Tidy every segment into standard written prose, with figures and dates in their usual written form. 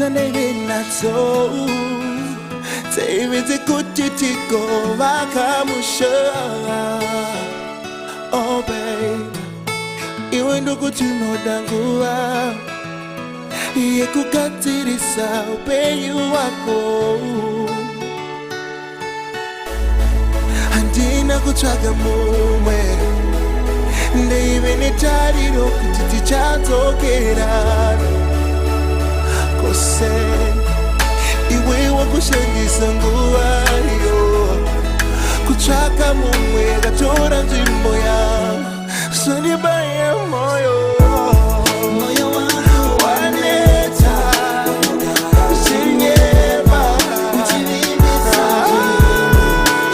Dzandaive nadzo dzaive dzekuti tigovaka musha. Oh babe, iwe ndokuti unoda nguva yekugadzirisa upenyu hwako. Handina kutsvaga mumwe, ndaive netariro kuti tichadzokerana. Kose iwe wakushandisa nguva iyo kutsvaka mumwe akatora nzvimbo yangu, zvondibaya moyo. Moyo wangu waneta zvinyema. Uchivimbisa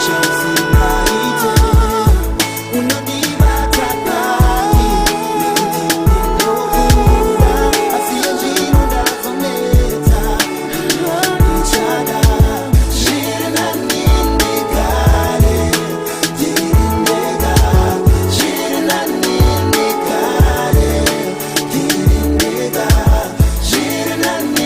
chausingaite, unondibata kani nekuti ndinokuda, asi zvino ndazoneta, ndichada zviri nani ndigare ndiri ndega, zviri nani ndigare ndiri ndega, zviri nani.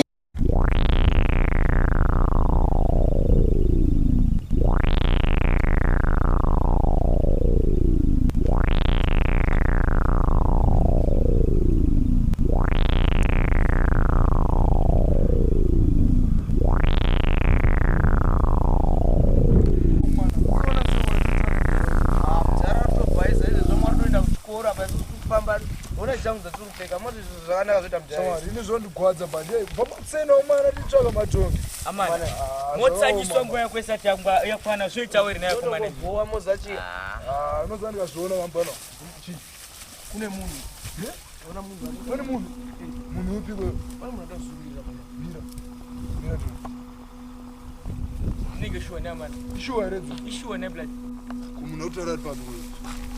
Ini zvondigwadza, but pamasena umana titsvaka matongi. Amana, motsanyiswa nguva yako isati yakwana, zvoita weri nayo komana. Unoziva ndikazviona kampano chii? Kune munhu. Ona munhu. Pane munhu. Munhu upi kweyo? Pane munhu akazungira pana. Mira. Mira tu. Inenge shuwa ne amana. Ishuwa here dzo? Ishuwa ne blood. Kumunhu akutaura ari papi uyo?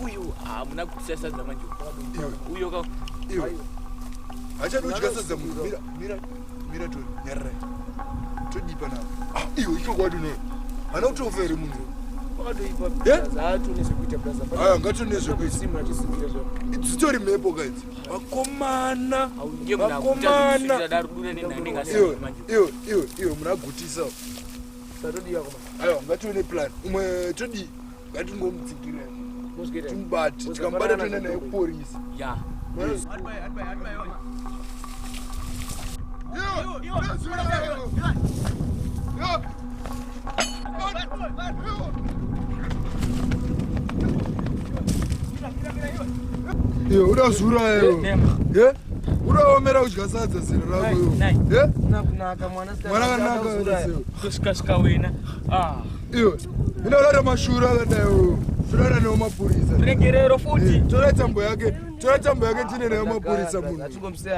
Uyu hamuna kusiya sadza manje. Iwe. Uyo ka. Iwe. Hachadi kudya sadza munhu. Mira, mira, mira Tony, nyararai. Todii panapa? Ah, iwe ichokwadi unoyo. Hana kutofa here munhu? Wakatoipa. Eh? Zvaatone zvekuita blaza. Aya, ngatone zvekuita. Simu achisungira zvako. Dzitori mhepo ka idzi. Vakomana. Ndiye munhu akuita Vakomana. zvekusungira daro dure nenhanenge Iwe, asina manje. iwe, iwe, iwe munhu agutisa. Satodiwa koma. Aiwa, ngatione plan. Umwe todii? Ngatingomutsigira. Muzvikuita. Timubate. Tikamubata toenda naye kuporisi. Ya. Iwe udazura iwe. Ye? Udaomera kudya sadza zero rako iwe. Ye? Kunaka mwana. Mwana kanaka iwe. Kusvika svika wena. Ah. Iwe. Inoda mashura akadai iwe. Toda nawo mapurisa. Regerero futi. Tora tambo yake. Tora tambo yake tine nayo mapurisa munhu.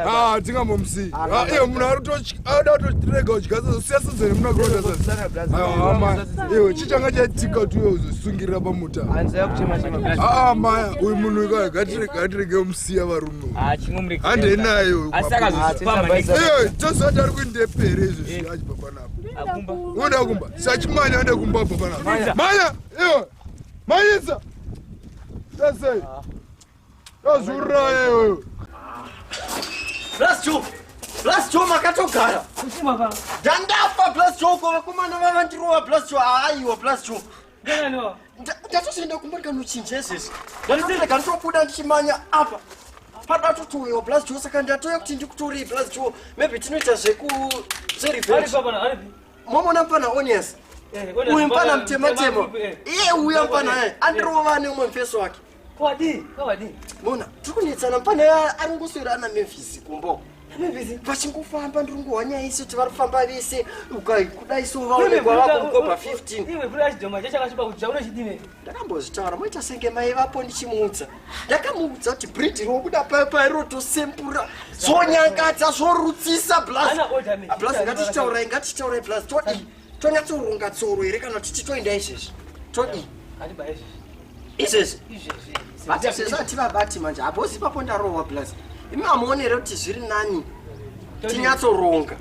Ah, tingambomusiyi. Ah, iwe munhu ari kutoda kutorega kudya sadza. Siya sadza remuna kuroda sadza. Aiwa, maya. Iwe chichanga chaitika kuti uye uzosungirira pamuta. Anzaya kuchema chema. Ah, maya, uyu munhu ikayo ngatirege kumusiya varume. Ah, chingomureka. Handei naye uyu. Asi akazozvipamba next. Iwe, tozoti ari kuindepere izvezvi achibva panapa. Akumba. Unoda kumba? Sachimanya ande kumba abva panapa. Manya, iwe. Manyisa. Tasei. Tazuraya iwe. Blast Joe! Blast Joe makatogara. Ndandafa Blast Joe ko vakomana vavandirova Blast Joe. Aiwa Blast Joe. Ndatozoenda kumba ndikanochinja izvezvi. Ndatorega nditobuda ndichimanya apa. Padatotowewa Blast Joe saka ndatoya kuti ndikutorei Blast Joe. Maybe tinoita zveku zverevenge. Momona mfana Onias. Uyu mfana mutema tema. Iye uya mfana eh andirova neumwe mfeso wake. Mona, tiri kunetsana mfana ari ngoswera ana Memphis kumbo. Vachingofamba ndiri kungohwa nyaya isu kuti vari kufamba vese kudai so vaonekwa vakukopa 15. Ndakambozvitaura moita senge mai vapo ndichimuudza. Ndakamuudza kuti bridge robuda payo payo rotosembura zvonyangadza zvorutsisa blaz. Blaz ngatichitaurai ngatichitaurai blaz todii? Tonyatsoronga tsoro here kana kuti titoenda izvezvi? Todii? Izvezvi? Vati izvezvi hativabati manje haposi ipapo ndarohwa blaz. Imi hamuoni here kuti zviri nani tinyatsoronga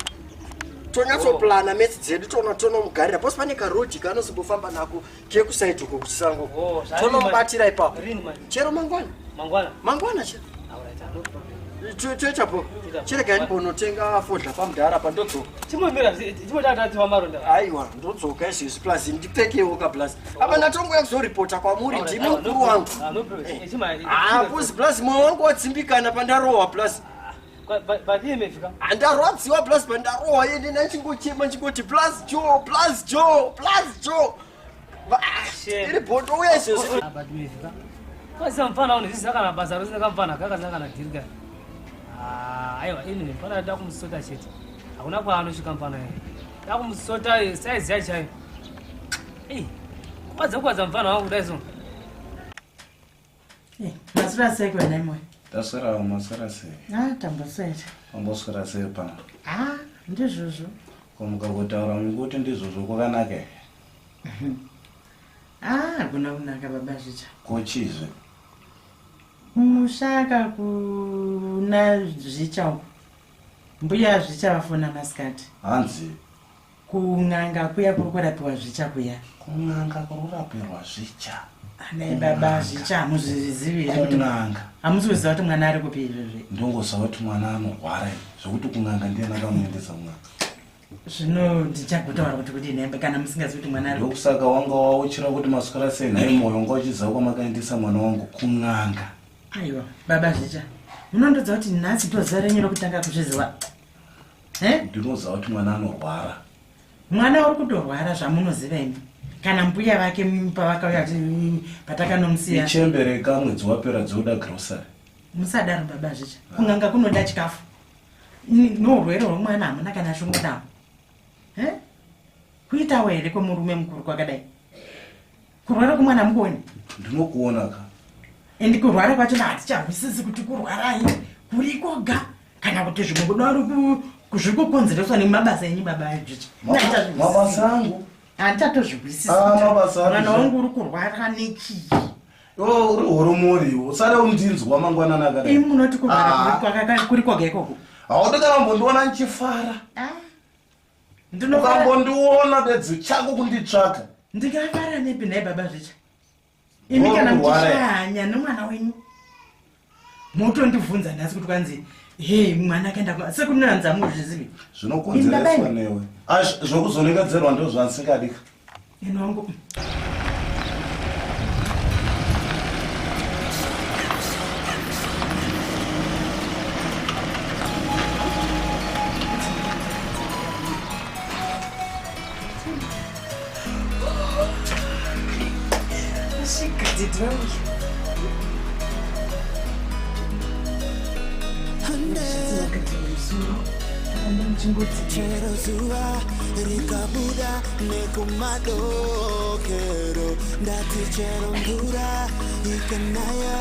tonyatsoplana metsi dzedu toona tonomugarira posi pane karodhi kaanozombofamba nako kekusaidi uko kuchisango. Oh, tonomubatira ipapo. Rini manje? Chero mangwana. Mangwana. Mangwana chero. Alright, no problem. Toitapo chiregai ndimbonotenga fodya pamudhara pandodzoka. Chimomira, chimotatatsiwa maronda. Aiwa, ndodzoka izvezvi plus ndipfekewo ka plus. Apa ndatongoya kuzoripota kwamuri, ndimi mukuru wangu. Ah, no problem. Ah, puzi plus moyo wangu wadzimbikana pandarohwa plus. Badiyemefika. Handarwadziwa plus pandarohwa ende ndachingochema ndchingoti plus Joe, plus Joe, plus Joe. Iri bhoto uya izvezvi. Badiyemefika. Kwasa mfana unozvisiya kana basa rosina kamfana kakasina kana dhiri kaya. Ah, aiwa ini mfana da kumusota chete. Hakuna kwaanosvika mfana iye. Da kumusota size yacho chaiyo. Ei, kwadza kwadza mfana wangu kudai so. Maswera sei kuvanai moyo? Taswerawo, maswera sei? Ah, tamboswera. Wamboswera sei pano? Ah, ndizvozvo. Kumuka kutaura mukuti ndizvozvo kwakanaka here? Ah, hakuna kunaka baba Zvicha. Ko chizve? Kumusha kuna Zvicha uko. Mbuya Zvicha vafona masikati. Hanzi? Kun'anga kuya kuri kurapiwa Zvicha kuya. Kun'anga kuri kurapirwa Zvicha. Anai baba Zvicha hamuzvizivi here kuti Kun'anga. Hamusi kuziva kuti mwana ari kupi izvozvi? Ndongoziva kuti mwana anorwara zvekuti kun'anga ndiye akamuendesa kun'anga. Zvino ndichagotaura kuti kudii nhembe kana musingazivi kuti mwana ari kupi. Ndokusaka wanga wauchira kuti maswera sei nhai moyo wanga uchiziva kwamakaendesa mwana wangu kun'anga. Aiwa baba Zvicha, munondodza kuti nhasi ndozuva renyu rokutanga kuzviziva. Ndinoziva kuti mwana anorwara. Mwana uri kutorwara zvamunoziva imi. Kana mbuya vake pavakauya patakanomusiya. Ichembere kamwedzi wapera dzoda grocery. Musadaro baba Zvicha, kun'anga kunoda chikafu. Nourwere hwemwana hamuna kana shungu nawo. Kuitawo here kwemurume mukuru kwakadai? Kurwara kwemwana mukuoni? Ndinokuona ka. Endi kurwara kwacho hatichahwisisi kuti kurwarai kuri koga kana kuti zvimwe kudaro zviri kukonzereswa nemabasa enyu baba Zvicha. Mabasa angu? Handichatozvihwisisi. Ah, mabasa angu. Mwana wangu uri kurwara nechii? Iwe uri horomori iwe. Usada kundinzwa mangwanani akadai. Imi munoti kurwara kuri koga ikoko? Haudi kana kumbondiona ndichifara. Ukambondiona bedzi chako kunditsvaka. Ndingafara nepi nhai baba Zvicha? Imi kana muchishanya nemwana wenyu motondibvunza nhasi kuti kwanzi hei mwana akaenda sekunanzi amuzvizivi. Zvinokonzereswa newe. Zvokuzonongedzerwa ndizvo zvandisingadi. Ino wangu. Chero zuva rikabuda nekumadokero, ndati chero mvura ikanaya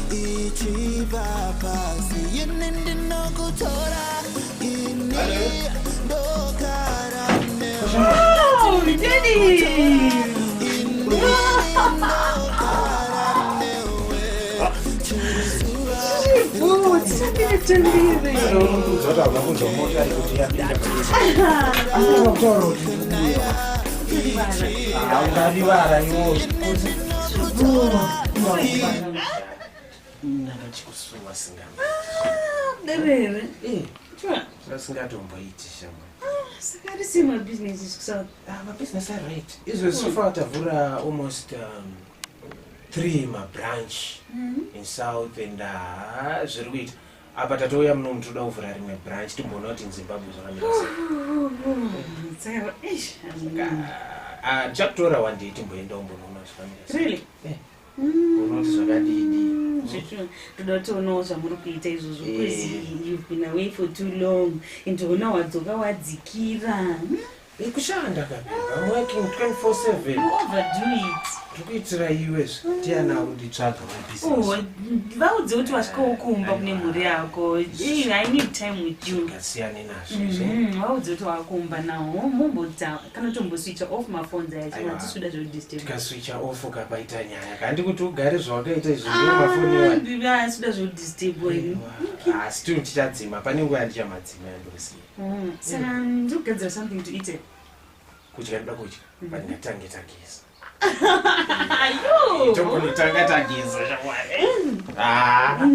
ichibva pasi, ini ndinokutora, ini ndogara newe. Oh, Daddy! Ndakachikusuwa singa. Derere. Zvasingatomboiti shamwa. Saka risi mabhizinesi kusouth. Mabhizinesi ari right. Izvo so far tavhura almost 3 mabranch in south and zviri kuita. Apa tatouya muno toda kuvhura rimwe branch timboona kuti in Zimbabwe zvakamira sei. Saka eish. Ndichakutora one day timboenda umbonoona zvakamira sei. Really? Unoona kuti zvakadidi. Zvichu, toda kutoonao zvamuri kuita izvozvo because you've been away for too long and ona wadzoka wadzikira. Kushanda ka. I'm working 24/7. You overdo it. Ndikuitira iwe zve. Ndiani akunditsvaga Oh, mabhizinesi? vaudze kuti wasvikawo kumba kune mhuri yako. I need time with you. Ngasiyane nazvo zve. Vaudze kuti wakumba nawo mombodza kana tomboswitcha off maphones aya Aiwa. hatisi zvodisturb. Tikaswitcha off kapaita nyaya. Kandi kuti ugare zvawakaita izvi ndiwo mafoni iwayo. Asida zvodisturb. Asi tiri tichadzima pane nguva yandichamadzima yandosiya. Saka ndikugadzira something to eat. Kudya ndoda kudya. But ngatange tageza. Ayo. Tombonotanga tageza shamwari. Ah.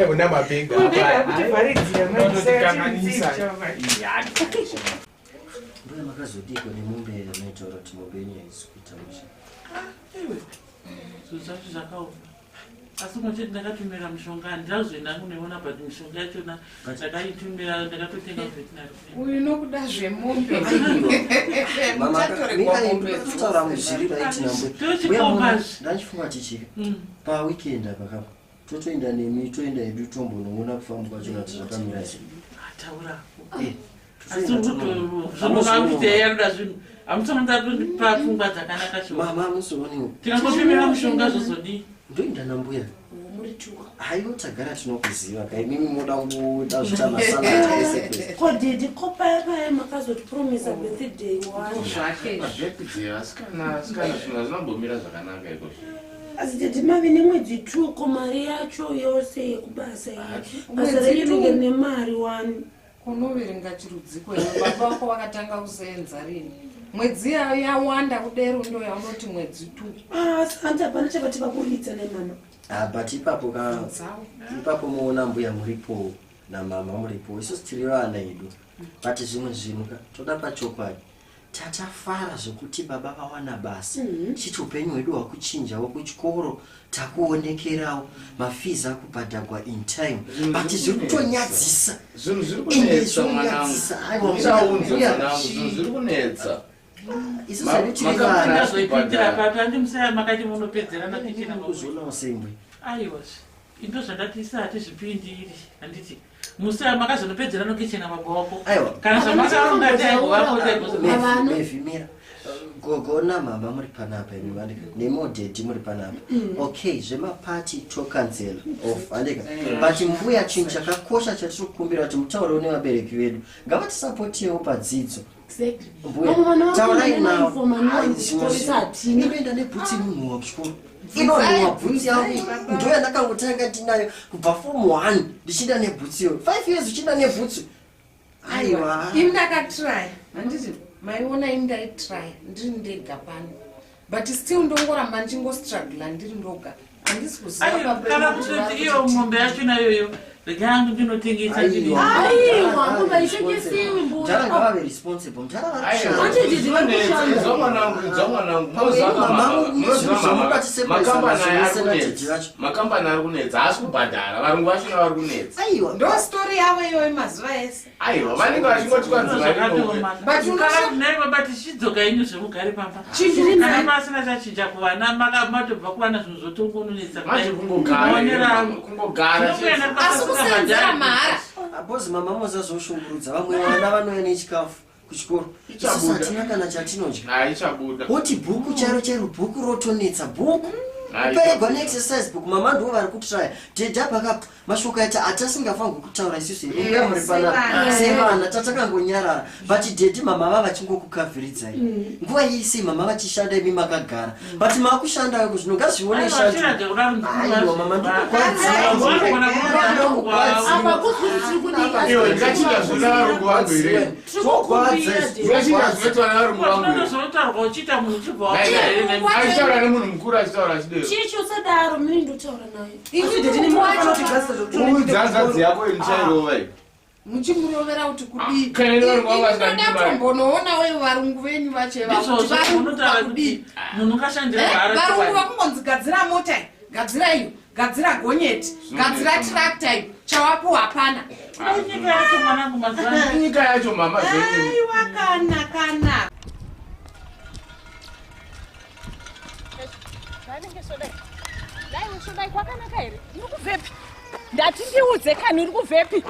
Una mabhega Mabhega akutivharidzira, manje, saka Unototikanganisa. chiri Mbuya makazodiko nemombe yamaitaura kuti mombe yenyu haisi kuita mushe. Iwe, zvinhu zvacho zvakaoma asi unototi ndakatumira mishonga handichazoenda hangu neiona but mishonga yachona ndakaitumira ndakatotenga kuveterinary. Uyu nokuda zvemombe. Mama, Muchatoregwa mombe kutaura muzviri right nambuya. Tochikomba Mbuya, ndachifunga tichika paweekend apa kapa totoenda nemi, toenda hedu tombonoona kufamba kwachona kuti zvakamira sei. Taura. Eh, Asi totoenda tonoona. zvinoakuti zvinhu hamutonoda kundipa pfungwa dzakanaka shuwa. Mama, musooniwo. Tingangotumira mushonga zvozodii? Ndoenda nambuya. Muri tuka. Haiwa, tagara tinokuziva kai, mimi moda kuda zvita masalad ese kwese. Ko didi, ko paya paya makazotipromisa birthday wani? Mabirthday asikana, asikana, zvinhu hazvinambomira zvakanaka ikozvo. Asi didi, mave nemwedzi 2, ko mari yacho yose yekubasa iyi? Basa Mwedzi renyu ringe two. nemari wani? Kunoverenga chirudziko iwe, baba vako vakatanga kusenza rini? Mwedzi yawanda kudero ndo yaunoti mwedzi 2. Ah, asi hanzi hapana chavati vakuridza nemama. Ah, but ipapo ka, ipapo muona mbuya muripo namama muripo, isusu tiri vana edu, but zvimwe zvinhu ka toda pachokwadi. Tatafara zvekuti baba vawana basa, chiti upenyu hwedu hwakuchinjawo, kuchikoro takuonekerawo, mafees akubhadhagwa in time, Zvinhu but zviri zviri kutonyadzisa. Zvinhu zviri Ende kunetsa mwanangu. zvinonyadzisa. Aiwa, Uchaunzwa mbuya, mwanangu, zvinhu zviri kunetsa. Isusu hedu tiri vana. Makambani Ndazoipindira papi andimusaya makati munopedzerana kichena. Kuzvionawo sei mbuya? Aiwazve, indo zvandati isa hatizvipindiri, handiti musaya makazonopedzerana kichena baba wako? Aiwa. Kana zvamakaronga taigova. Mevhimira gogo namama muri panapa imi vandika, nemodhedhi muri panapa. Okay, zvemapati tocancel off, andika? But mbuya, chinhu chakakosha chatiri kukumbira kuti mutaurewo nevabereki vedu, ngavatisapotewo padzidzo. Mbuya, Vamwe vana vari taurai kuenda navo. nemauniform anonzi Ai, kuchikoro zvimwe hatina. Inoenda nebhutsi inonhuhwa kuchikoro, inonhuhwa bhutsi yangu, ndo yandakangotanga ndinayo kubva form 1 ndichienda nebhutsi iyo, 5 years uchienda nebhutsi, aiwa. Imi ndakatraya, handiti maiona? Imi ndaitraya ndiri ndega pano, but still ndongoramba ndichingostrugla ndiri ndoga, handisi kuziva Aiwa, baba kana vedu kutoti vari iyo kuti mombe yachona iyoyo, rega yangu ndinotengesa ndiri. Aiwa, mombe haitengesiwi, mbuya. Mudhara ngavave responsible, mudhara vari kushanda. Ati didi vari kushanda. Inzwa mwanangu, inzwa mwanangu. Pamwe mama, Munoziva zvinhu zvamubati makambani aya ari sepaisa kunetsa, makambani ari kunetsa, haasi kubhadhara varungu vachona vari kunetsa. Aiwa. Ndo stori yavo iyoyo mazuva ese. Aiwa, vanenge vachingoti kwanzi vari. But Nai baba, tichidzoka inyu zvemugare pamba. Chinhu Kana masina chachinja kuvana, matobva kuvana, zvinhu zvotongononetsa. Manje kungogara, kungogara. Asi kusenzera mahara. Abozi mama mozazoshungurudza vamwe vana vanouya nechikafu kuchikoro, isusu Ichabuda. hatina kana chatinodya. Ichabuda. Woti bhuku chairo chairo, bhuku rotonetsa, bhuku Ai. kuperegwa neexercise book. Mama ndiwo vari kutraya, dhedha pakapa mashoko aita atasingafanirwi kutaura isusu here mbuya muri panapa Sevana. sevana tatakangonyarara, but dhedhi mama va vachingokukavhiridzai nguva yese, mama vachishanda, imi makagara, but maakushandawo kuzvino ngazvione. Aiwa, chirega kudaro. Aiwa mama, Apa kuzwi tiri kudii? Iwe, ndingachinja zvinoita varungu vangu here? Ndingachinja zvinoitwa nevarungu vangu here? Zvinotaurwa uchiita munhu uchibva. Achitaura nemunhu mukuru, achitaura achidero. Chichi, usadaro, mini ndotaura naye. Uudza hanzvadzi yako inichairova iyi. Muchimurovera kuti kudii? Kana ine varungu vangu vasingandibari. Ndatombonoona we varungu venyu vacheva kuti Ndizvozvo varungu unotaura pakudii. kuti munhu ungashandira Eh, mahara. varungu Chokwadi. vakungonzi gadzira mota iyi, gadzira iyo, gadzira gonyeti, gadzira tirakta iyo, chawapuwa hapana. Nyika yacho mwanangu mazuva ano. Nyika yacho mama zvenyu. Aiwa, kana kana. Zvanenge sodai, dai usodai kwakanaka here? Uri kubvepi? Ndati ndiudze kani, uri kubvepi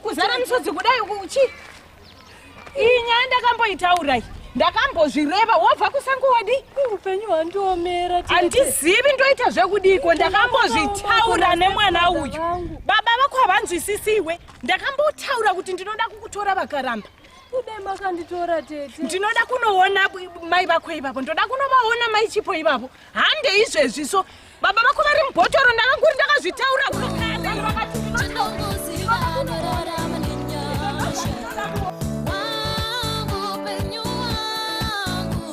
kuzara misodzi kudai uchi? Iyi nyaya ndakamboitaurai, ndakambozvireva. Wobva kusango wadi? Upenyu hwandiomera. Handizivi ndoita zvekudiko. Ndakambozvitaura nemwana uyu, baba vako havanzwisisiwe. Ndakambotaura kuti ndinoda kukutora, vakaramba. Kudai makanditora, tete. Ndinoda kunoona mai vako ipapo, ndoda kunovaona mai Chipo ipapo. Hande izvezvi so baba vako vari mubhotoro. Ndakanguri ndakazvitaura kare, vakati Chinongoziva anorarama nenyasha. Wangu upenyu wangu.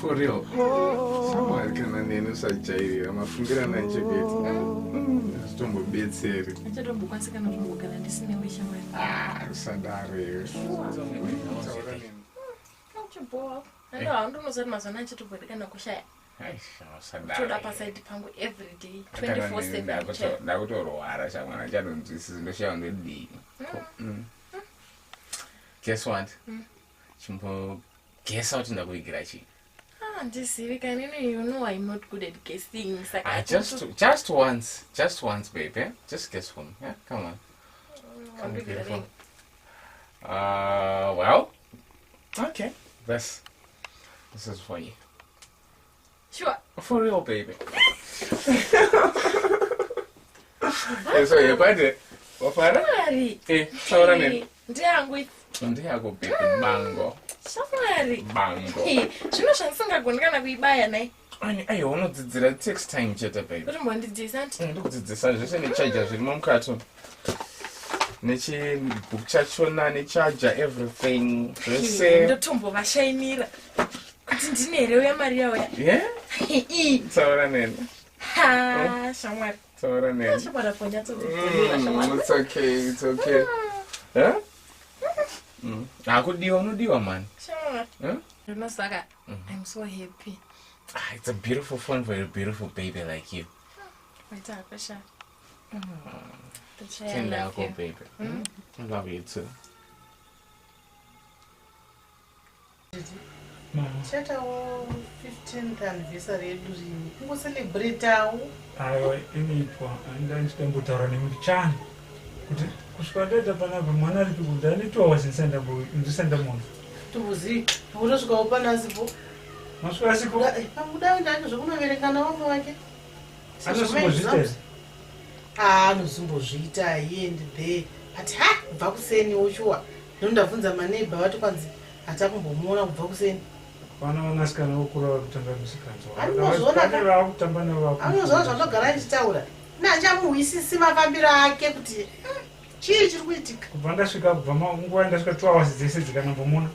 For real. Shamwari kana neni usajairira mafungiro ananchekuita. Hazvitombobetseri. Achatombokwanisi kana kumbogara ndisinewe shamwari. Ah, usadaro iwe. Taura neni. Uchibowa. Ando handonozati mazuva ano achatombodi kana kushaya. Usadaro. Toda pasaidi pangu every day 24/7 chaiyo. Ndakutorwara shamwari achatonzwisisi ndoshaya ndodii. Guess what? Chimbogesa kuti ndakuigira chii. Ah, handizivi kani ini you know I'm not good at guessing saka Ah, just once, just once, babe. Yeah? Just guess for me. Yeah, come on. Come on, wandigira beautiful. rini? Well, okay. This is for you. Sure. For real, baby. Eh, so yepande wafara? Shamwari. Eh, taura neni. Ndiyangu idzi. Ndiyako baby bango. Shamwari. Bango. Eh, Zvino zvandisingagoni kana kuibaya nai. Ani aiwa unodzidzira it takes time chete baby. Kuti mbondidzidzisa nti. Ndikudzidzisa zvese necharger zvirimo mukati. Nechibook chachona necharger everything zvese. Ndotombovashainira. Kuti ndine here uya mari yauya. Yeah? Ii. Taura neni. Ha, shamwari. Taura neni. Shamwari apo nyatsodzidza shamwari. It's okay, it's okay. Huh? Hakudiwa unodiwa man. Shamwari. Huh? Ndinosaka. I'm so happy. Ah, it's a beautiful phone for a beautiful baby like you. Waita hako sha. That's why I Tenda love yako you. baby. I love you too. Chatawo 15th anniversary yedu rini kungocelebratawo. Aiwa, iniitwa andichitombotaura nemi chani kuti kusvika ndaita panapa mwana aripi kuti anitowa ndisenda munhu. Tubuzi kutosvikawo panasipo. Masvika asipo? Pamuda ndacho zvekunoverenga navamwe vake. Anosimbozviita here? Anozimbozviita here and there, but ha, kubva kuseni wochuwa ndinondabvunza maneighbour, vati kwanzi hatakumbomuona kubva kuseni. Vana vanasikana vokura vakutanga misikanzwa. Anozviona ka- Vakutamba navo. Anozviona zvandogara ndichitaura nehandichamuhwisisi mafambiro ake kuti chii chiri kuitika. Kubva ndasvika, kubva nguva yandasvika, 2 hours dzese dzikanambomuna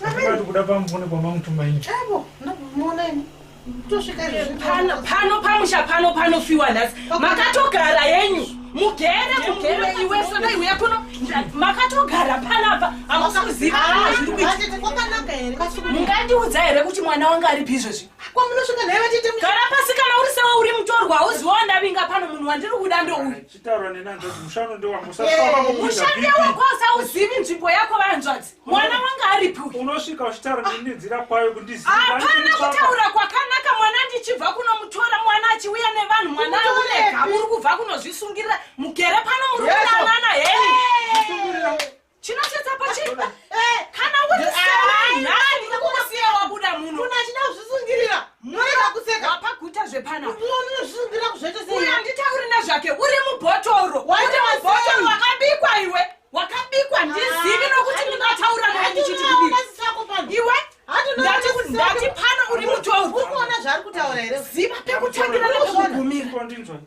atingati kuda pamufone kwamamutuma inji. Avo ndambomuona ini kutosvika izvozvi. Pano pano pamusha pano panofiwa nhasi. Makatogara henyu mugere mugere. Iwe sodai uya kuno. Makatogara panapa hamusi kuziva kana zviri kuitika. Kwakanaka here? Mungandiudza here kuti mwana wanga aripi izvezvi? Kwamunosvika nhai vatete? Gara pasi. Kana uri sewe uri mutorwa, hauziwa wandavinga pano. Munhu wandiri kuda ndouyu. Chitaura nenanzvadzi, mushando ndewangu. Mushandi wako usauzivi nzvimbo yako. Vanzvadzi, mwana wanga aripi uyu? Unosvika uchitaura nenzira kwayo kundiziva. Hapana kutaura kwakanaka. Mwana ndichibva kunomutora, mwana achiuya nevanhu, mwana aurega. Muri kubva kunozvisungirira mugere pano, muri kudanana henyu. Chinosetsapo chi kana uri sewe nhasi ndiri kukusiya wabuda muno. Munhu achida kuzvisungirira murega kuseka. Wapaguta zvepana. Unozvisungirira kuzvaita sei? Uyo handitauri nezvake. Uri mubhotoro, uri Waita mubhotoro. sei? Wakabikwa iwe, wakabikwa. Ndizivi nokuti ndingataura naye ndichiti kudii. Iwe, ndati pano uri mutorwa. Uri kuona zvaari kutaura here? Ziva pekutangira nepekugumira.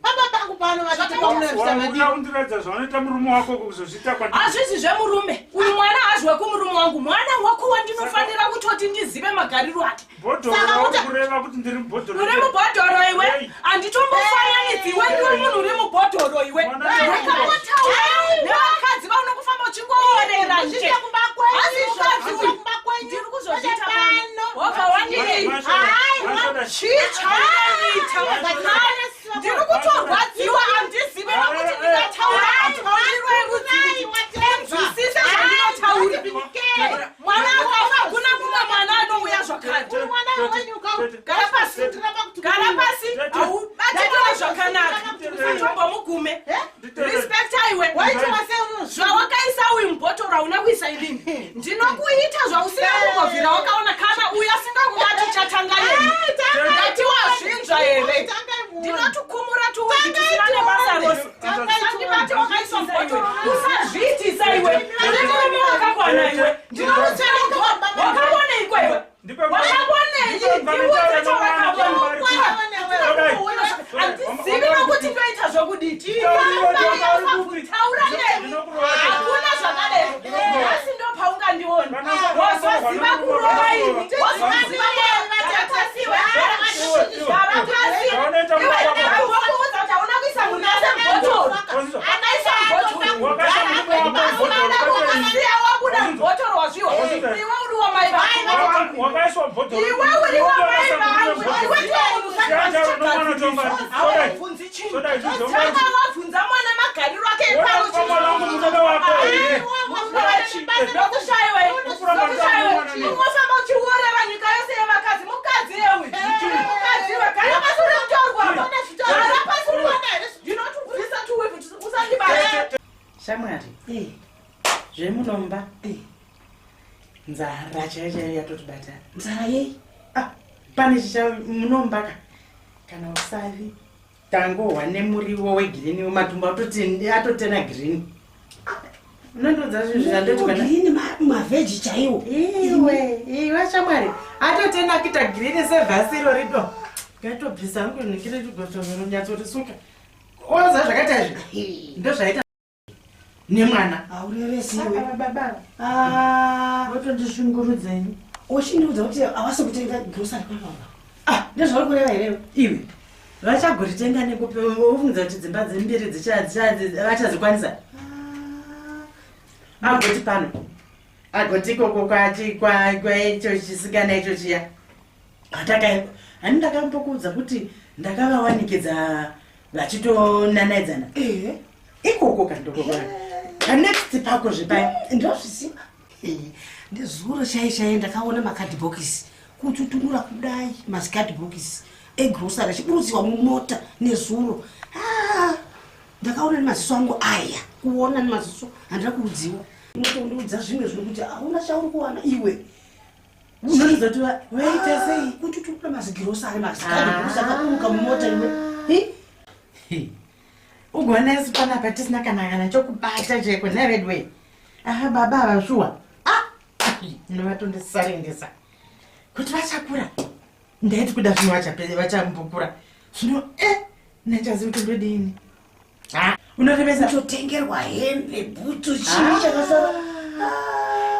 Pamba pangu pano vatete pamunoita. Undiratidza zvaunoita murume wako kuzozviita. Hazvisi zvemurume uyu. Mwana hazviwe kumurume wangu. Mwana wako wandinofanira kutoti ndizive magariro ake. Bhodhoro, kureva kuti ndiri mubhodhoro? Uri mubhodhoro iwe, handitombofananidzi iwe. Ndiwe munhu uri mubhodhoro iwe. Ndakamotaura nevakadzi vaunokufamba uchingoorera nje. Hazi mukadzi uyu, ndiri kuzozviita pano. Wabva wandidei? Chii chaunondiita? Ndiri kutorwadziwa, handizivi nokuti ndingataura matauriro erudzi kuti unzwisise zvandinotaura. Mwana akafa, hakuna mumwe mwana anouya zvakare. Gara pasi, gara pasi. Haubatikana zvakanaka, usatombomugume. Respecta iwe. Zvawakaisa uyu mubhotoro hauna kuisa inini. Ndinokuita zvausina kumbobvira wakaona. Kana uyu asingakubati, chatanga yeni. Ndati wazvinzwa here? Ndinotukumura tuwigi tusina nebasa rose. Sandibati wakaiswa mubhotoro, usazviitisa iwe. Une murume wakakwana iwe. Ndinokutsvera. Wakaoneiko iwe? Wakaonei? Ndiudze chawakaona. Handizivi nokuti ndoita zvokudii. Taura neni, hakuna zvakadero. Nhasi ndo paungandiona wazoziva kurova ini, wazoziva. mabhodhoro Iwe uri wamai vangu, iwe ndiwe munhu Haubvunzi chinhu. Tanga wabvunza mwana magariro ake epano. Wona mwana wangu murume wako here? Ndokushaiwa unofamba uchiorera nyika yose yevakadzi mukadzi yewe mukadzi iwe gara pasi uri mutorwa gara pasi uri ndinotubvisa tuwevu usandibata. Shamwari, zvemunomba nzara chaiyo chaiyo yatotibata. Nzara yei? Ah, pane chicha munomba ka kana usavi tangohwa nemuriwo wegirini matumbu atoti atotena girini. Unondiudza zvinhu zvandoti kana Girini mavheji chaiwo. Iwe, iwe shamwari, atotena kuita girini sevhasiro rido. Ngatobvisa hangu nikire tigotonyatsorisuka. Oza zvakaita izvi. Ndozvaita nemwana. Haurevesi iwe. Baba. Ah, Wotondishungurudzeni. Uchindiudza kuti havasi kutenga grocery kwababa. Ah, ndozvauri kureva here? Iwe. Vachagoritenga nekupi wofunza kuti dzimba dzembiri vachadzikwanisa. Agoti pano. Agoti ikoko kwachi kwa kwaicho chisikana icho chiya. Ataka hani ndakambokuudza kuti ndakavawanikidza vachitonanaidzana. Eh. Ikoko kandoko. Kanext pako zvepaya. Ndozviziva. Ndezuro chai chai ndakaona makadhibhokisi kututunura kudai mazikadhibhokisi egrosari achiburutsiwa mumota nezuro. Ah, ndakaona nemaziso angu aya kuona nemaziso handina kuudziwa. Unotondiudza zvimwe zvinokuti hauna chauri kuwana iwe. Unoridza kuti vaita sei? Kututunura mazigirosari mazikadhibhokisi akaburuka mumota iwe. Ugoona isu panapa tisina kana kana chokubata chaiko neredway. Aha baba ava shuwa. Ah! Ndinovatondisarendesa. Kuti vachakura. Ndaiti kuda zvino vachape vachambokura. Zvino eh ndachaziva kuti ndodini. Ah, unorevesa kutotengerwa hembe, bhutsu, chii chakasara.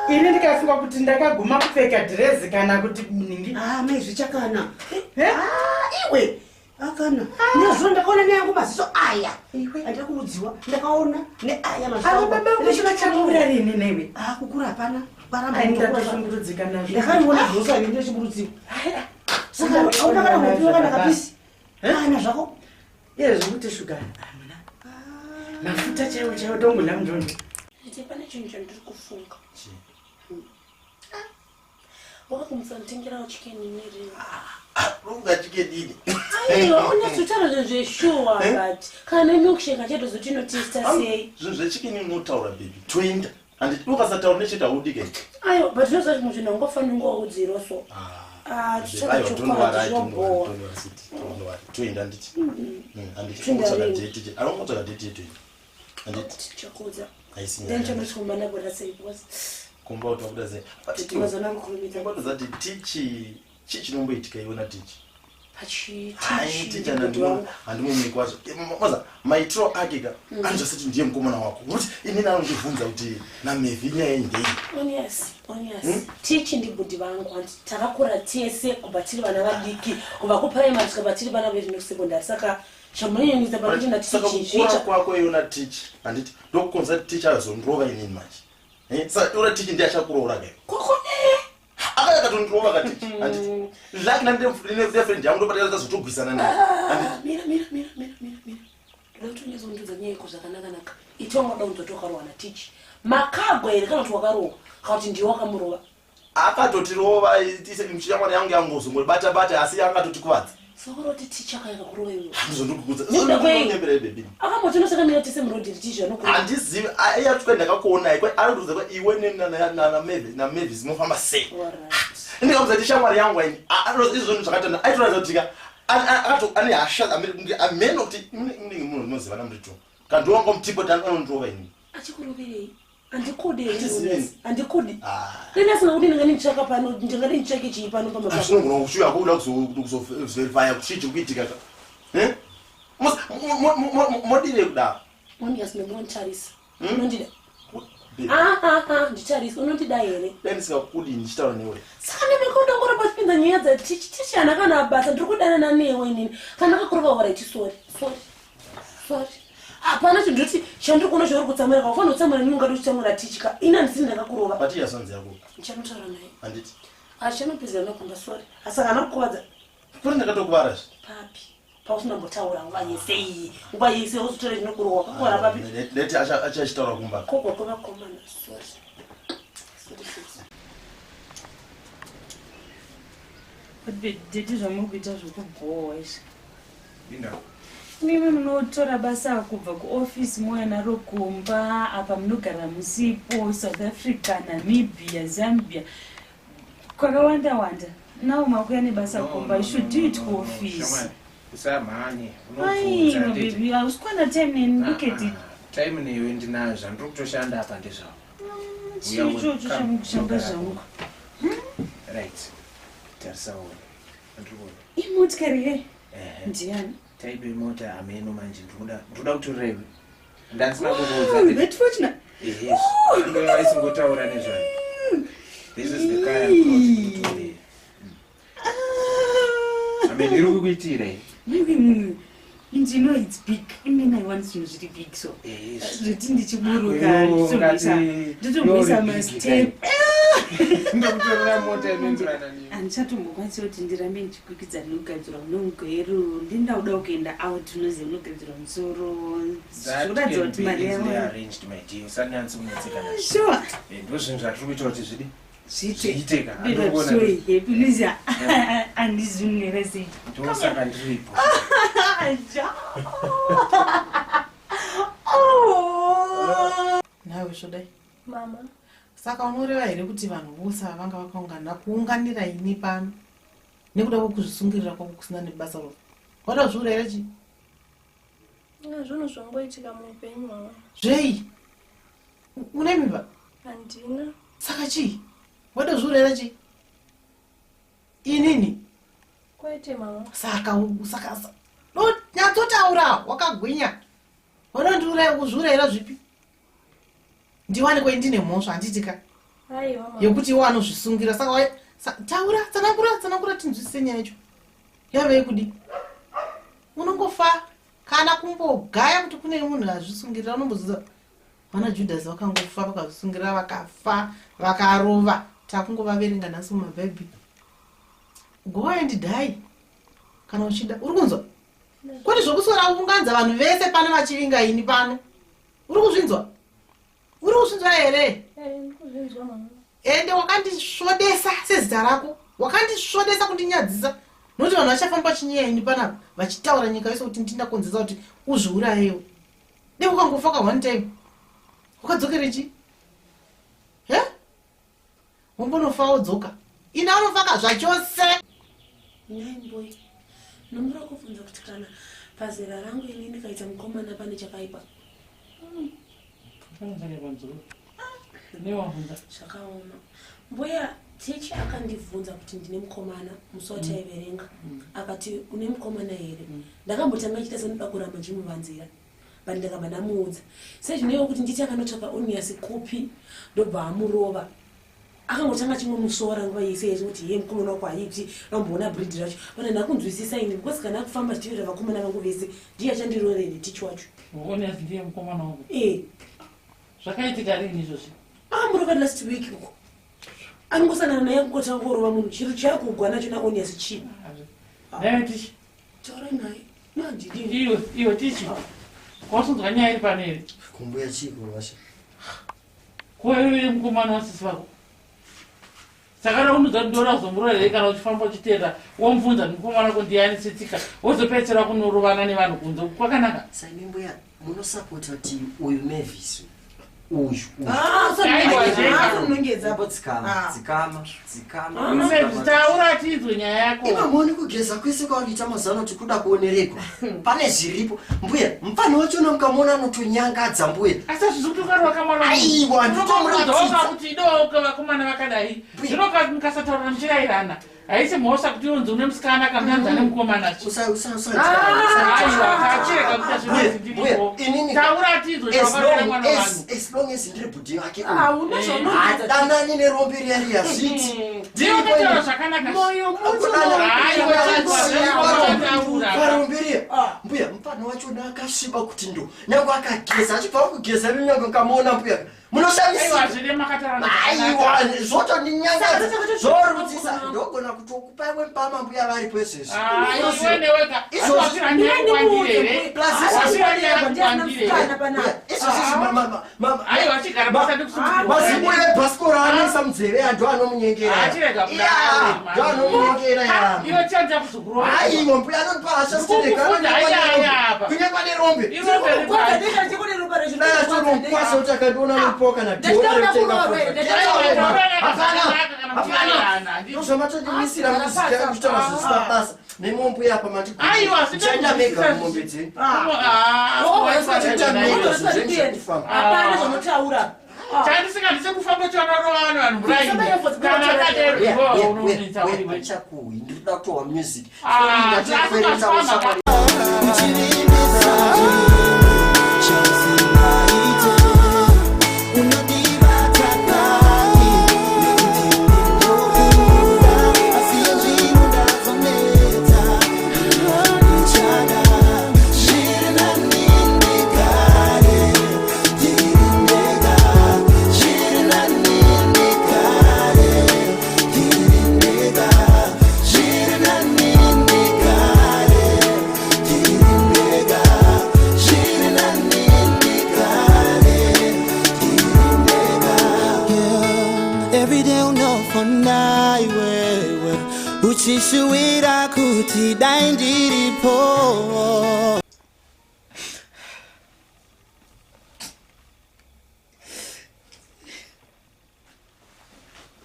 Ini ndikafunga kuti ndakaguma kupfeka dhirezi kana kuti ningi. Ah, mai zvichakana. Ah, iwe. Akana. Nezuro ndakaona neyangu maziso aya. Andina kuudziwa. Ndakaona neaya maziso. Ava angu. baba vangu vachakura rini newe? Ah, kukura hapana. Kwaramba Ai, kutokura. ndatoshungurudzika nazvo. Ndakariona grocery ndechiburutsiwa. Saka hauna kana kupiwa kana kapisi. Kana zvako. Iye zvekuti shuga hamuna. Mafuta chaiwo chaiwo tongoda mundondo. Tete, pane chinhu chandiri kufunga. Wakakumutsa chicken neri. Unofunga chicken Aiwa, unyatsotaura zvinhu zveshuwa but kana nemilkshake achatozoti inotesta sei. Zvinhu zvechicken unotaura baby. Toenda. Handiti ukasataura nechete haudike. Aiwa, but zvinoziva kuti muzvinhu haungafaniri kungowaudzirwa so. Ah, tichaka Aiwa, don't worry, chokwadi don't worry, zvinobowa. don't worry, sweetie, don't worry. Toenda handiti. Handiti Toenda ungotsvaga rini? date chete. Anongotsvaga date yetu. Handiti. Tichakuudza. Haisi Then nyaya. chandiri kumba ndabuda sei because Kumba kuti wabuda sei. Tete mazuva ano kukurumidza. Kumba kuti tichi chii chinomboitika iwe natichi. Pachi Hai, tichi ticha ndibudhi wangu. handimumiki wacho. Maza maitiro ake ka anozvasati ndiye mukomana wako. Kuti inini anondibvunza kuti namevhi nyaya iyi ndei. Onias, Onias. Hmm? Tichi ndibudhi vangu hanti takakura tese kubva tiri vana vadiki kubva kupuraimary kusvika patiri vana vedu nekusecondary saka chamunonyanyisa pakuti Saka natichi kukura zvicha kwako iwe natichi handiti ndokukonza kuti tichi azondirova inini manje. Eh, saka iwe tichi ndiye achakuroora kai. Koko Akaya akatondirova katichi handiti. Lucky nandine friend yangu ndopatakaza tazotogwisana naye. Ah, mira mira mira mira mira mira ndoda kuti unyatsokundiudza nyaya yako zvakanaka-naka iti wanga wada kunzwa kuti wakarohwa natichi makagwa here kana kuti wakarohwa kana kuti ndiwe wakamurova Akatotirova mwana yangu yangozongobata bata asi angatotikuvadza. saka uri kuti tichi akayaka kurova iwe Handizondikukudza. Nekuda kwei? Ndonyepera baby. akamboti unosakamira tese murodhi tichi zvanokurova Handizivi iye atuka ndakakuonai kwai arikuudza kwa iwe naMavis munofamba sei. Ndikamuudza kuti shamwari yangu aini izvozvo zvakatana aitoratidza kuti ka ane hasha ameno kuti munenge munhu munozivana muri two. Kana ndiwanga mutipo anondirova inini. achikuroverei handikudi here Handizivi. Jonas? handikudi dai asina kuti ndingadi nditsvaka pano ndingadi nditsvake chii pano pamabasa Zvinogona kushuya kuda kuzoverifya kuti chii chiri kuitika ka. Eh? Modire kudaro. Onias nemunonditarisa unondida Ah, nditarisa unondida here Dai ndisingakudi ndichitaura newe. saka nemekondongora pachipinza nyaya dzatichi tichi hana kana basa ndiri kudanana newe inini kana akakurova waraiti sorry sorry sorry hapana chinhu ndoti chandiri kuona chauri kutsamwira kaufanira kutsamwira nini ungadi uchitsamwira tichi ka ini handisini ndakakurova Bati yazvanzi yako. ndichanotaura naye Handiti. Achanopedzera nakumba sorry. Asi kana kukuvadza Kuri ndakatokuvara zve. papi? Pausina mbotaura nguva yese iyi. Nguva yese uzotora chinokurohwa wakakuvara papi? Leti achachitaura kumba. Kogwa kwevakomana sorry. Sorry sis. But zvamuri kuita zvokubhowa izvi. Linda. Imimi munotora basa kubva kuofisi mouya naro kumba apa munogara musipo South Africa, Namibia, Zambia kwakawanda wanda. Now makuya nebasa kumba you should do it kuofisi. Shamwari, usamhanye Aiwa unobvunza baby, hausi kuwana time neni look at it. Time newe ndinayo zvandiri kutoshanda apa ndezvavo. Chii ichocho chamukushanda zvangu. Right. Tarisa uone. Ndiri kuona. Imotikari ye? Ehe. Ndiani? Type yemota hameno manje ndikuda ndikuda kutoreva. Ndansina Oh, kukuudza. that Fortuner. Ehe. Ndinge isingotaura nezvayo. This is the car I'm going to I mean, iri kukuitira iyi. Maybe and you know it's big. Inini I want zvinhu zviri big so. Zvoti ndichiburuka Iwe ungati nditomboisa lorry big mastep. Ndokutorera mota inoenderana newe. Handichatombokwanisi kuti ndirambe ndichikwikidza ndinogadzirwa munogweru ndinda kuda kuenda out unoziva unogadzirwa musoro That zvikuratidza can kuti be mari easily yavo arranged, my dear. Usanyatsi kunetseka nazvo. Sure. Ndo zvinhu zvatiri kuita kuti zvidi. Zviite. Zviite ka. Babe, I'm so happy. Unoziva handizvinwere sei. Ndosaka ndiripo. Ja. Oh. Nawe svodai. Mama. Saka unoreva here kuti vanhu vose ava vanga vakaungana kuunganira ini pano nekuda kwekuzvisungirira kwako kusina nebasa rose wada kuzviura here chii Ah, Zvinhu zvongoitika muupenyu mama. zvei une mimba Handina. saka chii wada kuzviura here chii inini Kwete mama. saka saka nyatsotaura wakagwinya wada kundiuraya kuzviurayira zvipi ndiwanikwe ndine mhosva handiti ka Aiwa mama. yekuti iwo anozvisungira saka taura tsanangura tsanangura tinzwisise nyaya yacho yave yekudi unongofa kana kumbogaya kuti kune munhu azvisungirira unomboziva vana judhasi vakangofa vakazvisungirira vakafa vakarova takungovaverenga nhasi mumabhaibheri go and die kana uchida uri kunzwa kwete zvokuswera kuunganidza vanhu vese pano vachivinga ini pano uri kuzvinzwa uri kuzvinzwa here Eh, ndikuzvinzwa mama. ende wakandisvodesa sezita rako wakandisvodesa kundinyadzisa nokuti vanhu vachafamba vachinyeya ini panapa vachitaura nyika yose kuti ndindakonzesa kuti uzviurayewo dei ukangofa ka one time wakadzokere chi he wombonofa wodzoka ini anofa ka zvachose Nhai mbuya, nomura kubvunza kuti kana pazera rangu ini ndikaita mukomana pane chakaipa. Zvakaoma. Mbuya tichi akandibvunza kuti ndine mukomana musi wataiverenga. Akati une mukomana here? Ndakambotanga chiita senoda kuramba ndichimuvanzira. But ndakabva ndamuudza. Sezvineiwo kuti nditi akanotsvaka oniasi kupi ndobva amurova. Akangotanga achimbomusora nguva yese yese kuti ye mukomana wako haiti vamboona bridge racho. Pana ndakunzwisisa ini because kana akufamba achiteverera vakomana vangu vese ndiye achandirorere tichi wacho. Oniasi ndiye mukomana wako. Eh. Zvakaitika rini izvozvi? Akamurova last week uko. Anongosangana naye kungotanga kurova munhu chiro chaakugwa nacho naoniasi chii. Naye tichi. Taura naye. Nandidi. Iwe, iwe tichi. Kwasunzwa nyaya iri pano here? Kumbuya chiko vasha. Kuwewe mukomana wasisi vako. Saka raunudza kuti ndora kuzomurora here kana uchifamba uchiteera womubvunza kuti mukomana wako ndiani setsika wozopedzisira kunorovana nevanhu kunze kwakanaka. Saimi mbuya munosapota kuti uyu Mavis uyu Ah, Aiwa, zvega. Dzikama, Ah. dzikama, dzikama. Mavis, taura tiinzwe nyaya yako. Iwe muone kugeza kwese kwakuita mazano kuti kuda kuonerekwa. Pane zviripo. Mbuya, mupfana wacho mukamuona anotonyangadza mbuya. Asi hazvisi kutokarwa kamwana. Aiwa, nditomuratidza. kuti idoka vakomana vakadai. Zvino mukasataurana muchirayirana. Haisi mhosva kuti unzi une musikana kana kuti ane mukomana. Aiwa, kachirega kuita zvinhu ndiripo. Taura tiinzwe As zvawakarera long mwana as, wangu. as long as ndiri bhudhi wake uyu. Hauna zvaunoita. Hadanani nerombe riya riya zviti. Ndiyo kutaura zvakanaka. Moyo Aiwa, Rombe riya. Mbuya, mbuya, mufana wachona akasviba kuti ndo. Nyange akageza, achibva kugeza imi nyange nkamuona mbuya. Aiwa, zvine makatarana Munoshamisika. Aiwa, zvotondinyangadza. Zvorudzisa. Ndogona kutokupa iwe mbama mbuya varipo izvezvi. Ah, iwe newe ka- Izvozvi- Wafira nyaya kuwandire here? Plus izvozvi- Wafira nyaya kuwandire here? Izvozvi Aiwa, chigara pasi ndikusungirira. mazibuya ebhasikoro anoisa munzeve ya ndo anomunyengera. Ah, chirega kudaro, Iya, ndo anomunyengera ya. Iwe chanza kuzokurova. Aiwa, mbuya anonipa hasha Ndikukufunda, aiya, aiya apa. kunyange nerombe. Irombe riri Dai kuti akandiona nopoka na ndozvamatondimwisira muzita kutaura zvisina basa nemombe apa Aiwa, mandichaenda mega mumombe dzenyu Chaita mega zvinhu Hapana zvaunotaura. Chandisingandise kufamba chivanarova vanhu vanhu muraini. Kana akadero iwewe unonetsa uri we. Achakuhi ndinoda kutohwa music. Ah, asi Every day unofona iwewe uchishuwira kuti dai ndiripo.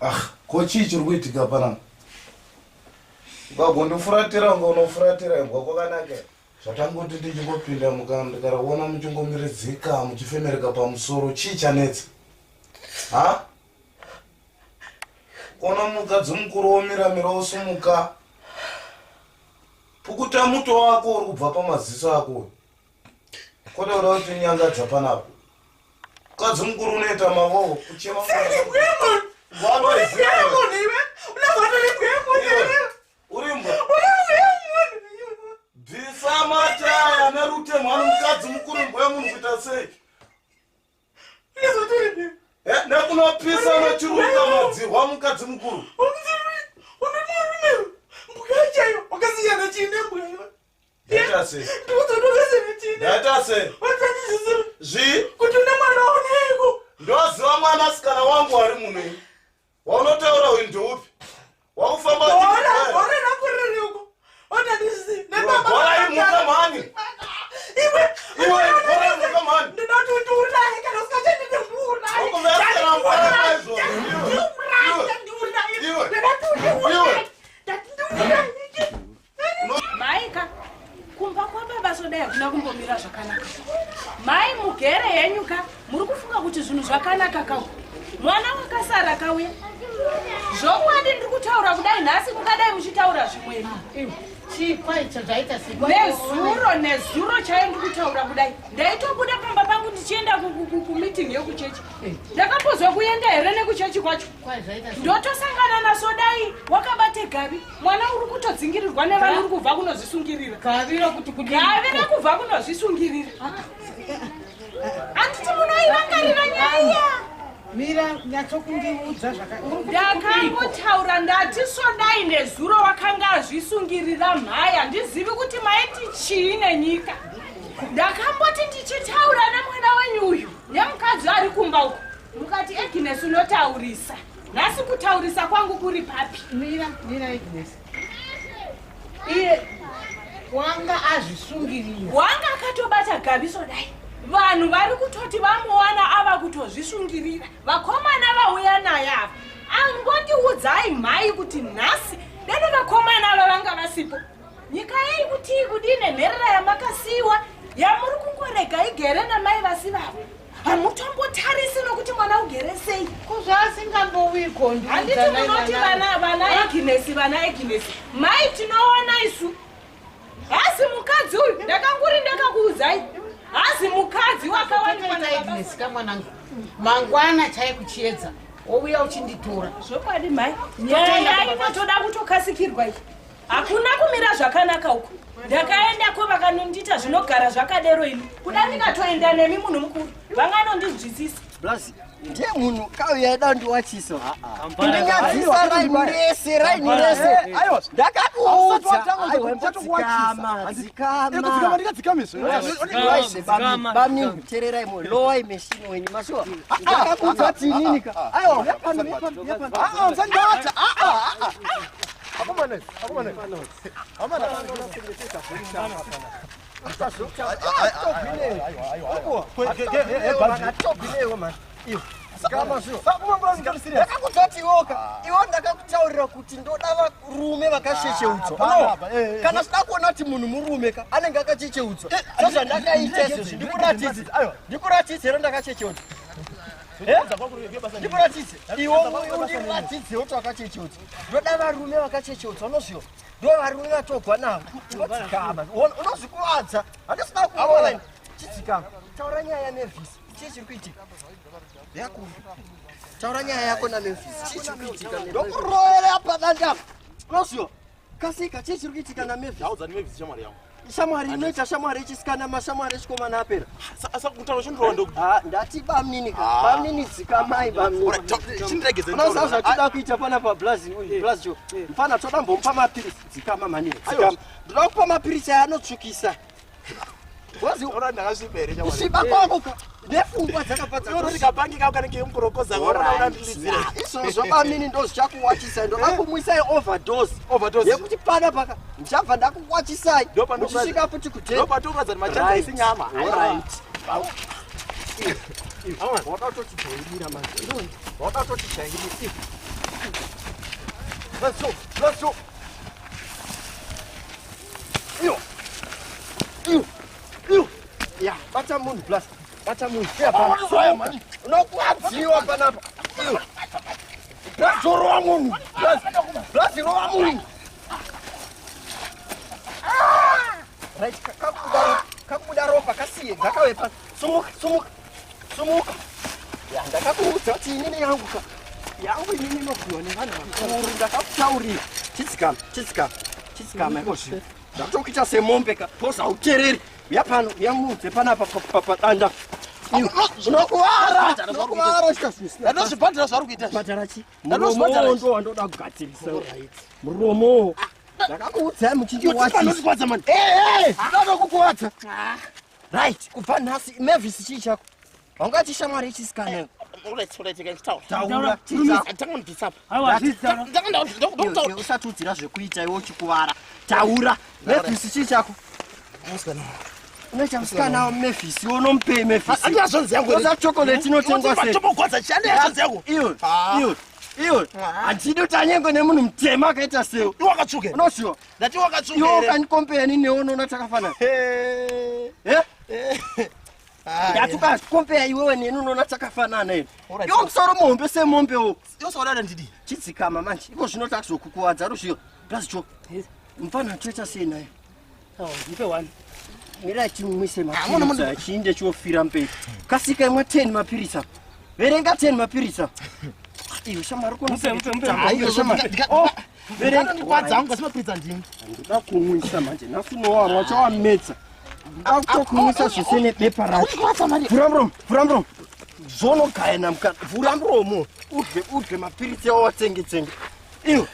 Ah, ko chii chiri kuitika panapa? Ukagondifuratira unga unofuratira imbwa kwakanaka. Zvatangoti tichingopinda mukandikaraona muchingomiridzika muchifemereka pamusoro chii chanetsa? Ha? Kuona mukadzi mukuru womiramira wosumuka. Pukuta muto wako uri kubva pamaziso ako uyu. Kwete kuda kuti nyangadza panapa. Mukadzi mukuru unoita mavovo kuchema. Bvisa mataya nerutemo ano mukadzi mukuru imbwa yemunhu kuita sei? Eh, nekunopisa unochiruka madzihwa mukadzi mukuru. Ndaita sei? Ndaita sei? Zvi? Ndoziva mwanasikana wangu ari muno ini. Waunotaura uyu ndeupi? Wakufamba Bora imuka mhani. Iwe bora imuka mhani. Maika, kumba kwababa sodai hakuna kumbomira zvakanaka. Mai mugere henyu ka, muri kufunga kuti zvinhu zvakanaka kau. Mwana wakasara kauya. Zvokwadi ndiri kutaura kudai nhasi mukadai muchitaura zvimweni. Nezuro nezuro chaiyo ndiri kutaura kudai. Ndaitobuda pamba pangu ndichienda kumeeting yekuchechi. Ndakambozwa kuenda here nekuchechi kwacho? Ndotosangana nasodai wakabate gavi. Mwana uri kutodzingirirwa nevanhu uri kubva kunozvisungirira. Gavi rokuti kudii? Gavi rekubva kunozvisungirira. Handiti munoirangarira nyaya? Mira, nyatsokundiudza zvaka Ndakangotaura ndati sodai nezuro wakanga azvisungirira mhaya handizivi kuti maiti chii nenyika. Ndakamboti ndichitaura nemwana wenyu uyu nemukadzi ari kumba uko mukati Agnes unotaurisa. Nhasi kutaurisa kwangu kuri papi? Mira, mira Agnes. Iye wanga azvisungirira. Wanga akatobata gavi sodai. Vanhu vari kutoti vamuwana ava kutozvisungirira. Vakomana vauya naye ava. Angondiudzai mhai kuti nhasi deno vakomana ava vanga vasipo. Nyika yei kuti kudii nenherera yamakasiyiwa yamuri kungorega igere namai vasi vavo. Hamutombotarisi nokuti mwana ugere sei. Ko zvaasingambowiko Handiti munoti vana vana Agnes vana Agnes. Mai tinoona isu. Hazi mukadzi uyu ndakanguri ndakakuudzai. Hazi mukadzi wakawanikwa nababa. Agnes kamwanangu. Mangwana chai kuchiedza. Wouya uchinditora. Zvokwadi mai. Nyaya inotoda kutokasikirwa iyi. Hakuna kumira zvakanaka uku. Ndakaendako vakanondiita zvinogara zvakadero ini. Kuda ndikatoenda nemi munhu mukuru. Vanganondinzwisisa. Blazi, ndiye munhu kauya aida ndiwachisa. Kundinyadzisa raini rese, raini rese. Ndakakuudza. Aiwa, dzikama, dzikama. Ndikadzikamiswe. Bamnini, tererai mo, lowai machine wenyu mashuwa. Ndakakuudza kuti inini ka. Aiwa, uya pano, uya pano, uya pano. Ah, musandibata. Ah, ah, ah. Akomana, akomana. Amana. Ndakakuzoti iwoka iwo ndakakutaurira kuti ndoda varume vakachecheudzwa kana sida kuona kuti munhu murume ka anenge akachecheudzwa sezvandakaita izvozvi ndikuratidze ndikuratidze here ndakachecheudzwa ndikuratidze iwo undiratidze kuti wakachecheudzwa ndoda varume vakachecheudzwa unozviwa ndo varume vatogwa navo unodzikama unozvikuvadza handisina kuona chidzikama taura nyaya yamevhisi chii chiri kuitika yakuru taura nyaya yako namemfisi chii chiri kuitika ndokuroera padanda unoziva kasika chii chiri kuitika namemfisi shamwari yangu shamwari inoita shamwari yechisikana mashamwari echikomana apera kutaura chindorowa Ah, ndati bamnini ka bamnini dzikamai chindiregedze bamniniunoziva zvatoda kuita panapa blazi uyu blazi jo mfana toda mbomupa mapirisi dzikama manini dzikama ndoda kupa mapirisi aya anotsvukisa kusviba kwako ka nefungwa dzakabva kako kanenge mukorokoza izvozvo bamini ndo zvichakuwachisai ndoda kumwisai overdose yekuti pana paka ndichabva ndakuwachisai muchisvika futi kudendopatokuratidza machanza isi nyama wakatotijairira manje wakatotijairira Let's go, let's go. Iyo. Iyo. Iyo. Ya, bata munhu plus. Bata munhu. Iya pana. Unokuwadziwa panapa. Iyo. Plus rova munhu. Plus. Plus rova munhu. Right, kakubuda kakubuda ropa kasiye ngakauye pano. Sumuka, sumuka. Sumuka. Ya, ndakakuudza kuti inini yangu ka. Yangu inini inobhuyiwa nevanhu vakuru ndakakutaurira. Chidzikama, chidzikama. Chidzikama iko zvino. Ndakutokuita semombe ka. Poza hautereri. Uya pano, uya muudze panapa padanda. Unokuwara! Unokuwara chikasvisi. Ndatozvibhadhara zvauri kuita. Bhadhara chi? Ndatozvibhadhara. Muromo ndo wandoda kugadzirisa. Muromo. Ndakakuudzai muchindiwachisa. mani. Eh, eh, ndoda kukuwadza. Right, kubva nhasi Mavis chii chako? Wangati shamwari yechisikana. Taura, usatiudzira zvekuita iwe uchikuvara. Taura, Mavis chii chako? Unoita musikana Mavis, iwe unomupei Mavis? Handina hanzvadzi yangu here? Oza chocolate inotengwa sei? Tombogwadza chi, handina hanzvadzi yangu. Iwe, iwe, iwe. Handidi kuti anyengwe nemunhu mutema akaita sewe. Iwe wakatsvuka. Unoziva? Ndati wakatsvuka Iwe here? ukandikompeya newe unoona takafanana. Eh? Ndati ukakompeya iwewe neni unoona takafanana here? Iwe musoro muhombe semombe wo. Iwe usaudada ndidi. Chidzikama manje. Iko zvino takuzokukuwadza ruzviyo. Plus jo. Mfana toita sei naye? Ndipe one. Mirai timwise mapirisi achiinde chiofira mberi. Kasika imwa 10 mapirisi apa. Verenga 10 mapirisi apa. Iwe shamwari kuona. Mupe, mupe, mupe. Aiwe shamwari. Oh, verenga. Ndikwadza hangu asi mapirisi handini. Ndoda kumwisa manje. Nhasi unowarwa uchawamedza. Ndoda kutokumwisa zvese nebepa racho. Vhura muromo, vhura muromo. Zvonogaya namukana. Vhura muromo. Udye, udye mapirisi awo watsenge tsenge. Iwe.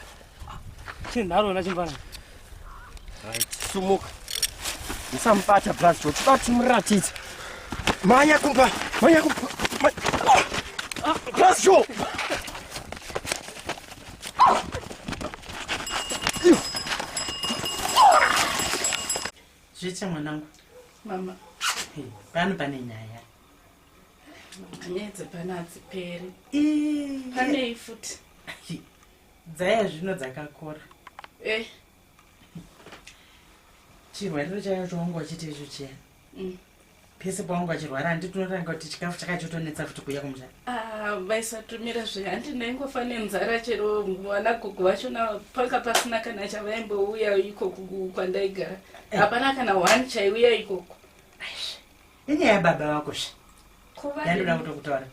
Chinharo na chimfana. Right, sumuka. Musamubata Brazil, toda kuti muratidze. Manya kumba, manya kumba. Ah, Brazil. Zviche mwanangu. Mama. Hey, pano pane nyaya. Nyaya dzepano hadziperi. Panei futi? Dzaya zvino dzakakora. Eh. Chirwere chayo chaunga uchiti icho chiya. Pese paunga uchirwara handiti unoranga kuti chikafu chakachotonetsa futi kuuya kumusha. Ah, vaisatumira zve handi ndaingofa nenzara chero vana gogo vachona panga pasina kana chavaimbouya ikoko kwandaigara hapana kana one chaiuya ikoko Inyaya yababa vako zve. Ko Yandoda kutokutaura.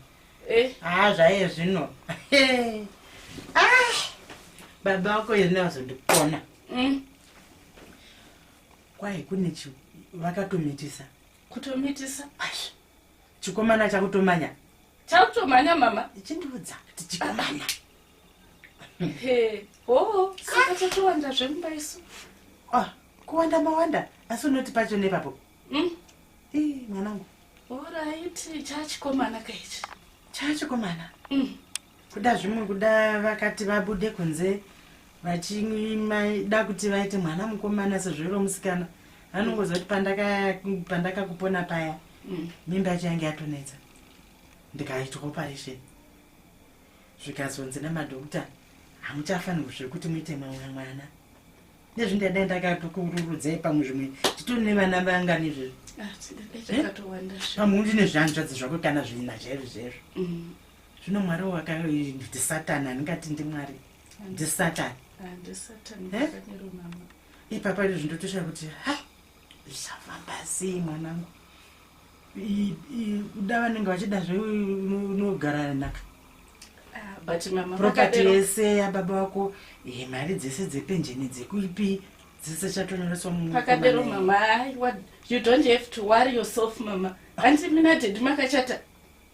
Eh. Ah, zvaiye zvino. Ah, baba vako izvino vazondikona. Kwai kune vakatomitisa. Kutomitisa? Chikomana chakutomanya. Chakutomanya mama? Chindiudza kuti chikomana. He, ho, saka tatowanda zvemumba isu. Ah, kuwanda mawanda, asi unoti pacho nepapo. Ii, mwanangu. Alright, chachikomana kaichi. Chachikomana? Kuda zvimwe kuda vakati vabude kunze vachida kuti vaite mwana mukomana sezvo iro musikana vanongoziva kuti pandakakupona paya mimba yacho yange yatonetsa, ndikaitwa operation, zvikazonzi namadhokta hamuchafanirwi zvekuti muite mamwe mwana. Nezvindadai ndakatokururudzai pamwe zvimwe titori nevana vangani izvezvi. Ah, tinenge chakatowanda zve. Pamwe undine zvihanzvadzi zvako kana zvina chaizvo chaizvo. Zvino Mwari waka ndisatani, handingati ndimwari, ndisatani. Ah, ndisatani. Eh? Makadero mama. Ipapa izvo ndotoshaa kuti ha, zvichafamba sei mwanangu? Kuda vanenge vachida zve unogara nhaka. Ah, but mama Property makadero. yese yababa vako, mari dzese dzepenjeni, dzekuipi, dzese chatonyoreswa. Pakadero mama, aiwa, you don't have to worry yourself mama. Hanti mina daddy makachata?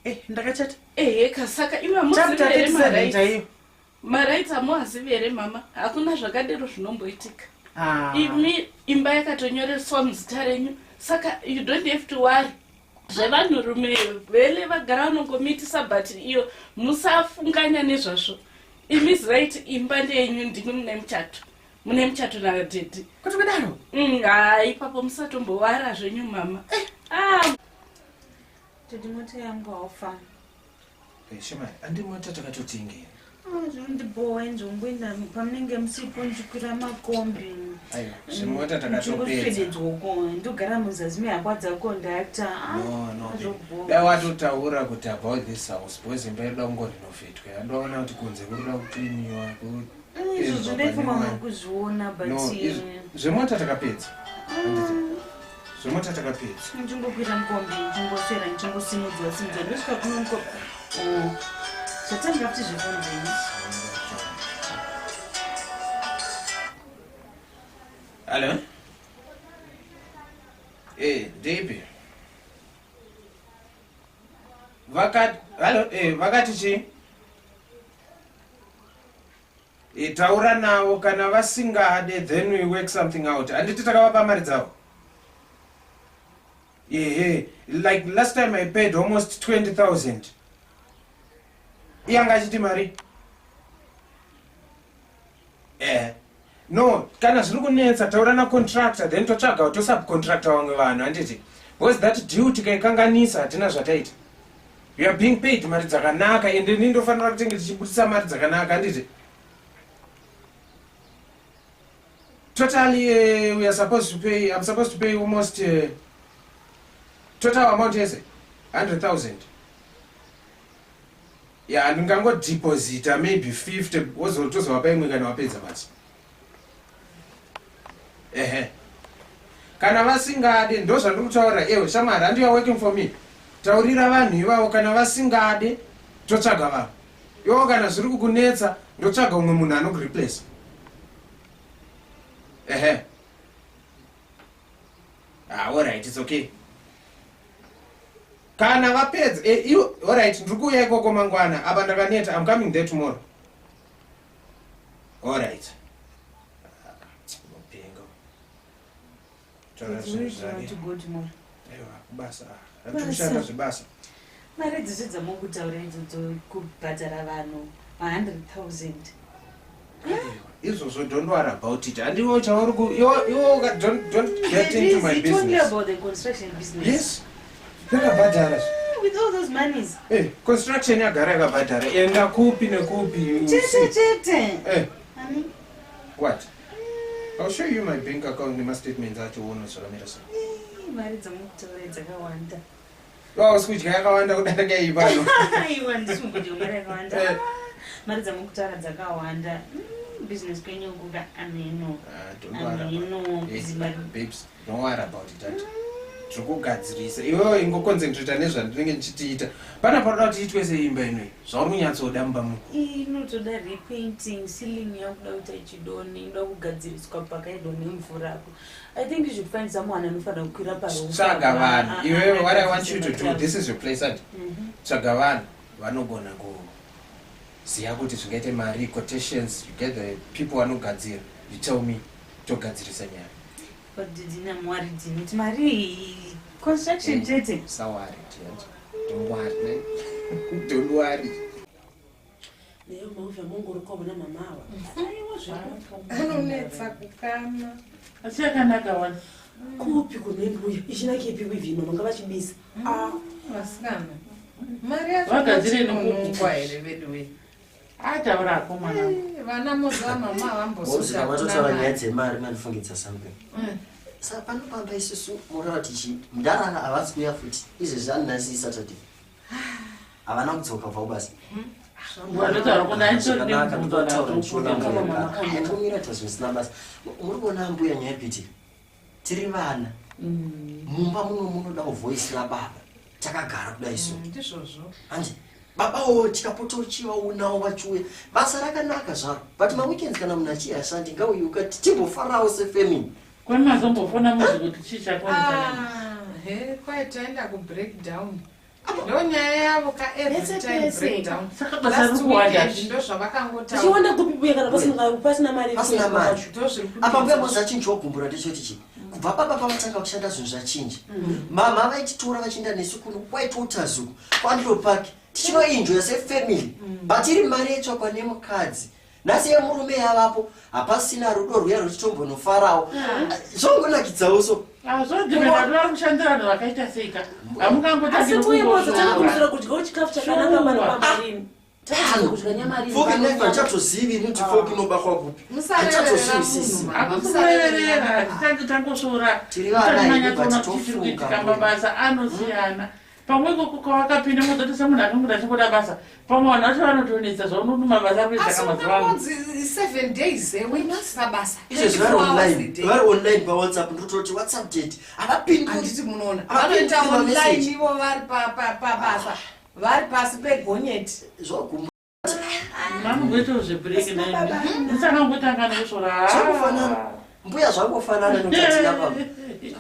Eh, ndakachata. Ehe, kasaka ima Chapter muzivi here 37 marights? chaiyo. Marights amuazivi here mama? Hakuna zvakadero zvinomboitika. Ah. Imi imba yakatonyoreswa muzita renyu, saka you don't have to worry. Zvevanhurume vele vagara vanongomitisa, but iyo musafunganya nezvazvo. Imi zivai kuti imba ndeyenyu, ndimi mune muchato. Mune muchato nadaddy. Kuti kudaro? Ha, ipapo musatombowara zvenyu mama. Ah. Daddy, mota yangu haufa. Shemai, andi mota takatotengera. Zvinondibhowa inzvongoenda pamunenge musipo ndichikwira makombi. Aiwa, zvemota takatopedza. Ndichingoswededzwoko ndogara muzasi mehakwa dzakondakta. No, no. Dai watotaura kuti about this house, because imba inoda kungorenovetwa. Yandoona kuti kunze kunoda kucleaniwa. Izvo zvindaifunga muri kuzviona, but No, zvemota takapedza. Handiti? Zvemota takapedza. Ndichingokwira mukombi, ndichingoswera ndichingosimudzwa simudzwa, ndosvika kuno mukombi. Oh, zvatanga futi zvefoni dzenyu. Hello? Ndeipi? Vakati, hello, vakati chii? Taura navo, kana vasingade then we work something out. Handiti takavapa mari dzavo? Ehe, like last time I paid almost 20,000. Iyanga achiti mari? No, kana zviri kunetsa taura nacontractor, then totsvaga tosubcontractor vamwe vanhu, handiti? Because that deal tikaikanganisa hatina zvataita. You are being paid mari dzakanaka, ende ini ndofanira kutenge tichibudisa mari dzakanaka, handiti? Totally, we are supposed to pay, I'm supposed to pay almost total amount yese 100,000. Ya, ndingangodeposita maybe 50, wozotozovapa imwe kana wapedza basa. Ehe, kana vasingade, ndo zvandiri kutaura. Ewe shamwari, handi you are working for me? Taurira vanhu ivavo, kana vasingade totsvaga vanhu ivo. Kana zviri kukunetsa ndotsvaga umwe munhu anokureplace. Ehe, ah, alright, it's okay kana vapedza. Iwo, alright, ndiri kuuya ikoko mangwana, apa ndakaneta. I'm coming there tomorrow, alright. Mupengo. Taura zvinhu zvake. To go tomorrow? Aiwa, kubasa andikushanda zvebasa. Mari dzese dzamukutaura idzodzo, kubhadhara vanhu ma100 000. Izvozvo don't worry about it. Handiwo chauri ku iwo don't get into my It's only business. about the construction business. Yes, yakabhadhara. Ah, with all those monies. Construction yagara yakabhadhara, enda kupi nekupi, you Chete see. chete. Ani? What? I'll show you my bank account nemastatements acho, uone zvakamira sei. Mari dzamukutaura dzakawanda. Wausi kudya yakawanda kudarika iyi pano. Aiwa, ndisi kudya mari yakawanda. Ah, mari dzamukutaura dzakawanda. Business kwenyu kuka ameno. Ah, don't worry about Ameno. it. Hey, babes, don't worry about it. Auntie. Zvokugadzirisa. Iwewe ingoconcentrata nezvandinenge ndichitiita. Pana panoda kuti iitwe seimba inoyi. Zvauri kunyatsoda mumba muno. Inotoda repainting, ceiling yakuda kuita ichidonha, inoda kugadziriswa pakaendwa nemvura apo. I think you should find someone anofanira kukwira paroof. Tsvaga vanhu. Iwewe what I want you to do, this is your place and tsvaga vanhu vanogona kuziva kuti zvingaite mari, quotations, you get the people vanogadzira. You tell me togadzirisa nyaya. But didina mwari dzinoti mari iyi construction chete. Usawari dear. Don't worry. Don't worry. Nayo mauva mongoro kwavona mama ava. Anonetsa kukama. Asi yakanaka wani. Kupi kune mbuya? Ichinakepi weave mama ngavachibisa. Ah, vasikana. Mari yacho Vagadzire inonongwa here vedu we. Ataura ako mwana. Vana moziva mama Mozika matotaura nyaya vambosuta. dzemari mandifungidza something. Saka panopamba isusu morara tichi mudharara havasi kuuya futi izvezvi anhasi Saturday. Havana kudzoka kubva kubasa. Vanotaura kuti handitori Zvakanaka, nemubvunzo ndinotaura ndichiona nadzo. mbuya kare. Hayatomira ta zvisina basa. Muri kuona mbuya nyaya yepiti. Tiri vana. Mumba muno munodawo voice rababa. Takagara kudai so. Ndizvozvo. Handi babawo tikapota uchivaonawo vachiuya basa rakanaka zvaro but maweekends kana munhu achiya ashandi ngauye ukati timbofarawo sefamily. Kwemazombofona muzi kuti chii chakonzana. Ah, he kwai taenda kubreakdown. Ndo nyaya yavo ka every Pese time pese. breakdown. Saka basa Last riri kuwanda. weekend ndo zvavakangotaura. Tichiona kupi mbuya kana pasina mari. Pasina mari. Ndo zviri Apa mbuya mozi achinjawo gumbura ndechoti chii kubva baba pavatanga kushanda zvinhu zvachinja. Mama vaititora vachienda nesu kuno kwaitota zuku kwaNdlo Park tichinoenjoya sefamily but iri mari yaitsvakwa nemukadzi nhasi yemurume yavapo hapasina rudo rwuya rwechitombonofarawo zvongonakidzawo so. Azvodhimena vari kushandira vanhu vakaita seika. Asi mbuya mozo takakurudzira Hamungangotangi kudyawo chikafu chakanaka pano pamarini. Takakurudzira kudya nyama rini. Foki knife handichatozivi inoti foki inobakwa kupi. Handichatozivi Hakukureverera, hatitangi tangosvora. Tiri vana hedu, but Tisati manyatsoona kuti chiri tofunga kuitika mbuya. mabasa anosiyana. Pamwe ikoko kwavakapinda mozoti semunhu akangoda achingoda basa. Pamwe vanhu vacho vanotonetsa zvaunoti mabasa ari kuita Asi mazuva ano. ungangonzi 7 days a week pabasa. Izvezvi vari 24 hours a online, day. vari online pawhatsapp ndototi whatsapp date havapinduri. Handiti munoona. Vanoita online ivo vari pabasa. Vari pasi pegonyeti. Zvogumba. Mamungoitawo zvebreak nai. Musangangotanga nekusvora. Zvangofanana. Mbuya zvangofanana notatina pamba.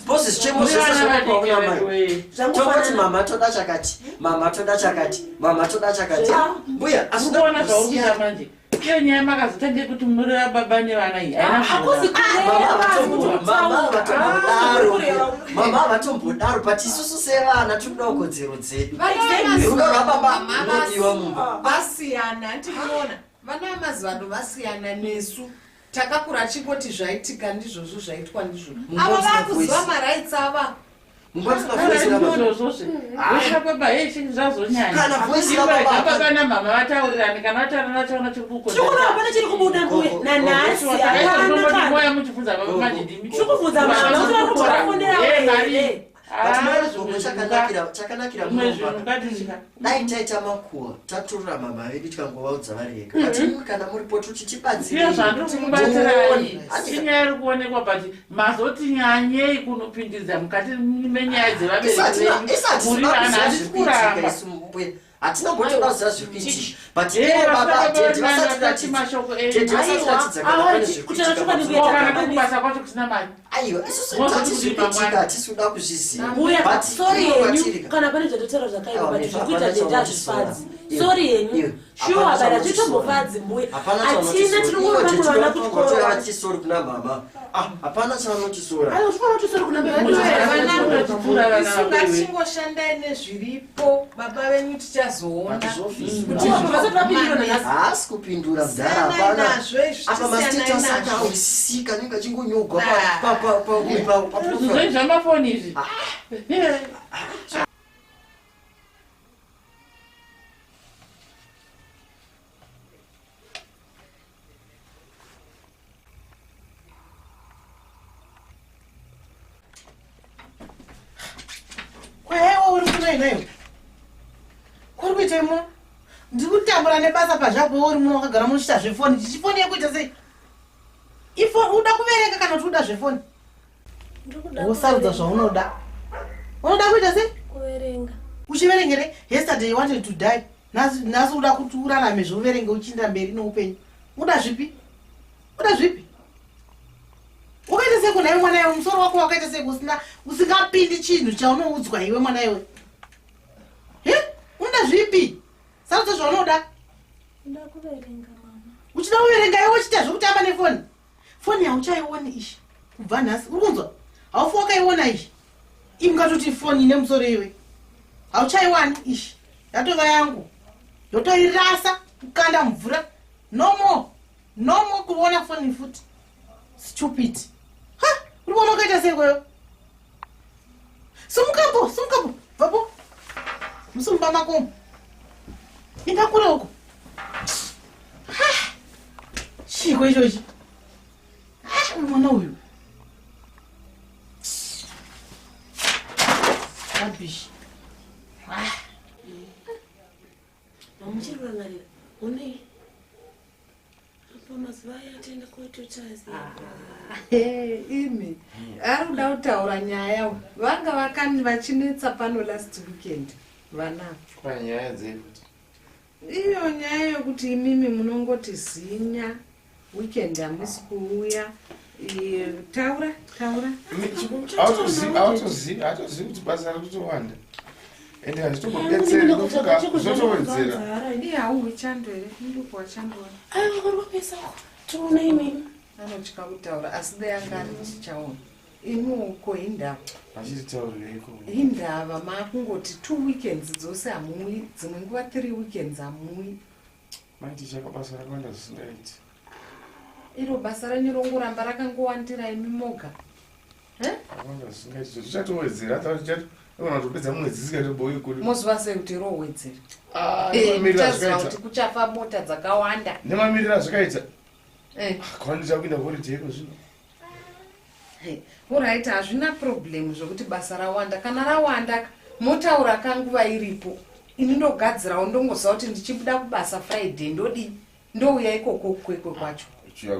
Bosi zvichemo Muri zvese vana zvakupa vadiki kuna mai. vedu. Tongoti mama toda chakati, mama toda chakati, mama toda chakati. Mbuya Muri kuona zvauri kuita manje. Iyo nyaya makazotange kuti munorera baba nevana iyi. Haina Hakusi kubuda. Mama havatombodaro. Mama havatombodaro but isusu sevana tinodawo kodzero dzedu. Rudo rwababa runodiwa mumba. Vasiyana, handiti munoona. Vana vemazuva ano vasiyana nesu. Takakura chingoti zvaitika ndizvozvo zvaitwa ndizvo. Mumba Ava usina vakuziva voice. marights ava. Mumba usina voice rababa. Izvozvozve. Voice rababa hei chinhu zvazonyanya. Kana voice rababa- Baba namama vataurirane kana vataurirana vachaona chiri kukonzera. Tiri kuona hapana chiri kubuda mbuya. Nanhasi hapana kana. Moya muchibvunza baba manje ndimi. Tiri kubvunza mama kuti vari kumbovafonera here. But mai chakanakira chakanakira Zvimwe munomba. zvinhu ngatitya. Dai taita makuwa tatorera mama vedu tikangovaudza vari vega. But imwi kana muripo toti tibatsirei. Iyo zvandiri kumubatsirai inyaya iri kuonekwa but mazoti nyanyei kunopindidza mukati menyaya dzevabereki Isati venyu muri vana kuziva handisi zviri kuitika kuramba. isu mbuya. Hatina kumbotoda kuziva zviri kuitika. But Eh, ivo vasina baba baba tete vari vasati nani mashoko ratidza. enyu. Tete vasati ratidza kana pane zviri kutaura kuitika. chokwadi mbuya Ko kana takabanisa. kubasa kwacho kusina mari. Aiwa isusu Mozoti tati kuti zviri kuitika mangwana. hatisi kuda kuzviziva. Mbuya, But sorry ivo henyu kwatirika. kana pane zvatotaura zvakaipa Aiwa, but nefa, zviri kuita hapana denda chaunotisora. hazvifadzi. Iwe, Sorry iwe, henyu. Shuwa hapana but chaunotisora. hazvitombofadzi mbuya. Hapana Hatina tiri kuona vamwe vana kuchikoro. chaanotisori kuna mama. Ah, hapana chaanotisora. Aiwa uchifana kuti sorry kuna mbuya. Isu ngatingoshandai nezviripo baba venyu tichazoona. Kuti Haasi kupindura mudhara Siyanai hapana. nazvo izvi, Apa tisiyanai mastatus nazvo. akawisisika anenge achingonyogwa Nah. Zvinhu zvamafoni izvi. Kwaiwa uri kunoinayo kuri kuitei muno ndiri kutambura nebasa pazvapo uri muno wakagara munochita zvefoni chichifoni yekuita sei ifo uda kuverenga kana kuti uda zvefoni wosarudza zvaunoda Unoda kuita sei? Kuverenga. Uchiverengere? Yesterday you wanted to die. Nhasi uda kuti urarame zveuverenge uchiinda mberi noupenyu. Uda zvipi? Uda zvipi? Ukaita sei kuna iwe mwana iwe musoro wako wakaita sei usina usingapindi chinhu chaunoudzwa iwe mwana iwe? He? Unoda zvipi? Sarudza zvaunoda. Ndoda kuverenga mama. Uchida kuverenga iwe uchiita zvekutamba nefoni? Foni hauchaioni ishi kubva nhasi. Uri kunzwa? Haufi wakaiona ishi. Ingatoti foni ine musoro iwe. Hauchaiwani ishi. Yatova yangu. Ndotoirasa kukanda mvura. No more. No more kuona foni futi. Stupid. Ha! Uri kuona ukaita sei kweyo? Sumukapo, sumukapo. Bvapo. Musumba mako. Inda kure uko. Ha! Chiiko ichochi? Ha, uyu mwana uyu. Rubbish. Ha! Mamuchiri kurangarira. Onei. Apa mazuva aya ataenda kototazi. Imi ari kuda kutaura nyaya uyu. Vanga vakani vachinetsa pano last weekend vana. Panyaya dzei futi? Iyo nyaya yokuti imimi munongoti zinya weekend hamusi kuuya. Taura taura. Hautozivi kuti basa riri kutowanda ende handitombobetseri zvotowedzera. Iye hauhwi chando here? Muduku wachandoona. Aiwa kurwapesa uko. Tiona imimi. Anotya kutaura asi dai anga ari tichaona. Imi uko indava. Vachititaurireiko? Indava maakungoti 2 weekends dzose hamuuyi, dzimwe nguva 3 weekends hamuuyi. Maiti chaka basa rakawanda zvisingaiti. Iro basa renyu rongoramba rakangowandira imi moga. Rakawanda zvisingaiti zvichatowedzera tichaona kutopedza mwedzi isikatoboyi kuri. Moziva sei kuti rowedzera? Ah, nemamiriro Muchaziva azvakaita. kuti kuchafa mota dzakawanda. Nemamiriro azvakaita. Kwani kuenda holiday iko zvino. Alright, hazvina problem zvokuti basa rawanda. Kana rawanda motaura kanguva iripo. Ini ndogadzirawo ndongoziva kuti ndichibuda kubasa Friday ndodii? Ndouya ikoko kukwekwe kwacho. Uchiuya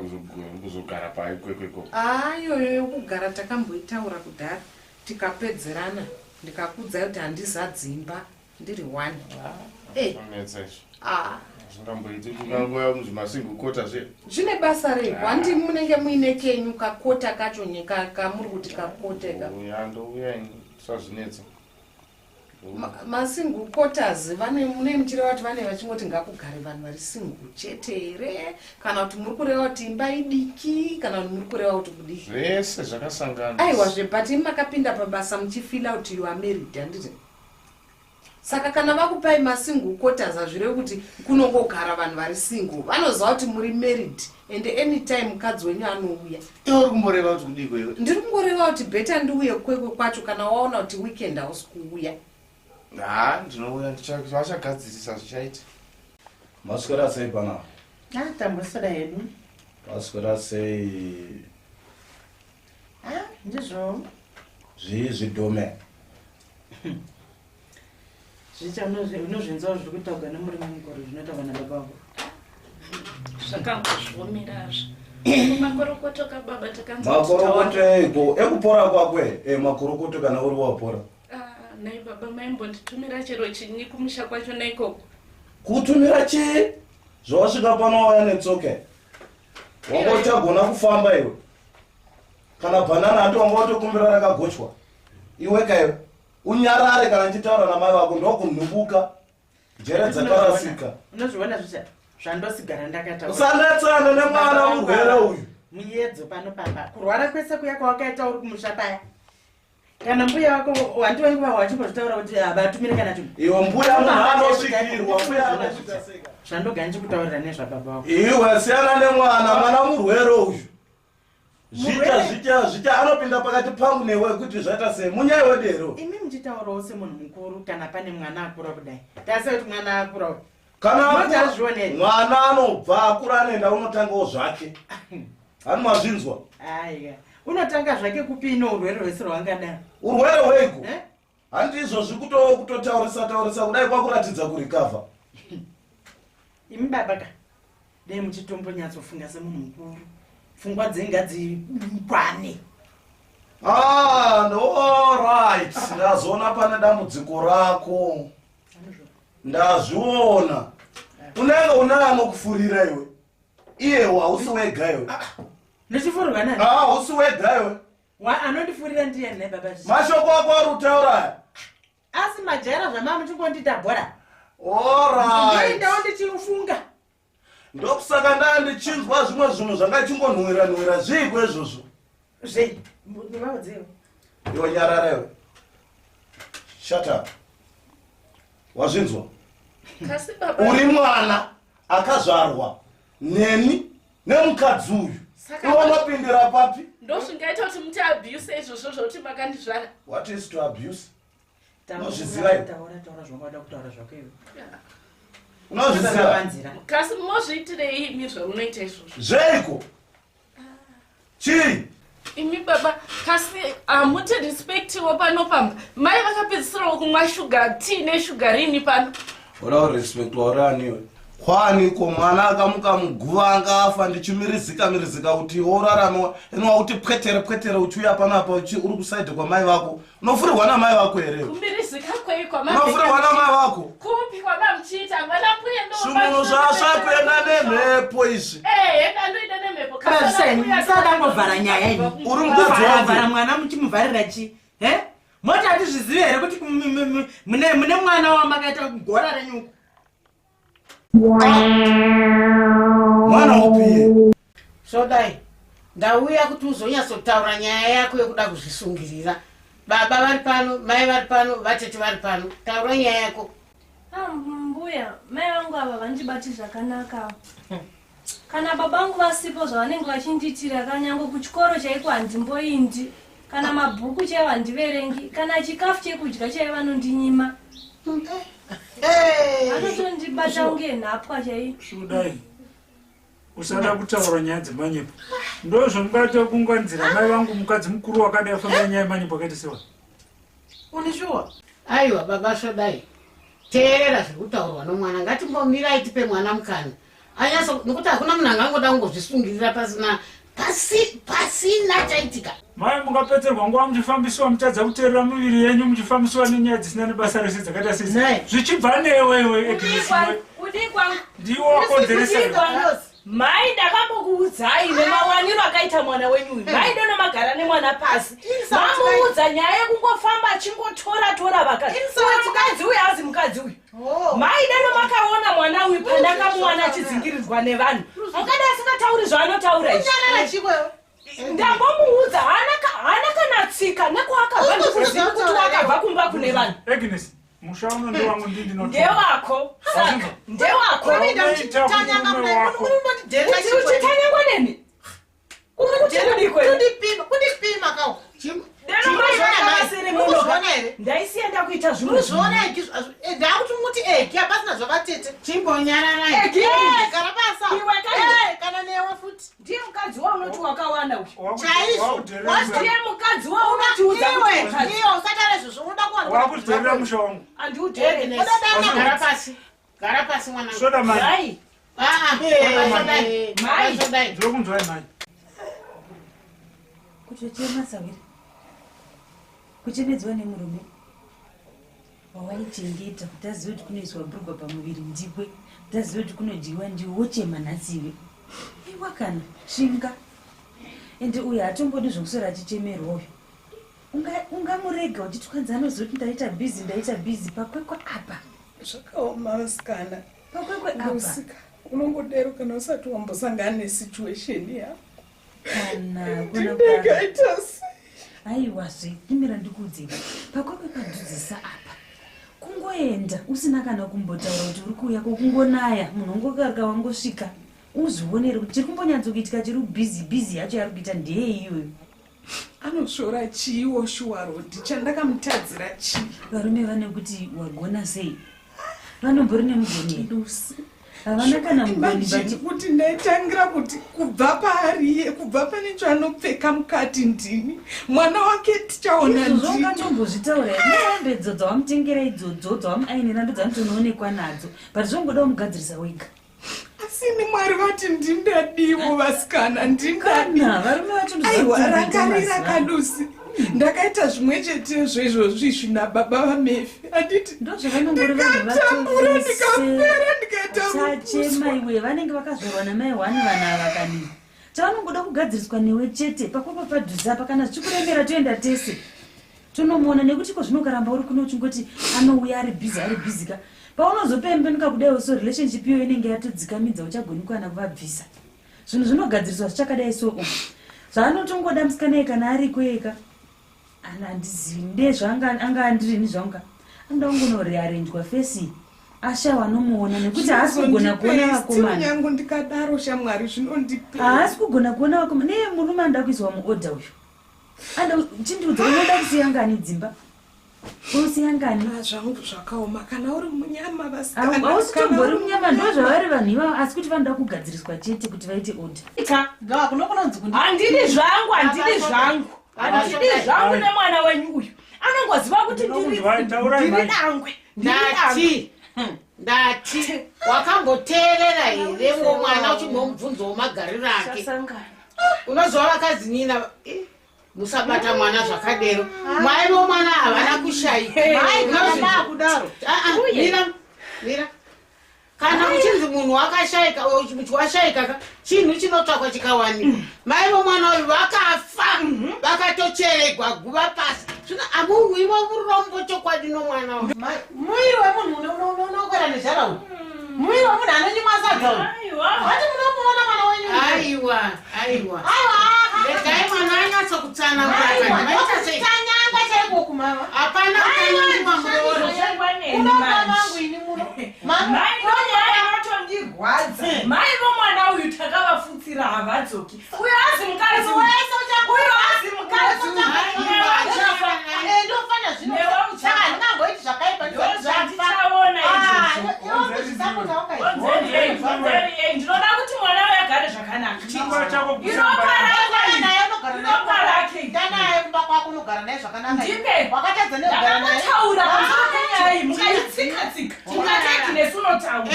kuzogara pai kwekwe ikoko. Ah, iyoyo yokugara takamboitaura kudhara tikapedzerana ndikakuudzai kuti handizadzi imba ndiri one. Zvinonetsa izvi. Ah. Zvingamboiti kuti ungangoya muzvimasingle quarter zve. Zvine basa rei? Handi munenge muine kenyu kakota kacho nyika kamuri kuti kakote ka. Uya ndouya ini usazvinetsa. Masingle quarters vane mune muchireva kuti vane vachingoti ngakugare vanhu vari single chete here kana kuti muri kureva kuti imba idiki kana kuti muri kureva kuti kudii? Zvese zvakasangana. Aiwa zve but imi makapinda pabasa muchifila kuti you are married handiti? Saka kana vakupai masingle quarters hazvirevi kuti kunongogara vanhu vari single. Vanoziva kuti muri married and anytime mukadzi wenyu anouya. Iwe uri kumboreva kuti kudii kwewe? Ndiri kungoreva kuti better ndiuye kwekwe kwacho kana waona kuti weekend hausi kuuya. Ha, ndinouya vachagadzirisa zvichaita. Maswera sei panapa? Ah, tamboswera hedu. Maswera sei? Ah, ndizvo. Zvii zvidhome? Zvicha unozvinzwa zviri kutaurwa nemurume mukuru zvinotaurwa nababa vako. Zvakangozviomerazvo. Makorokoto kababa takanzwa Makorokoto eiko? Ekupora kwakwe? Makorokoto kana uri wapora. Ah, nai baba maimbonditumira chero chinyi kumusha kwacho naikoko. Kutumira chii? Zvawasvika pano wauya netsoka. Wanga uchagona kufamba iwe. Kana bhanana handi wanga watokumbira rakagochwa. Iwe kaiwe. Unyarare kana ndichitaura namai vako ndokunhubuka. Njere dzakarasika. Unozviona zvicha zvandosigara ndakataura. Usanetsana nemwana murwere uyu. Muyedzo pano papa. Kurwara kwese kuya kwawakaita uri kumusha paya. Kana mbuya wako wandiwe nguva wachimbozvitaura kuti havatumire kana chinhu. Iwe mbuya munhu anosvikirwa, mbuya anosvika seka. Zvandogara ndichikutaurira nezvababa wako. Iwe siyana nemwana, mwana murwere uyu. Zvicha zvicha zvicha anopinda pakati pangu newe kuti zvaita sei munyai wedero. Imi muchitaurawo semunhu mukuru kana pane mwana akura kudai. Tarisa kuti mwana akura uyu. Kana Munoti akura- azvionere. mwana anobva akura anoenda unotangawo zvake. Hani mazvinzwa? Aiwa. Unotanga zvake kupi ino urwere rwese rwangadaro? Urwere hweiko? Handi izvozvi kutotaurisa taurisa kudai kwakuratidza kurikavha. Imi baba ka. Dai muchitombonyatsofunga semunhu mukuru. Pfungwa dzenyu ngadzikwane. Ah, no, all right. Ndazoona pane dambudziko rako. Ndazviona. Unenge unaye anokufurira iwe. Iyewo hausi wega iwe. Ndichifurirwa nani? Ah, hausi wega iwe. Wa anondifurira ndiye nhai baba. Mashoko ako ari kutaura aya. Asi majaira zvamama muchingondiita bhora. Alright. Ndoendawo ndichifunga. Ndokusaka ndaa ndichinzwa zvimwe zvinhu zvanga chingonhuwira nhuwira zviiko izvozvo. Zvei? Ndivaudzewo. Iwe nyarara iwe. Shut up. Wazvinzwa? Kasi baba. Uri mwana akazvarwa neni nemukadzi uyu. Saka- Iwe unopindira papi? Ndozvingaita kuti muti abuse izvozvo zvokuti makandizvara. What is to abuse? Unozviziva iwe? Taura taura zvawangada kutaura zvako iwe. Unozviziva? Kasi mozviitirei imi zvamunoita izvozvo? Zveiko? Chii? Imi baba, kasi hamuti respectiwo pano pamba. Mai vakapedzisirawo kumwa shuga tea neshuga rini pano. Ora urespect wauri iwe. Kwaniko mwana akamuka muguva anga afa ndichimirizika mirizika kuti iwe urarame inwa kuti pwetere pwetere uchiuya panapa uchi uri kusaidhi kwamai vako unofurirwa namai vako here iwe? Kumirizika kwei unofurirwa namai vako Kupi kwamamuchiita? Mwana mbuya ndo. zvimunhu zvasvakuenda nemhepo izvi Eh, ndandoenda nemhepo. Mazviseni musadangovhara nyaya ini. Uri mukadzi wangu. Kuvhara mwana muchimuvharira chi? He? Moti hatizvizivi here kuti mune mune mwana wamakaita gora renyuko. Mwana upiye? Sodai, ndauya kuti uzonyatsotaura nyaya yako yekuda kuzvisungirira. Baba vari pano, mai vari pano, vatete vari pano. Taura nyaya yako. Ah, mbuya mai vangu ava vandibati zvakanaka kana baba vangu vasipo zvavanenge vachindiitira kanyange kuchikoro chaiko handimboindi kana mabhuku chaivo handiverengi kana chikafu chekudya chaivo vanondinyima vanotondibata kunge nhapwa chaiyo Sudai. Usada kutaura nyaya dzemanyepo. Ndozvomubata kunganzira mai vangu mukadzi mukuru wakadai afamba nyaya yemanyepo akaita sewa. Une shuwa? Aiwa baba Sodai, teerera zviri kutaurwa nomwana. Ngatimbomirai tipe mwana mukana. Anyatso nokuti hakuna munhu angangoda kungozvisungirira pasina pasi pasina chaitika. Mai mungapedzerwa nguva muchifambisiwa mutadza kuteerera miviri yenyu muchifambisiwa nenyaya dzisina nebasa rese dzakaita sesi. Zvichibva newe iwe Agnes. iwe. Kudii kwangu? Ndiwe wakonzeresa. Kudii kwangu? Mai ndakambokuudzai nemawaniro akaita mwana wenyu uyu. Mai dono magara nemwana pasi. Mamuudza nyaya yekungofamba achingotora tora vakadzi. Uyu mukadzi uyu hazi mukadzi uyu. Mai dano makaona mwana uyu pandakamuwana achidzingirirwa nevanhu. Mukadzi asingatauri zvaanotaura izvi. Kunyarara chiko iwe? Ndambomuudza haana haana kana tsika nekwaakabva ndikuzivi kuti wakabva kumba kune vanhu. Agnes, musha uno ndewangu ndini ndinotonga. Ndewako. Saka ndewako. Kuti uchitanyangwa neni? Uri kuti kudii kwedu? Kundipima, kundipima kawo. Deno mai vanga vasiri muno ka. Ndaisiya ndakuita zvimwe Unozviona egi ndakuti muti egi hapasina zvavatete. Chimbonyararai. Egi. Eh, gara basa. Iwe kai. Eh, kana newe futi. Ndiye mukadzi waunoti wakawana uyu. Chaizvo. Ndiye mukadzi waunotiudza kuti Iwe, mukadzi. iwe usatare izvozvo unoda kuwana. Wakudherera musha wangu. Andiudherere. Gara pasi. Gara pasi mwanangu. Soda mai. Mai. Ah, ah, baba Sodai. Baba Sodai. Ndinokunzwai mai. Kutochema sawira. Kuchemedzwa nemurume wawaichengeta kuti azive kuti kunoiswa bhurugwa pamuviri ndikwe kuti azive kuti kunodyiwa ndiwe wochema nhasiwe iwa kana svinga ende uyu haatombodi zvokuswera achichemerwa uyu Ungamurega uchiti kwanzi anoziva kuti ndaita bhizi ndaita bhizi pakwekwe apa Zvakaoma vasikana. Pakwekwe apa. Lusika, unongodero kana usati wambosangana nesituation yako. Kana Ndingaita sei? Aiwazve imira ndikuudze pakwekwe padhudzisa apa kungoenda usina kana kumbotaura kuti uri kuuya kokungonaya munhu ongokarika wangosvika uzvionere kuti chiri kumbonyatsokuitika chiri bhizi bhizi yacho yari kuita ndeye iyoyo Anosvora chiiwo shuwa Rodi chandakamutadzira chii? Varume vane kuti wagona sei vanombori nemugoni here? Lucy. Havana kana mugoni Imagine but kuti ndaitangira kuti kubva paariye kubva pane chaanopfeka mukati ndini mwana wake tichaona izvozvo ndini ungatombozvitaura here nehembe idzo dzawamutengera idzodzo dzawamuainira ndodzanotonoonekwa nadzo but zvongoda kumugadzirisa wega asi ini Mwari vati ndindadiwo vasikana ndindadi Kana, varume vacho aiwa ndozvakutoita rangarira mazuva ano. kalusi. Ndakaita zvimwe chetezvo izvozvi izvi nababa vamefi handiti? Ndikatambura ndikapera ndikaita Chachema iwe, vanenge vakazvarwa namai hwani vanhu ava kani. Chavanongoda kugadziriswa newe chete, pakwapa padhuze apa kana zvichikuremera toenda tese. Tonomuona nekuti ko zvino ukaramba uri kuno uchingoti anouya ari busy ari busy ka. Paunozopembenuka kudai so relationship iyoyo inenge yatodzikamidza uchagoni kuwana kuvabvisa. Zvinhu zvinogadziriswa zvichakadai so um. Zvaanotongoda musikana iye kana ariko eka. Ana handizivi ndezvanga anga andirini zvangu ka. Anoda kungonorearranjwa face iyi. Ashaiwa anomuona nekuti haasi kugona kuona vakomana. Nyangu ndikadaro shamwari zvinondipedza. Haasi kugona kuona vakomana. Neye murume anoda kuiswa muorder uyu. Anda chindiudza unoda kusiya ngani dzimba? Unosiya ngani? Ah, zvangu zvakaoma kana uri munyama vasikana. Hausitombori munyama ndozvavari vanhu ivavo asi kuti vanoda kugadziriswa chete kuti vaite order. Handidi zvangu, handidi zvangu. Handidi zvangu nemwana wenyu uyu. Anongoziva kuti ndiri ndiri dangwe. Ndiri dangwe. Ndati ndati wakamboteerera here wo mwana uchimbomubvunzawo magariro ake? Unoziva vakadzi nina musabata mwana zvakadero. Mai vomwana havana kushaika. Mai, kana maakudaro. Ah, ah, mira mira kana kuchinzi munhu wakashaika kuti washaika ka chinhu chinotsvakwa chikawanikwa. Mai vomwana uyu vakafa vakatocheregwa guva pasi. Zvino amuhwivo vurombo chokwadi nomwana uyu. Muiri wemunhu unokwera nezhara uyu. Muiri wemunhu anonyimwa sadza uyu. Vati munomuona mwana wenyu. Aiwa, aiwa. Regai mwana anyatso kutsanangura Aiwa, kana maita sei? tanyanga chaiko kumama. Hapana kutanyangwa muroora. Munopa mangu ini muno. Mai vomwana vanotondirwadza. Mai vomwana uyu takavafutsira havadzoki. Uyo azi mukadzi uyu. Uyo azi mukadzi uyu. Ndofana zvino. Newe uchafa. Saka handingamboiti zvakaipa Ndozvandichaona izvozvo. Ndinoda kuti mwana uyu agare zvakanaka. Iropa rake. Iropa rake. Ndanaye kumba kwako unogara naye zvakanaka. Ndipe. Wakatadza nekugara naye. Ndakambotaura pamusoro penyaya iyi mukaitsika-tsika. Mukati Agnes unotaura.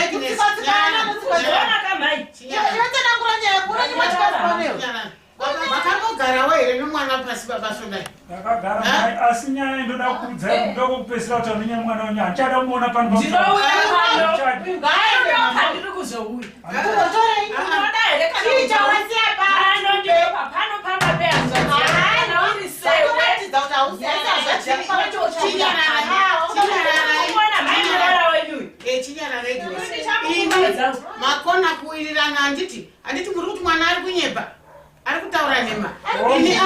Zvaona kamhai. Iwe tsanangura nyaya unonyimwa chikafu panewe. Makambogarawo here nomwana pasi baba Sonai? Ndakagara mai, asi nyaya indoda kukuudzai kuda kwekupedzisira kuti anonya mwana wenyu handichada kumuona pano Ndinouya pano. Handichadi. Pandiri kuzouya. Unoda here kana Chii chawasiya pano? Pano ndipo pano pamba pehanzvadzi yako. Kana uri sewe. Zvatoratidza kuti hausi hanzvadzi yako. Kuona mai murara wenyu uyu. Chinyarara makona kuwirirana handiti handiti muri kuti mwana ari kunyepa ari kutaura nhema ini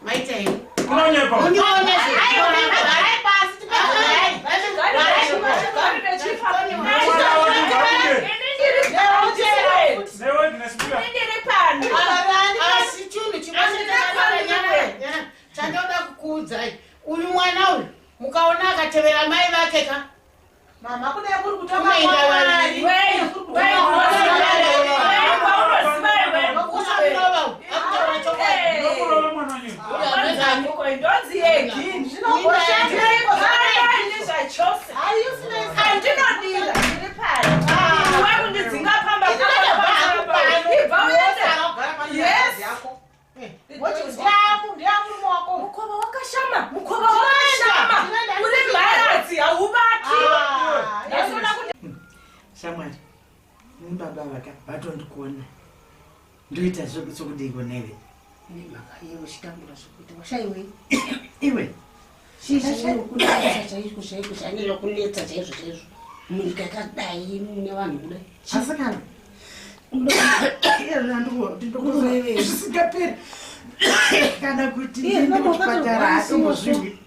maita henyu Unonyepa. Undione asi chinhu chimwe chandoda kukuudzai uyu mwana uyu mukaona akatevera mai vake ka Mama kudai kuri kutamba Kunoenda kwaMwari. vaviri. Ndonzi yegini. Ndiri zvachose. Andinodira. Ndiri pano. Iwe kundidzinga pamba pano. Ibva uende. Yes. Mukova wakashama. Mukova wakashama. Uri mharadzi hauvaki. Ndasona kuti Shamwari, ini baba vaka vatondikuona. Ndoita sokudiko neve. Nemhaka iye uchitambura zvekuti washaiwei? Iwe. Chii chainokunetsa chaizvo chaizvo chanyanya kunetsa chaizvo chaizvo munyika yakadai mune vanhu kudai? Asikana. Zvisingaperi. Kana kuti Iye, ndiende mama, kuchipatara wakatorwa atombozviwi.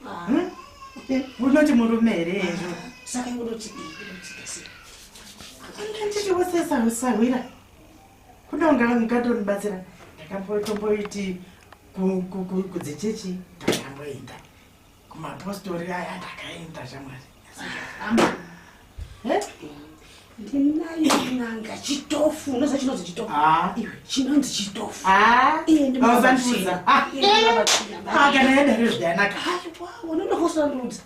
Unoti murume here izvo? Saka iwe unoti dii? Unotsika sei? Ndanditi wosesahwira. Kuda ungatondibatsira. Ndakambotomboiti kudzechechi ndakamboenda. Kumapostori aya ndakaenda shamwari. Ndinayo n'anga chitofu, unoziva chinonzi chitofu? Iwe. Chinonzi chitofu. Ah, Iye ndi ausandiudza. Ah, Iye ndi muramba-tsvina. Ah, kana yadaro zvayanaka. Aiwa, unonokosandiudza.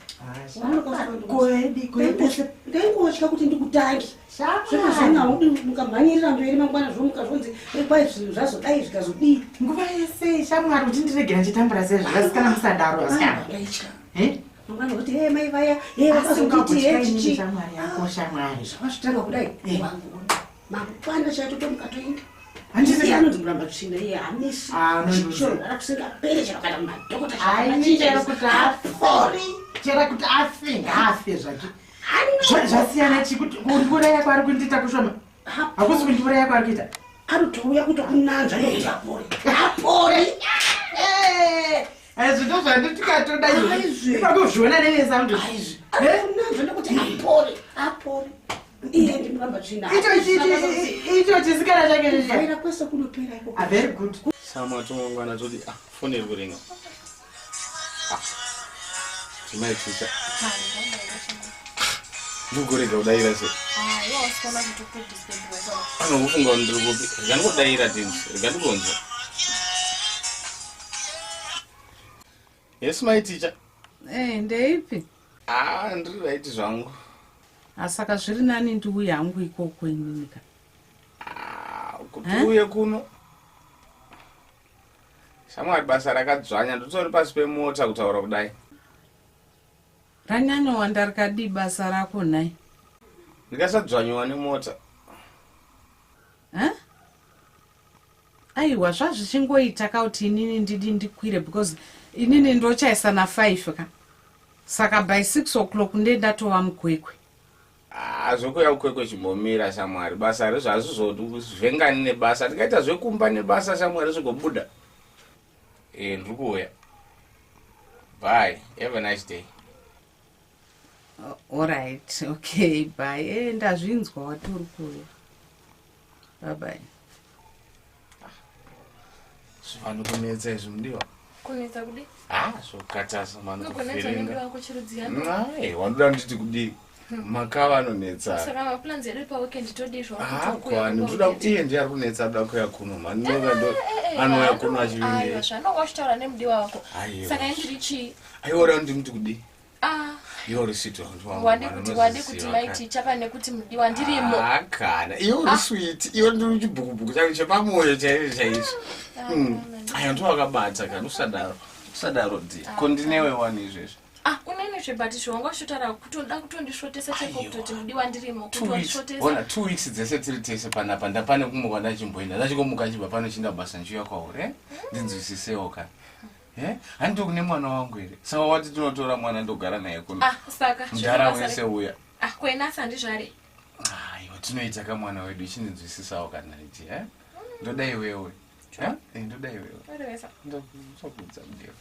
Koedi, koedi. Ndaingotya kuti ndikutange. Zvakazona haudi mukamhanyirira mberi mangwana zvomuka zvonzi kwai zvinhu zvazodai zvikazodii. Nguva yese shamwari kuti ndiregera ndichitambura sei zvasikana musadaro vasikana. Ndaitya. Eh? Mangwana kuti hey mai vaya, hey Asi vakazonditi ungagotya hey inini chichi. shamwari yako shamwari. Zvavazvitanga kudai wangu. Mangwana chaitotomuka toenda. Handisi- Iye anonzi muramba tsvina iye hamisi. Ah, unondiudza. Chorwara kusingaperi chero kana madhokota Ai, chero kuti afe. Chero kuti afe ngaafe zvake. Zvasiyana chi kuti kundiuraya kwaari kundiita kushoma. Hakusi kundiuraya kwaari kuita. Anotouya kutokunanzva nekuti apore. Apore. Izvi ndozvandikatoda Aizve. ipakuzviona nevesaundi. Anokunanzva nekuti apore. Apore. Iye ndi muramba tsvina. Icho chisikana chake chichi. Kuvhaira kwese kunopera ikoko. Ah, very good. Sama tomangwana toti ah foni iri kuringa. Ah. Chimai ticha. Ndikukurega kudaira sei? Anokufunga kuti ndiri kupi? Rega ndikudaira James, rega ndikunzwa. Yes my teacher. Eh, ndeipi? Ah, ndiri right zvangu. Asaka zviri nani ndiuye hangu ikoko inini ka. Kuti uye kuno. Shamwari basa rakadzvanya ndotori pasi pemota kutaura kudai. Ranyanyowanda rikadii basa rako nhai? Ndikasadzvanyiwa nemota. Eh? Aiwa zvazvichingoita ka kuti inini ndidi ndikwire because inini ndochaisa na5 ka. Saka by 6 o'clock nde ndatova mukwekwe. Ah, zvokuya kukwekwe chimbomira shamwari basa rezvazvizvengani nebasa ndikaita zvekumba nebasa shamwari zvigobuda e ndiri kuuya bye have a nice day Alright, okay, bye. Eh, ndazvinzwa wati uri kuuya. Bye bye. zvivanokunetsa izvi mudiwa Kunetsa kudi? ah zvokatasa Unogonetsa nemudiwa wako chirudziyano. ai wandoda nditi kudii makava anonetsa Saka maplans edu paweekend todii Ah, kwani ndoda kuti iye ndiye ari kunetsa adoda kuuya kuno mani anouya kuno achivinei zvanonga uchitaura nemudiwa wako. Aiwa. Saka indiri chii? aiwa ndimuti kudii Ah, iwe uri sweet wangu wadi kuti wadi kuti maiticha pane kuti mudiwa ndirimo. Ah, kana iwe uri sweet iwe ndiri chibhukubhuku chako chepamwoyo chaizvo chaizvo ayo ndo wakabata kana usadaro usadaro di ko ndinewe wani izvezvi Ah, unene zvebati zvawanga uchitaura kutoda kutondisvotesa chaiko kutoti mudiwa ndirimo Two weeks. Ona, kutondisvotesa. 2 weeks dzese tiri tese panapa ndapane kumuka ndachimboenda ndachingomuka achibva pano chienda kubasa ndichiuya kwauri eh? ndinzwisisewo kana Eh? handiti kune mwana wangu here saka wati tinotora mwana ndogara naye kuno Ah, saka mudhara zvine basa wese rei? uya Ah, kwenasa handizvari. aiwa tinoita kamwana wedu ichinzwisisawo kana iti eh? ndoda iwewe Eh? Eh, ndoda iwewe Orevesa. ndakudza mudiwa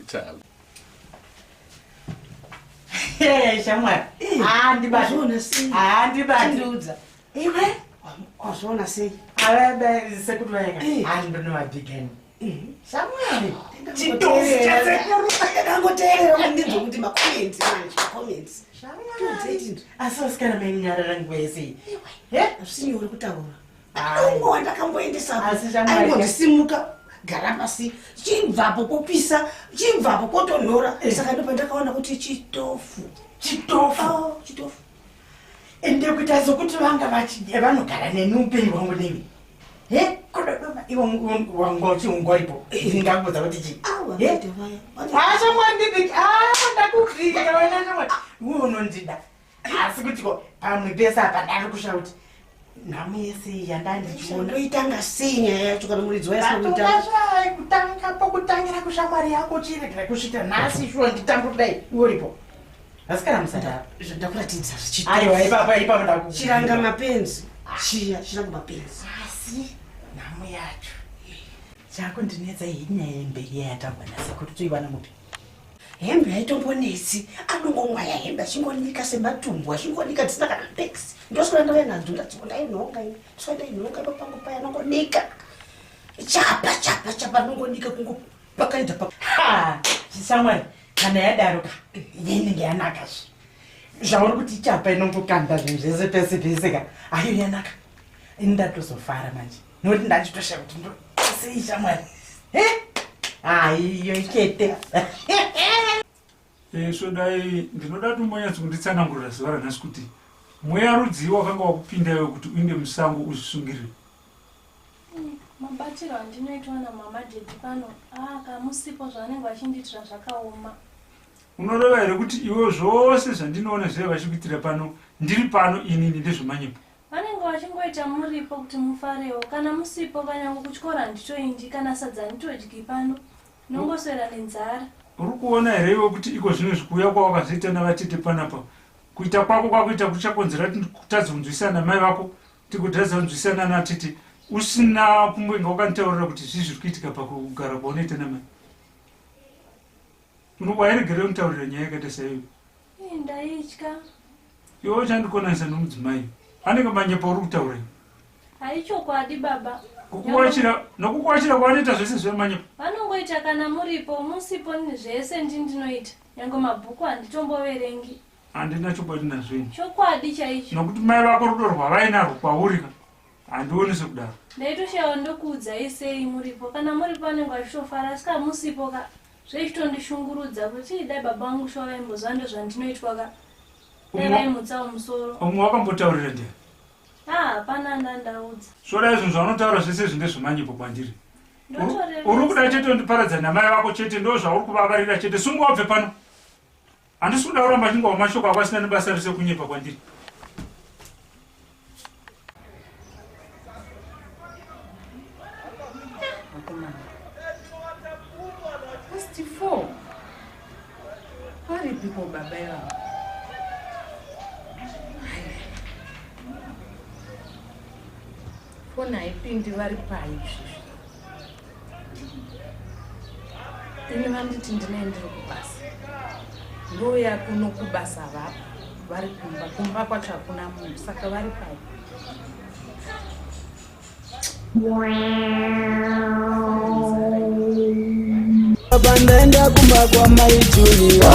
Chalo. Eh, shamwari. Ah, ndibate. Wazviona sei? Ah, ndibate. Chindiudza. Iwe? Wazviona sei? Alaba sekuru vayaka. Ah, ndonovabhigani. Shamwari. Chitofu chasekuru. Ndakangoteerera kuti ndinzwe kuti macomments manje, macomments. Tiudzei tinzwe. Asi vasikana mainyarara nguva yese iyi. Hazvisi nyore kutaura. Umwe wandakamboendesapo Asi shamwari- aingondisimuka gara pasi chibvapo kopisa chibvapo kotonhora saka ndopandakaona kuti chitofu Chitofu. Oh, chitofu Ende kuita sokuti vanga vanogara neni upenyu hwangu nevi. He? Kudodoma iwe wanga uchiungoripo. Ndingakuudza kuti chii? He? Ah, shamwari ndibiki. Ah, ndakubvira wena shamwari. Iwe unondida. Asi kuti ko pamwe pese apa ndari kusha kuti nhamo yese iyi yandandichiona. ndoitanga sei nyaya yacho kana muridzi waisina kuitanga Ndatunga kutanga pokutangira kushamwari yako uchiregera kusvika nhasi shuwa nditambo kudai iwe uripo. Vasikana musadaro. Ndakuratidza Aiwa ipapo ipapo ndaku. chiranga mapenzi chiya chiranga mapenzi Asi nhamo yacho. Chakundinetsa iyi nyaya yemberi yayatangwa nasekuru toiwana mupi. hembe haitombonetsi anongomwaya hembe achingonika sematumbu achingonika dzisina kana pex ndoswera ndauya nadzo ndadziko ndainhonga ini ndoswera ndainhonga ipapo pangu paya anongonika chapa chapa chapa anongonika kungopakaidza pa Ha, shamwari kana yadaro ka inenge yanakazve. Zvauri kuti ichapa inongokanda zvinhu zvese pese pese ka. Ayo yanaka. Ini ndatozofara manje. Nokuti ndachitoshaya kuti ndosei shamwari. He? Hayi iyo ichete. Eh, so dai ndinoda kuti umbonyatso kunditsanangurira zuva ranhasi kuti mweya rudzii wakanga wakupinda iwe kuti uinde musango uzvisungirire. Mabatiro andinoitwa namama dhedhi pano ah kamusipo zvavanenge vachindiitira zvakaoma. Unoreva here kuti iwe zvose zvandinoona zviya vachikuitira pano ndiri pano inini ndezvemanyepo? Vanenge vachingoita muripo kuti mufarewo kana musipo kanyange kuchikoro handitoindi kana sadza handitodyi pano ndongoswera nenzara. Uri kuona here iwe kuti iko zvino izvi kuuya kwawakazoita navatete panapa kuita kwako kwakuita kuchakonzera kuti kutadza kunzwisana namai vako tigotadza kunzwisana natete usina kumboinga wakanditaurira kuti zvii zviri kuitika pakugara kwaunoita namai wairegerei kunditaurira nyaya yakaita saiyo? Ndaitya. Iwe uchandikonanisa nomudzimai anenge manyepo uri kutaura iwe. Haichokwadi baba. Kukuwachira nokukuwachira kwavanoita zvese zvemanyepo. Vanongoita kana muripo musipo zvese ndini ndinoita nyange mabhuku handitomboverengi. Handina chokwadi nazvo ini. Chokwadi chaicho. Nokuti mai vako rudo rwavainarwo kwauri ka handioni sekudaro. Ndaitoshaiwa ndokuudzai sei muripo kana muripo vanenge vachitofara asi kana musipo ka Zvechiitondishungurudza kuti dai baba vangu shuwa vaimboziva ndozvandinoitwa ka. Dai vaimutsawo musoro. Umwe wakambotaurira ndiani? Ah, hapana andandaudza. Svorai zvinhu zvaunotaura zvese izvi ndezvemanyepo kwandiri. Uri kuda chete undiparadza namai vako chete ndozvauri kuvavarira chete. Sunga wabve pano. Handisi kuda kuramba chingwa mashoko ako asina nebasa rese kunyepa kwandiri. Past 4. Varipiko baba ivava? Foni haipindi vari pai izvezvi. Ini vanditi ndine ndiri kubasa. Ndouya kuno kubasa vapo vari kumba kumba kwacho hakuna munhu saka vari pai. Pandaenda kumba kwa mai Julia,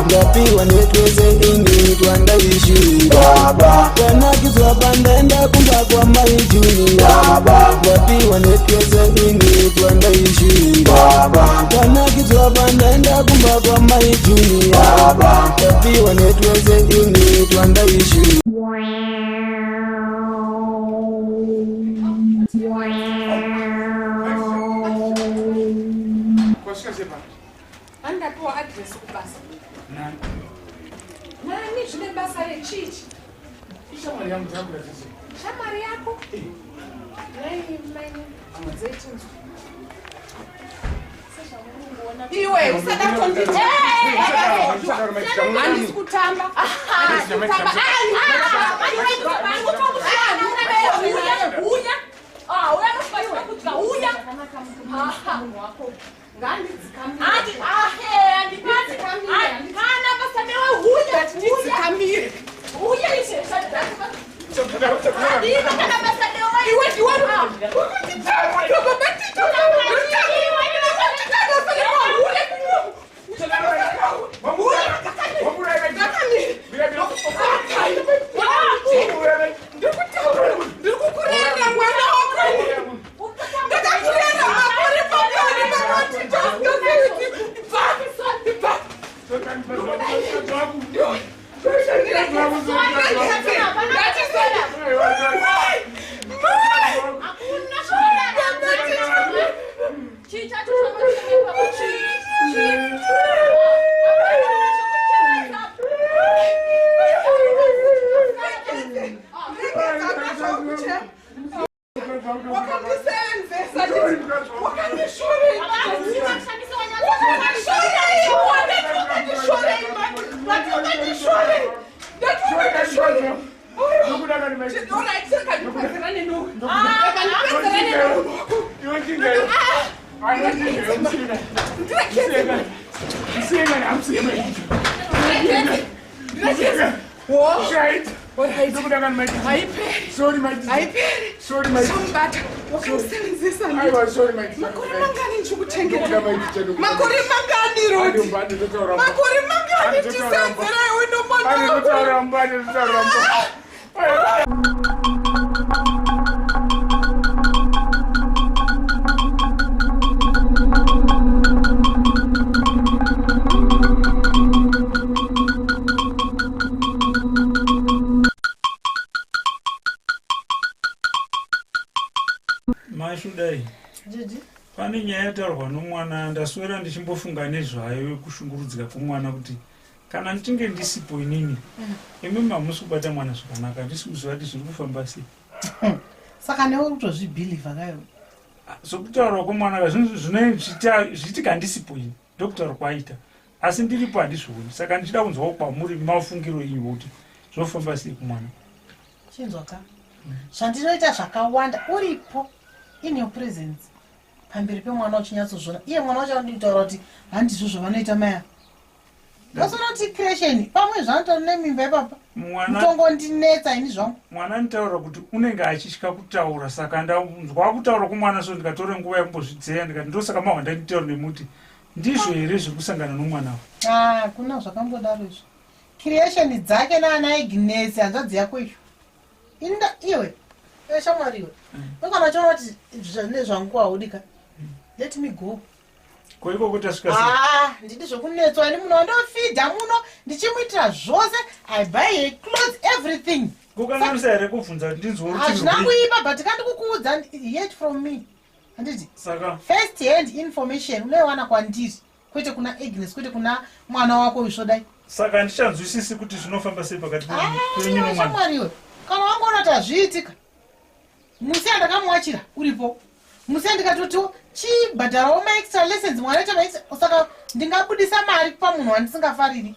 ndapiwa netwese ini twandaishira. Ndanakidzwa pandaenda kumba kwa mai Julia, ndapiwa netwese ini twandaishira. Ndanakidzwa pandaenda kumba kwa mai Julia, ndapiwa netwese ini twandaishira. Kwasvika sei pano? Andapiwa address kubasa. Nani? Nani zvine basa rechichi? Ishamwari yangu dzakura dzese. Shamwari yako? Nai mai dzetinzwa. Iwe usada kutonditi. Handisi kutamba. Handisi kutamba. Ndikukurera mwana wako ndakakurera makore mangani Wakandisenzesa, Makore mangani ndichikutengera? Makore mangani Rodi? Makore mangani ndisenzera iwe nomwana Andinotaura mumba, andinotaura mumba. Mashudai. Pane nyaya yataurwa nomwana ndaswera ndichimbofunga nezvayo yekushungurudzika kwomwana kuti kana ndichinge ndisipo inini imi hamusi kubata mwana zvakanaka handisi kuziva kuti zviri kufamba sei. Saka newe uri kutozvibhilivha kayo. Sokutaurwa kwomwana ka zvinhu zvichiitika handisipo ini ndokutaura kwaaita asi ndiripo handizvioni saka ndichida kunzwawo kwamuri mafungiro enyu kuti zvofamba sei kumwana. Chinzwa ka zvandinoita zvakawanda uripo in your presence pamberi pemwana uchinyatsozvona iye mwana wacho anodi kutaura kuti handizvo zvavanoita maya vasonoti creation pamwe zvanotori nemimba ipapa mutongondinetsa ini zvangu. Mwana anitaura kuti unenge achitya kutaura saka ndanzwa kutaura kwomwana so ndikatore nguva yekumbozvidzeya ndikati ndosaka mahwa ndanditaura nemuti ndizvo here zviri kusangana nomwana Ah, kuna zvakambodaro izvo creation dzake naana Agnes hanzvadzi yako iyo inda iwe iwe shamwari iwe nokana uchiona kuti nezvangu haudika let me go. Ko ikoko tasvika sei? Ah, ndidi zvokunetswa ini muno wandofidha muno ndichimuitira zvose I buy her clothes everything. Kukanganisa here kubvunza kuti ndinzwe Hazvina rutivi rwei? kuipa but kandikukuudza yet from me handiti Saka first hand information unoiwana kwandiri kwete kuna Agnes kwete kuna mwana wako uyu Saka handichanzwisisi kuti zvinofamba sei pakati penyu Iwe nomwana. shamwari iwe kana wangoona kuti hazviitika musi andakamuwachira uripo musi andikatotiwo chibhadharawo maextra lessons mwana aita maextra saka ndingabudisa mari kupa munhu wandisingafariri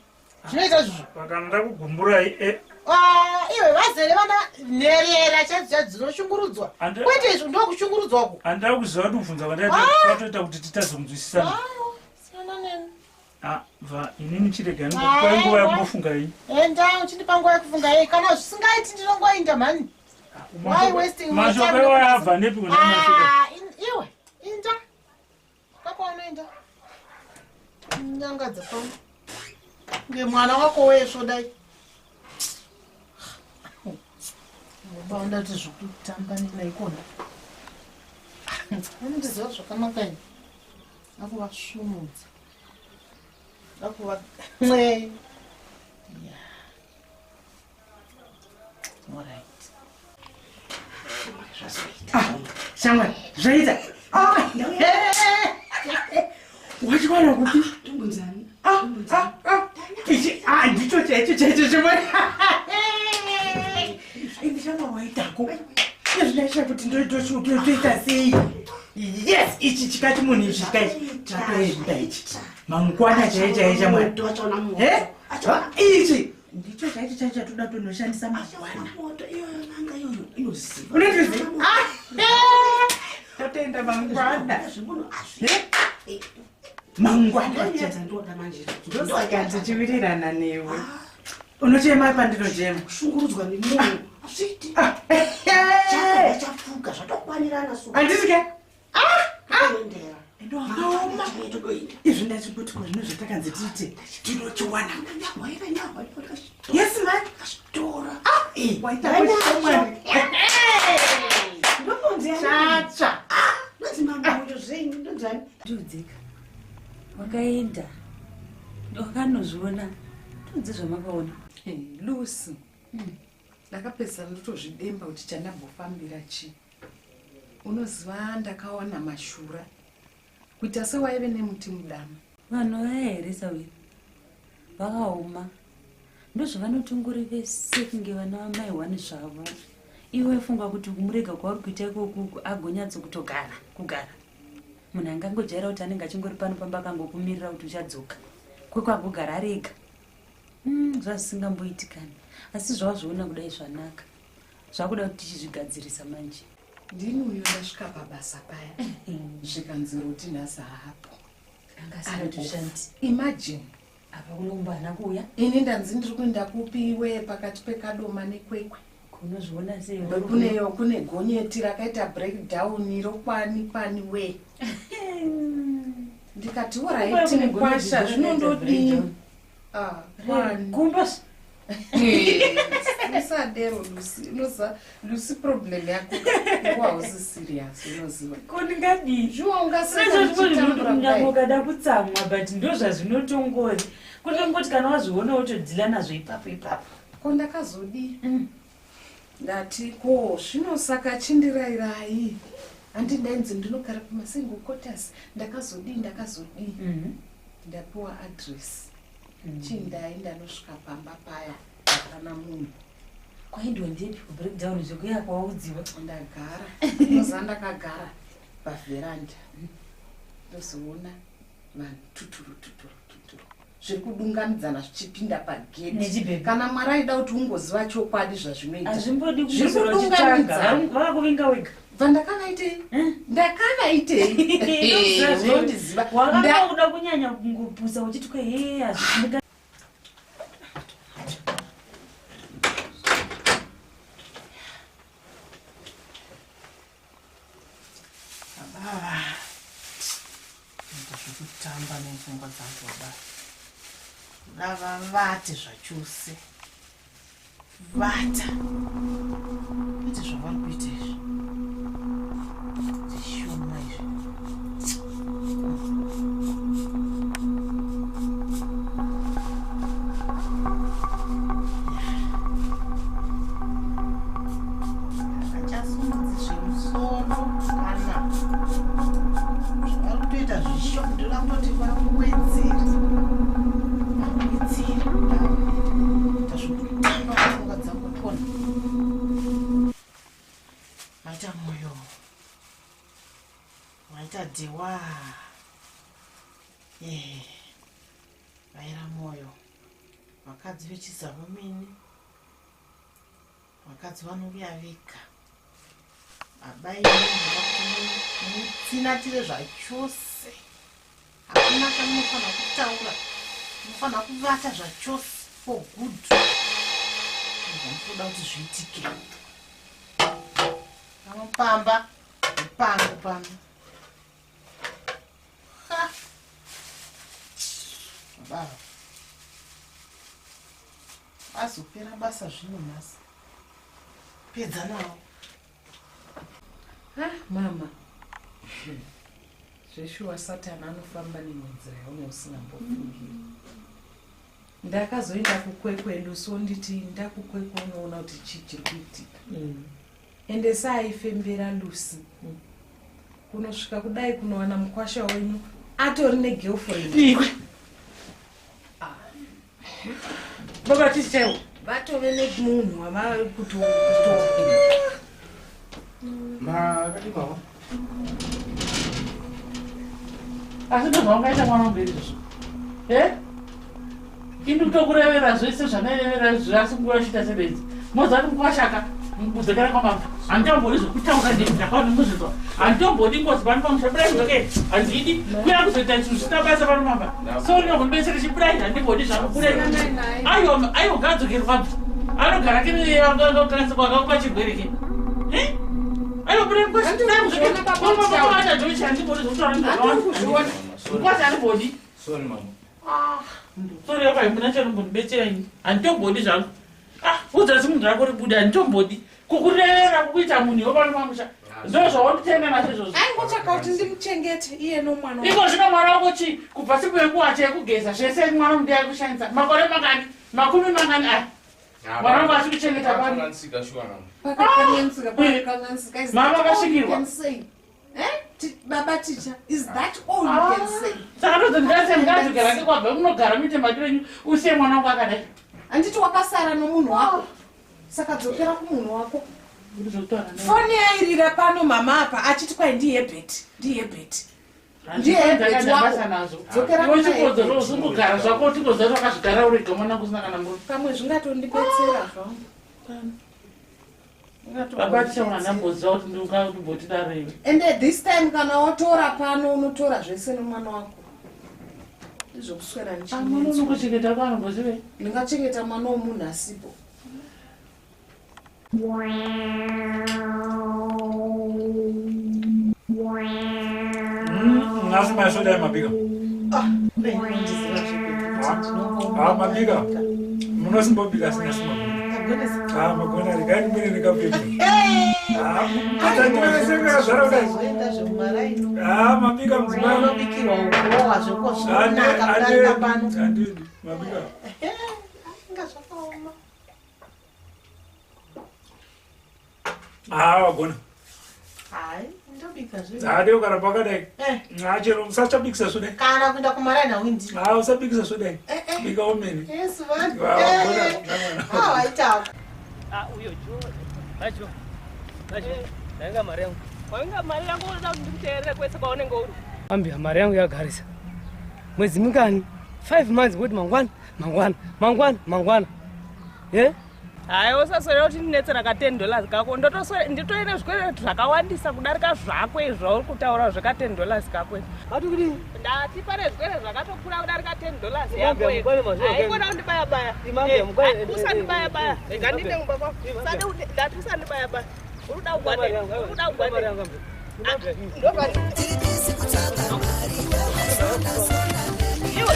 zvinoita izvozvo. Kana ndakugumburai Ah, iwe vazere vana nherera chaidzo chaidzo dzinoshungurudzwa kwete izvo ndokushungurudzwa uku. Handida kuziva kuti kubvunza kwandaita kwatoita kuti titadze kunzwisisana. Siyana neni. Ah, va inini chirega ndikupai nguva yekumbofunga iyi. Enda uchindipa nguva yekufunga yei kana zvisingaiti ndinongoinda mhani. Why wasting my Mashoko time? iwayo abva nepi kuna mashoko? Ah, iwe inda kwakaunoenda nyangadza pano nge mwana wako wesvo dai baunda kuti zvekutamba ninaikona anondiziva zvakanaka ini akuvasvumudza akuva nce. Alright. Shamwari, zvaita. Wachiwana kupi? Ichi ah ndicho chaicho chaicho shamwari. Ini shamwari waitako. Nezvinaisha kuti ndoitoita sei? Yes, ichi chikati munhu ichi chikati chatoenda ichi. Mangwana chaicho chaicho shamwari. Eh? Ichi ndicho chaicho chaicho chatoda tonoshandisa mangwana. Unotoziva? Tatoenda mangwana. Eh? Mangwana. Ndosaka tichiwirirana newe. Unochema pandinochema. Kushungurudzwa nemunhu azviiti. Chafuka zvatokwanirana su. Handiti ke? Toendera. Wakaoma. Izvi ndachingoti ko zvino zvatakanzi tiite tinochiwana. Yes man. Tora. Waita shamwari. Chacha. Ndiudzika. Wakaenda. Wakanozviona. Ndiudze zvamakaona. Lucy, ndakapedzisira ndotozvidemba kuti chandambofambira chii. Unoziva ndakawana mashura kuita sewaive nemuti mudama. Vanhu vaya here Sawiri? Vakaoma. Ndozvavanotongori vese kunge vana vamai wani zvavo. Iwe funga kuti kumurega kwauri kuita ikoku agonyatso kutogara, kugara. Munhu angangojaira kuti anenge achingori pano pamba akangokumirira kuti uchadzoka. Kwekwe agogara arega. Zvazvisingamboitikani. Asi zvawazviona kudai zvanaka. Zvakuda kuti tichizvigadzirisa manje. Ndini uyo ndasvika pabasa paya zvikanzi roti nhasi haapo. Anga asingatoshandi. Imagine. Apa kunomba haana kuuya. Ini ndanzi ndiri kuenda kupiwe pakati pekadoma nekwekwe. Unozviona sei? Kuneyo kune gonyeti rakaita breakdown rokwani kwani we. Ndikati Kumba alright kune mukwasha gonyeti zvinondodii? rakaita Ah, kwani. Kumba. Usadero Lucy, unoziva Lucy problem yako iwe hausi serious unoziva. Ko ndingadii? Shuwa ungaseka Sezvo zvimwe zvinoti ndichitambura kunyange kudai. ukada kutsamwa but ndo zvazvinotongori. Kutongoti kana wazviona wotodhila nazvo ipapo ipapo. Ko ndakazodii? Ndati ko zvino saka chindirayirai. Handi ndainzi ndinogara pamasingle quarters ndakazodii ndakazodii. Ndapiwa address. Chindai ndanosvika pamba paya hapana munhu. Kwaindiwa ndepi kubreakdown zvekuya kwaudziwa? Ndagara. Unoziva ndakagara pavheranda. Ndozoona vanhu tuturu tuturu tuturu zviri kudungamidzana zvichipinda pagedhi Nechibhebhi. kana mwari aida kuti ungoziva chokwadi zvazvinoita Hazvimbodi Zviri kumusoro uchitsvaga. kudungamidzana. Vakakuvinga wega. Bva ndakavaitei ndakavaitei unondiziva Wakanga kuda kunyanya kungopusa uchiti kwe hee hazvindika Baba, ita zvekutamba nepfungwa dzangu baba. Kuda vavate zvachose. Vata. Kwete zvavari kuita izvi. Zvishoma izvi. Hachasumudzi zvemusoro kana zvavari kutoita zvishoma ndoda kutoti vakuwedzere vakuwedzere ita zvekutamba pfungwa dzangu pona maita moyo waita dhewa Eh, vaira moyo vakadzi vechizamumini vakadzi vanouya vega baba imutsinatire zvachose hakuna chamunofanira kutaura munofanira kuvata zvachose for good zvamunoda kuti zviitike panopamba mupango pano Ha! baba azopera basa zvino nhasi pedza nawo Ah, mama zveshuwa satani anofamba nemwe nzira yaune usingambofungiri ndakazoenda kukwekwe lusi onditi ndakukwekwe unoona kuti chii chiri kuitika ende saaifembera lusi kunosvika kudai kunowana mukwasha wenyu atori negirlfriend Iwe. Baba tisi chaiwo. vatove nemunhu wavari kuto Makadii mama? Asi ndozvaungaita mwana wangu izvozvo. Eh? Ini kutokurevera zvese zvandairevera izvozvo asi nguva yochiita sebenzi. Moziva kuti mukwashaka kudzokera kwamambo. Handitombodi zvekutaura ndini ndakaona muzvinzwa. Handitombodi ngozi pano pamusha budai mudzoke. Handidi kuya kuzoita zvinhu zvisina basa pano pamba. Sorry nokundibetsera chibudai handibodi zvangu budai. Aiwa aiwa ngadzokere kwabva. Anogara kene kwakakupa chirwere ke. Eh? Aiwa budai mukwasha. Budai mudzoke. Kwamambo jochi handibodi zvekutaura ndizvo. Mukwasha handibodi. Sorry mama. Sorry yako haimuna chanombondibetsera ini handitombodi zvangu ah udza zimunhu rako ribude handitombodi kukurevera kukuita munhu iwe pano pamusha ndo zvaunditenda nazvo izvozvo aingotsvaka kuti ndimuchengete iye nomwana iko zvino mwana wako chii kubva siku yekuwacha yekugeza zvese mwana wangu ndiye arikushandisa makore mangani makumi mangani aya mwana wangu achiri kuchengeta pano Pakakanganisika shuwa mama. pakakanganisika pakakanganisika Is Mama that all you vakasvikirwa. can say? Eh? Baba ticha is that all you can say saka ndozondikase mukadzokera kekwabva munogara muite madiro enyu usiye mwana wangu akadai handiti wakasara nomunhu wako saka dzokera kumunhu wako foni yairira pano mama apa achiti kwai ndihebheti ndihebheti ndihebheti wako dzokera kuna iwe Hebert. uzongogara zvako tingoziva kuti wakazvigara urega mwana wangu usina kana murume pamwe zvingatondibetsera zvangu baba tichaona ndamboziva kuti ndingakumbotidaro iwe ende this time kana watora pano unotora zvese nomwana wako izvokuswera mwana unokuchengeta kwaanombozivei ndingachengeta mwana womunhu asipo Nhasi maisodai mabika. Ah, mabika. Unosimbobika asina simagona. Ah, magona regai ndimwene ndikapedza. Ah, kazvara kudai. Zoenda zvemumaraini. Ah, mabika mudzimai. Unobikirwa ukurowa zveko zvinonaka kudarika pano. Andini, mabika. Inga zvakaoma. Ah, wagona. Hai, ndobika zve. Ah, deo kana pakadai. Eh. Ah, chero musachabikisa sodai. Kana kuenda kumaraini hauindi. Ah, usabikisa sodai. Bika umene. Yes, man. Ah, wagona, Eh. wagona. Ah, waitako. Ah, uyo jo. Vacho. Vacho. Ndainga mari yangu. Wainga mari yangu unoda kuti ndikuteerere kwese kwaunenge uri. Ambia mari yangu yagarisa. Mwedzi mingani? 5 months kuti mangwana, mangwana, mangwana, mangwana. Eh? Hayi usaswera kuti ndinetsera ka 10 dollars kako. Ndotoswera nditoine zvikwereti zvakawandisa kudarika zvako izvi zvauri kutaura zveka 10 dollars kako izvi. Ati kudini? Ndati pane zvikwereti zvakatokura kudarika 10 dollars Imambe yako izvi. mukwane mazvo, Haikona kundibaya baya. Imambe Eh, mukwane- ah, Usandibaya baya. Rega ndiende kumba kwako. Imambe. Usade kuti ndati usandibaya baya. Uri kuda Mari kugwade. yangu, Uri kuda mari kugwade. yangu. Imambe. Ndobva Iwe.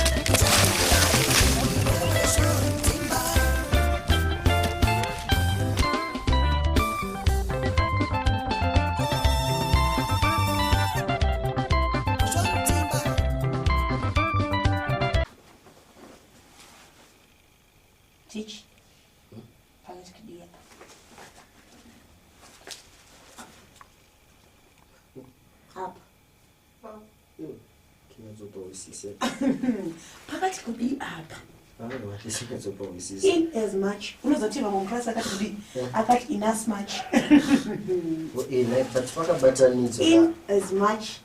Tichi. Pakati kidiya. Apa. Kinyatsopawisisa. Pakati kudii apa. Aiwa, tisingatsopawisisa. In as much. Unozoti vamwe muklasi akati kudii? Akati in as much. But pakabatanidzwa. In as much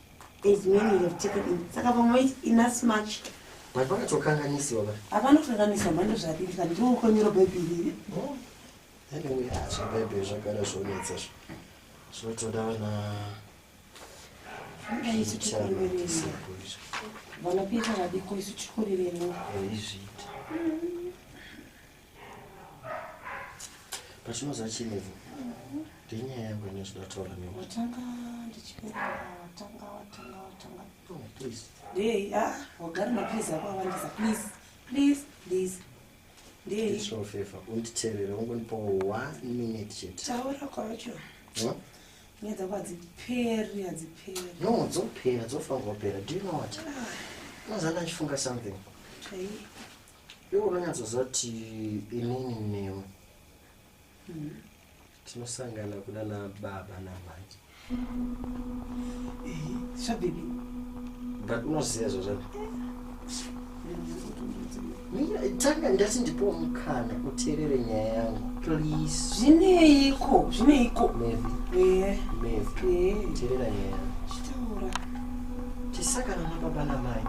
as many have taken in. Saka vamwe vaiti in as much. But pakatokanganisiwa ka. Hapana kukanganiswa mhando zvadii ndiwo ukonyora bhaibheri here. Anyway, ah, zvebhaibheri zvagara zvonetsa zvo. Zvinotoda vana Zvinoda isu tikureverera. Vana Peter vadiko isu tikureverera. Izviita. But unoziva chinevo. Ndenyaya yangu ine zvinoda kutaura newe. Watanga ndichiverenga watanga watanga watanga. Oh, please. Ndei, ah, wagara mapilizi ako awandisa. Please, please, please. Ndei. Ndisvo favor, unditeerere ungondipawo one minute chete. Taura kwacho. Hmm? Nyaya dzako hadziperi, hadziperi. No, dzopera, dzofanirwa kupera. Do you know what? Unoziva ndachifunga something. Chai. Iwe unonyatsoziva kuti inini newe tinosangana kuna nababa namai. Zvababy. But unoziva zvazvako. Mira, tanga ndati ndipowo mukana uteerere nyaya yangu. Please. Zvineiko, zvineiko. Maybe. Eh. Maybe. Eh. Teerera nyaya yangu. Chitaura. Tisangana nababa namai.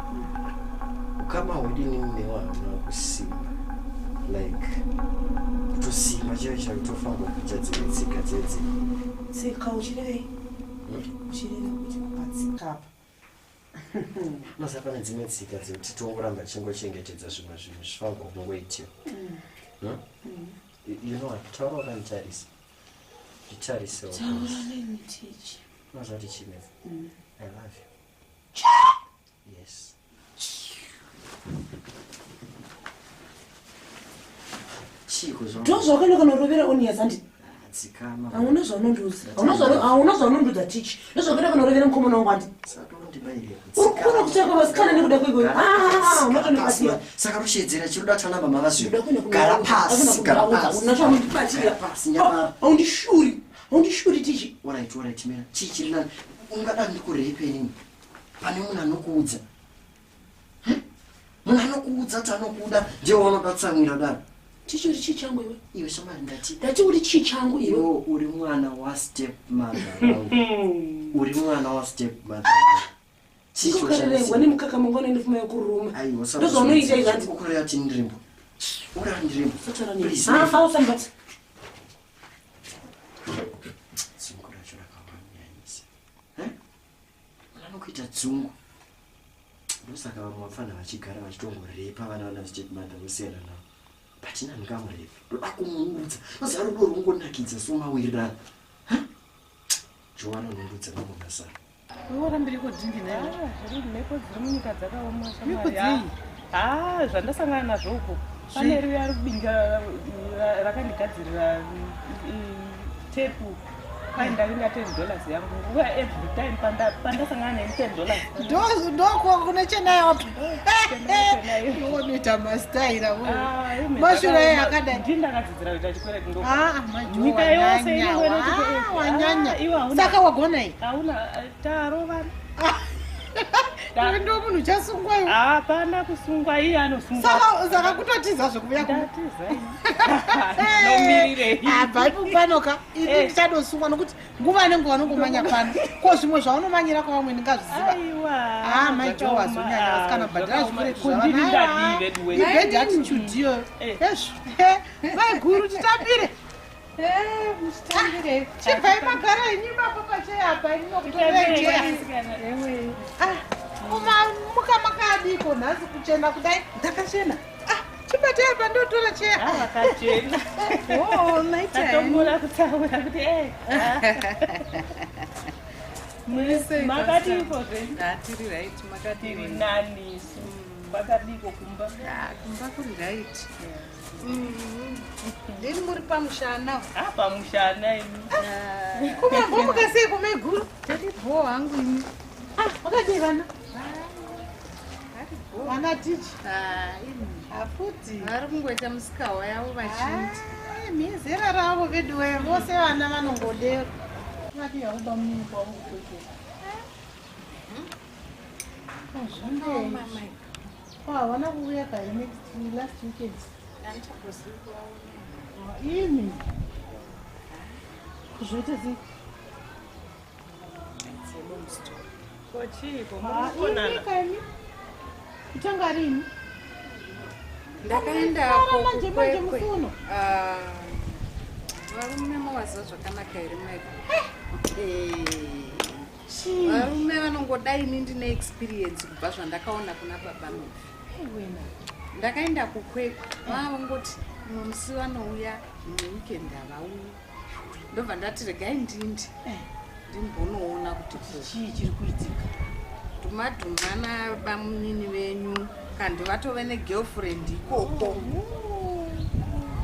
Ukama hwedu inini newe hauna kusimba. Like kutosimba chaicho chaicho tofanirwa kuita dzimwe tsika dzedzi. Tsika uchirevei? Uchireva kuti patsika apa. Unoziva pane dzimwe tsika dzekuti tongoramba tichingochengetedza zvimwe zvinhu zvifanirwa kungoitiwa. Hmm? You know what? Taura wakanditarisa. Nditarisewo. Taura neni tichi. Unoziva kuti chii Mary? Mm. I love you. Yes. Chiiko zva- Ndozvakaenda kanorovera onias handi. Dzikama. Hauna zvaunondiudza. Hauna zvaunondiudza hauna zvaunondiudza tichi. Ndozvakaenda kanorovera mukomana wangu handi. Uri kuona kutsvaka vasikana nekuda kweiko? Ah, unotondibatsira. Saka rushedzera chiruda tana mama vazvino. Gara pasi, gara pasi. Una chaunondibatsira. Pasi nyama. Haundishuri. Haundishuri tichi. Alright, alright, mira. Chii chiri nani? Ungada ndikurepe inini. Pane munhu anokuudza. Hm? Munhu anokuudza kuti anokuda ndiye waunoda kutsamwira daro. Tichi uri chii changu iwe? Iwe shamwari ndati. Ndati uri chii changu iwe? Iwe uri mwana wa step mother wangu. Uri mwana wa step mother wangu. Chii Ndikokarerengwa nemukaka mangwana ndifuma yekuruma. Aiwa, Ndozvaunoita izvi handi. Ukureva kuti ndirimbo. Ureva ndirimbo. Please, Ah, Mary. ah, usandibata. Dzungu racho rakawanyanyisa. Eh? Munhu anokuita dzungu. Ndosaka vamwe vapfana vachigara vachitongorepa vana vana step mother vosiyana navo. But ini handingamurepi. Ndoda kumuudza. Unoziva rudo rungonakidza somawirirana. Joana unondiudza mamwe masana. Warambiriko dhingi Ah, zviri mhepo dziri munyika dzakaoma Mhepo shamwari. dzei? Ah, zvandasangana nazvo uko. Pane riya rubinga rakandigadzirira tepu kwai ndavinga 10 dollars yangu nguva every time pandasangana neni 10 dollars. Ndokune chenayo unoita mastaira mashura ye akadai. Ndini ndakadzidzira kuita chikwereti ndo. Ah, majo, Nyika yose wanyanya, inongona ah, wanyanya. Iwe hauna. Saka wagona iyi? Hauna tarovana. Iwe ndo munhu uchasungwa iwe. Hapana kusungwa iye anosungwa. Saka kutotiza zvekuuya kuno. Ndatiza. Nomirirei. Abva ipo panoka ini ndichadosungwa nokuti nguva nenguva unongomanya pano. Ko zvimwe zvaunomanyira kwavamwe ndingazviziva. Aiwa. Ah, mai Joe wazonyanya vasikana bhadhara zvikwereti Kundini ndadii vedu we. Ibad attitude iyoyo. Ezvo. Maiguru titambire. Chibvai magara henyu ipapo pacheya apa inokutorai cheya. Muka makadiko nhasi kuchena kudai. Ndakachena. Chibatai apa ndotora cheya. Vakachena. Oh, maita henyu. Tatomboda kutaura kuti eh. Muri sei, Makadiko Pastor? zvenyu? Ah, tiri right, makadii? Tiri nani isu. Kwakadiko kumba? Ah, kumba kuri right. Ndini muri pamushana. Ah, pamushana imi. Kumambomuka sei kumaiguru? Tiri bho hangu imi. Ah, makadii vana? Vana tichi. Afuti. Vari kungoita musikawa yavo vachinji. Mizera ravo veduwe vose vana vanongodero. Makadii hauba munini kwangu kwete. Zvakaoma, mai. Havana kuuya kare next last weekend. Imi. Kuzvoita sei? Kochiiko Ah, muri kuonana? imi kaimi. Kutanga rini? Ndakaenda Fara manje manje musi uno. Ah, varume mowaziva zvakanaka here maiko? Chii? Varume vanongoda ini ndine experience kubva zvandakaona kuna baba Mufi. Wena. Ndakaenda kukwekwe vavangoti mumwe musi vanouya mumwe weekend havauyi. Ndobva ndati regai ndindi ndimbonoona kuti chii chiri kuitika. Dhuma dhuma nabamunini venyu kandi vatove negirlfriend ikoko.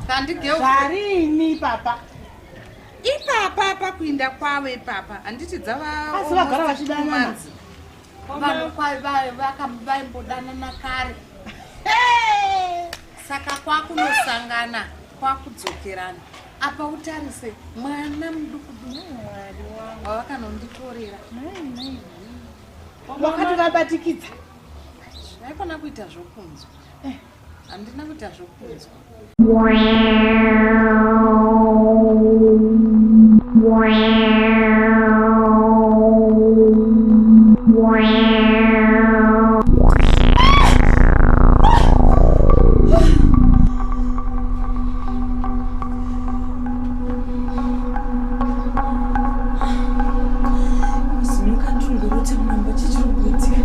Kandi girlfriend Zvarini papa? ipapa pakuinda kwavo ipapa handiti dzava Asi vagara vachidanana. months. Vanhu vaimbodanana kare saka kwakunosangana kwakudzokerana apa utarise mwana muduku duku wavakanonditorera Wakati vabatikidza. Haikona kuita zvokunzwa, handina kuita zvokunzwa. Zinyoka ndingorota muramba chichiri kuitika.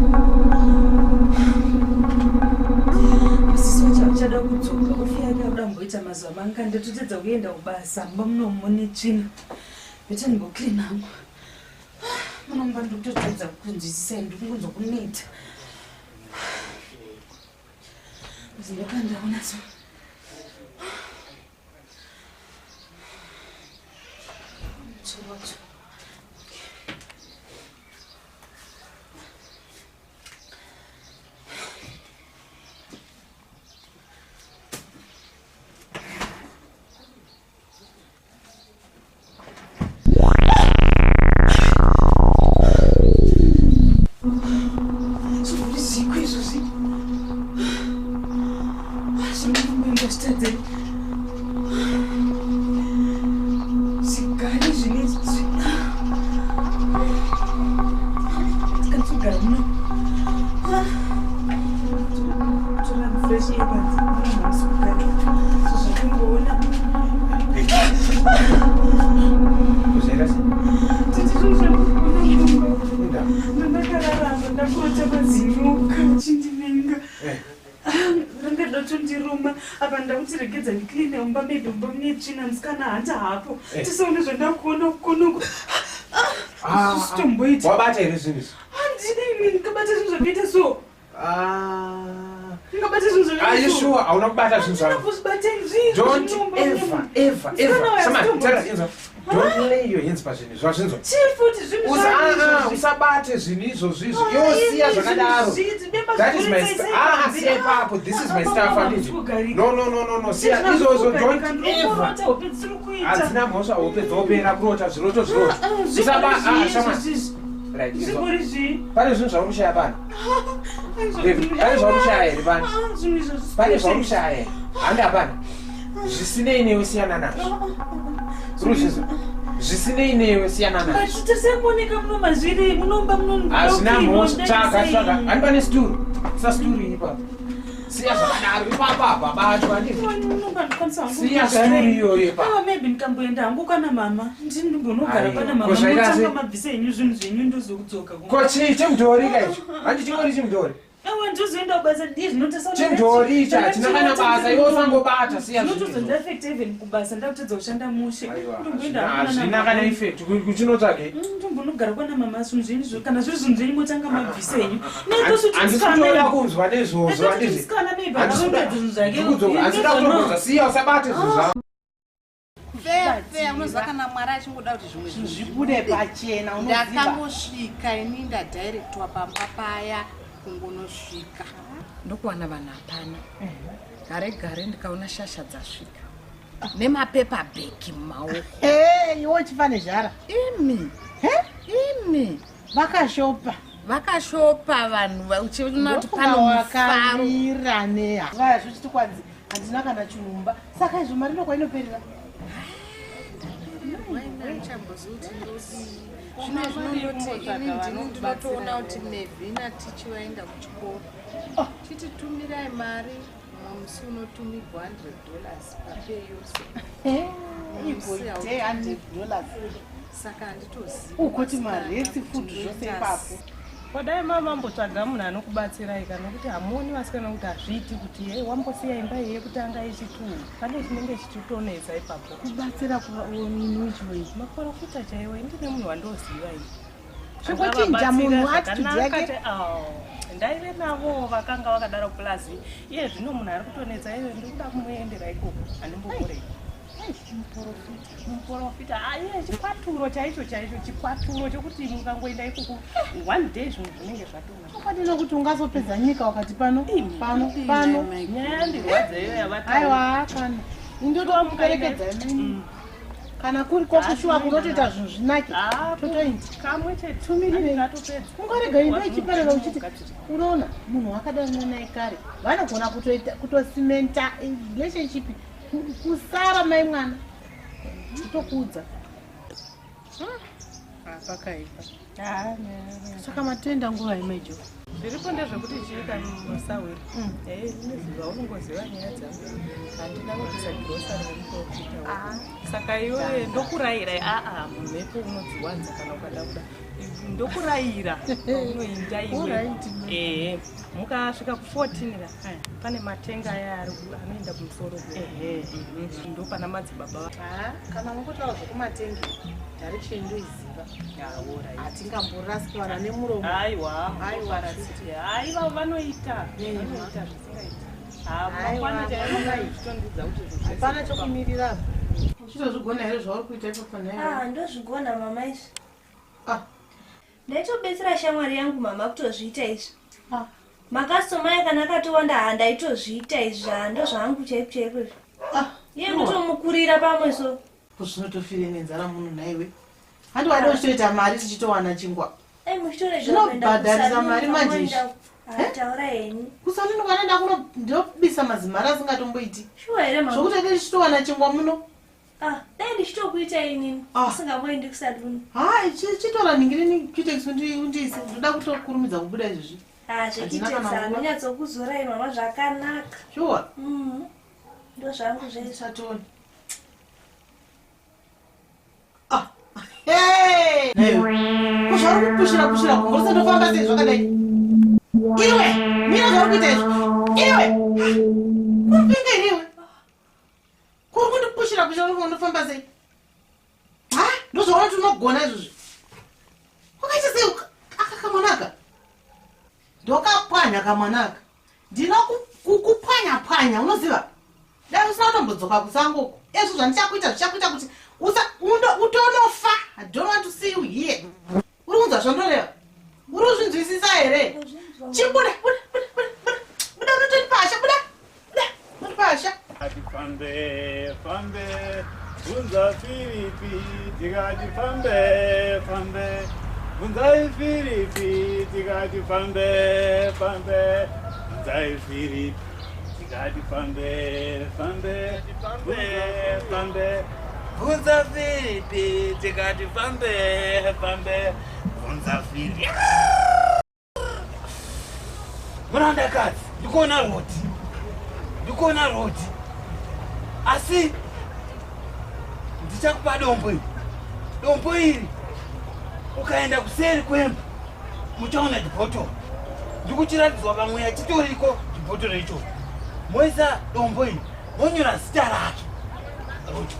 Masisi wacho achada kudzoka ofi yake akuda kumboita mazuva manga ndatotedza kuenda kubasa mumba munomu mune tsvina. Beta ndimboklina hangu. Munomba ndikutotadza kunzwisisa ndiri kungonzwa kuneta. Zinyoka ndaona so. Musoro wacho. Zviri zviko izvozvi. Zvinomboenda zvitadzei. Zvigari zvine tsvina. Tikanzogara muno. Tora fresh air panze. Muno hamusi kugara. Zvakungoona. Kuzaira sei? Tete zvinhu zvandikuona mumba. Ndandakararama ndakurota mazinyoka achindivenga. Ranga datondiruma apa ndakuti regedza ndikline mumba medu mumba mune tsvina musikana handi hapo. Tisaone zvandakuona kunoku. Zvitomboita. Wabata here zvinhu izvi? Handina imi ndikabata zvinhu zvakaita so. Ah, Ndingabata zvinhu zvangu. Are you sure hauna kubata zvinhu zvangu? Ndinozvibata izvi. Don't ever, ever, ever. Samani, tara inzwa. Don't lay your hands pazvinhu zvazvinzwa. Chii futi zvinhu zvangu izvozvi? Usabate zvinhu izvozvo izvo. Ah, Iwo siya ini zvakadaro. zvinhu zvidzi, demba That is my zvikuritsa stuff. isai Ah, panze. siya ipapo. This is my Ah, stuff. ah, Handiti. kugarika. No, no, no, no, no. Siya izvozvo. Don't ever. Kurota hope dziri kuita. Hadzina mhosva hope dzopera kurota zviroto zviroto. Ah, ah, zvingori Usaba ah zvii shamani. izvozvi? Right. inzwa. Zvingori zvii? Pane zvinhu zvauri kushaya pano. Baby, pane zvauri kushaya here pano? Ah, zvinhu izvozvi. Pane zvauri kushaya here? Handi hapana. Zvisinei newe siyana nazvo. Uri kuzvizwa? Zvisinei newe siyana nazvo. But tasangooneka muno mazviri munomba muno Hazvina mhosva. Tsvaga, tsvaga. Handi pane sturu. Isa sturu iyi ipapo. Siya zvakadaro ipapo apa batwa handiti. Siya sturu iyoyo ipapo. Awa maybe ndikamboenda hangu kana mama ndini ndimbonogara Aiwa. pana mama Ko zvaita sei? motanga mabvisa henyu zvinhu zvenyu ndozokudzoka Ko chii chimudhori ka icho? Handi chingori chimudhori. awa ndozoenda kubasa ndiye Chimudhori ichi hachina kana basa iwe usangobata siya zvinhu izvo. zvinotozondiafecta even kubasa ndakutadza kushanda mushe ndomboenda hangu nana Hazvina mama. kana effect. Kuchinotsvagei? Ndombonogara kwana mama zvinhu zvenyu izvo kana zviri zvinhu zvenyu motanga mabvisa henyu Handisi kutoda kunzwa nezvozvo handiti. musikana maybe Handisi kuda- akaronga zvinhu zvake Ndikudzoka, handisi kuda kutobvunza. Siya usabate zvinhu zvako. Fair, fair, unoziva kana mwari achingoda kuti zvimwe zvinhu Zvibude pachena, unoziva. Ndakangosvika ini ndadirectwa pamba paya kungonosvika ndokuwana vanhu hapana gare gare ndikaona shasha dzasvika nemapepa bhegi mumaoko iwe uchifa nezhara imi imi vakashopa vakashopa vanhu uchiona kuti pano mufaro wakamira neha vaya zvochiti kwanzi handina kana chirumba saka izvo mari ndokwainoperera zvino zvinondoti ini ndini ndinotoona kuti mevhi natichi vaenda kuchikoro chiti tumirai mari mumwe musi unotumigwa 100 dollars papay yose Igoite $100 dollars. saka handitozivi Ukoti maretsi food zvose ipapo. Kodai mama mambotsvaga munhu anokubatsirai kana kuti hamuoni vasikana kuti hazviiti kuti hey, wambosiya imba iyi yekutanga yechituu pane chinenge chichitonetsa ipapo kubatsira in which way maprofita chaiwo indine munhu wandoziva ini Zvekochinja munhu attitude yake? ndaive navo vakanga vakadaro plus iye zvino munhu ari kutonetsa iye ndikuda kumuendera ikoko handimbokorei muprofita iye chikwaturo chaicho chaicho chikwaturo chokuti mukangoenda ikoko one day zvinhu zvinenge zvatona chokwadi nokuti ungazopedza nyika wakati pano pano pano nyaya yandirwadza iyo yavataura. aiwa kana indotomuperekedza imini kana kuri kokushuwa kunotoita zvinhu zvinake totoenda kamwe chete tumirire ungarega imba ichiperera uchiti unoona munhu wakadanana naye kare vanogona kutoita kutosimenta relationship kusara mai mwana kutokuudza pakaipa saka matoenda nguva imejo zviripo ndezvekuti chiika musawiri ndinoziva unongoziva nyaya dzangu handina kuisa girosari remuprofita saka iwe ndokurayira aa mhepo unodziwanza kana ukada kuda ndokurayira paunoinda iwe Alright. ehe mukasvika ku14 ra pane matenga aya anoenda kumusoro ehe ndo pana madzibaba kana mungotaura zvekumatengi direction ndoiziva hatingamborasiki vana nemuromo aiwa Aiwa, aiwa vanoita vanoita zvisingaiti Aiwa, hapana chaitondidza kuti zvinhu zvese hapana chokumirira uchitozvigona here zvauri kuita ipapo Ah, ndozvigona mama izvi ndaitobetsera shamwari yangu mama kutozviita izvi makastoma aya kana akatowanda handaitozviita izvi handozvangu chaiko chaiko izvi iye kutomukurira pamwe so kuzvinotofire nenzara munhu nhaiwe handi wada uchitoita mari tichitowana chingwa ai muchitorega Zvinobhadharisa mari manje izvi. taura henyu kusaluni kwanoenda kuno ndobisa mazimari asingatomboiti shuwa here mama zvokuti ade tichitowana chingwa muno Ah, dai ndichitokuita inini usingamboendi kusaluni hai chitora ningirini kuitex undiise ndoda kutokurumidza kubuda izvozvi Ah, Handina zvekitex kana nguva. handonyatsokuzorai mama zvakanaka shuwa Mhm. ndozvangu zvezvo chatoni kuzvauri kupushira pushira gumbo risandofamba sei zvakadai iwe mira zvauri kuita izvi iwe kuripinga here iwe kuri kundipushira pushira unofamba sei ha ndozvaona kuti unogona izvozvi wakaita sei aka kamwanaka ndokapwanya kamwanaka ndinoku Kukupwanya pwanya unoziva? Dai usina kutombodzoka kusango uko. Ezvo zvandichakuita zvichakuita kuti usa undo utonofa. I don't want to see you here. Uri kunzwa zvandoreva? Uri kuzvinzwisisa here? Chibuda, buda, buda, buda, buda. Buda unotondipa hasha, buda. Buda, unondipa hasha. Tikati fambe fambe bvunza Firipi tikati fambe fambe bvunzai Firipi tikati fambe fambe bvunzai Firipi tikati fambe fambe fambe fambe bvunza Firipi tikati fambe fambe bvunza Firipi murandakadzi ndikuona roti ndikuona roti asi ndichakupa dombo iri dombo iri ukaenda kuseri kwemba muchaona chibhotoro ndikuchiratidzwa pamweya chitoriko chibhotoro ichocho moisa dombo iri monyora zita rake roti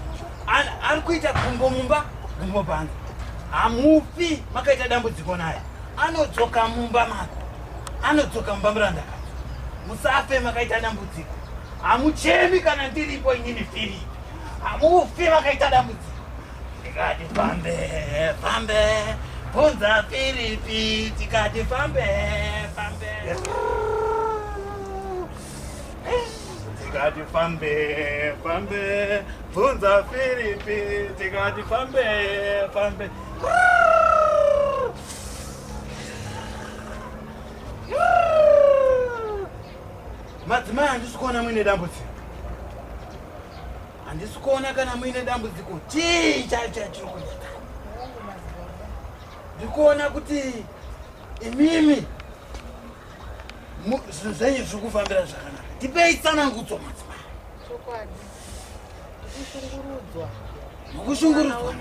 ari kuita gumbo mumba gumbo panze hamufi makaita dambudziko naye anodzoka mumba mako anodzoka mumba murandakadzi musafe makaita dambudziko hamuchemi kana ndiripo inini firipi hamufi makaita dambudziko tikati fambe fambe bvunza firipi tikati fambe fambe tikati fambe fambe bvunza firipi tikati fambe fambe madzimai handisi kuona muine dambudziko handisi kuona kana muine dambudziko chii chaicho chatiri kuita ndikuona kuti imimi zvinhu zvenyu zviri kufambira zvakanaka tipei tsanangudzo madzimai Chokwadi. Ndikushungurudzwa. Ndikushungurudzwa. Mwana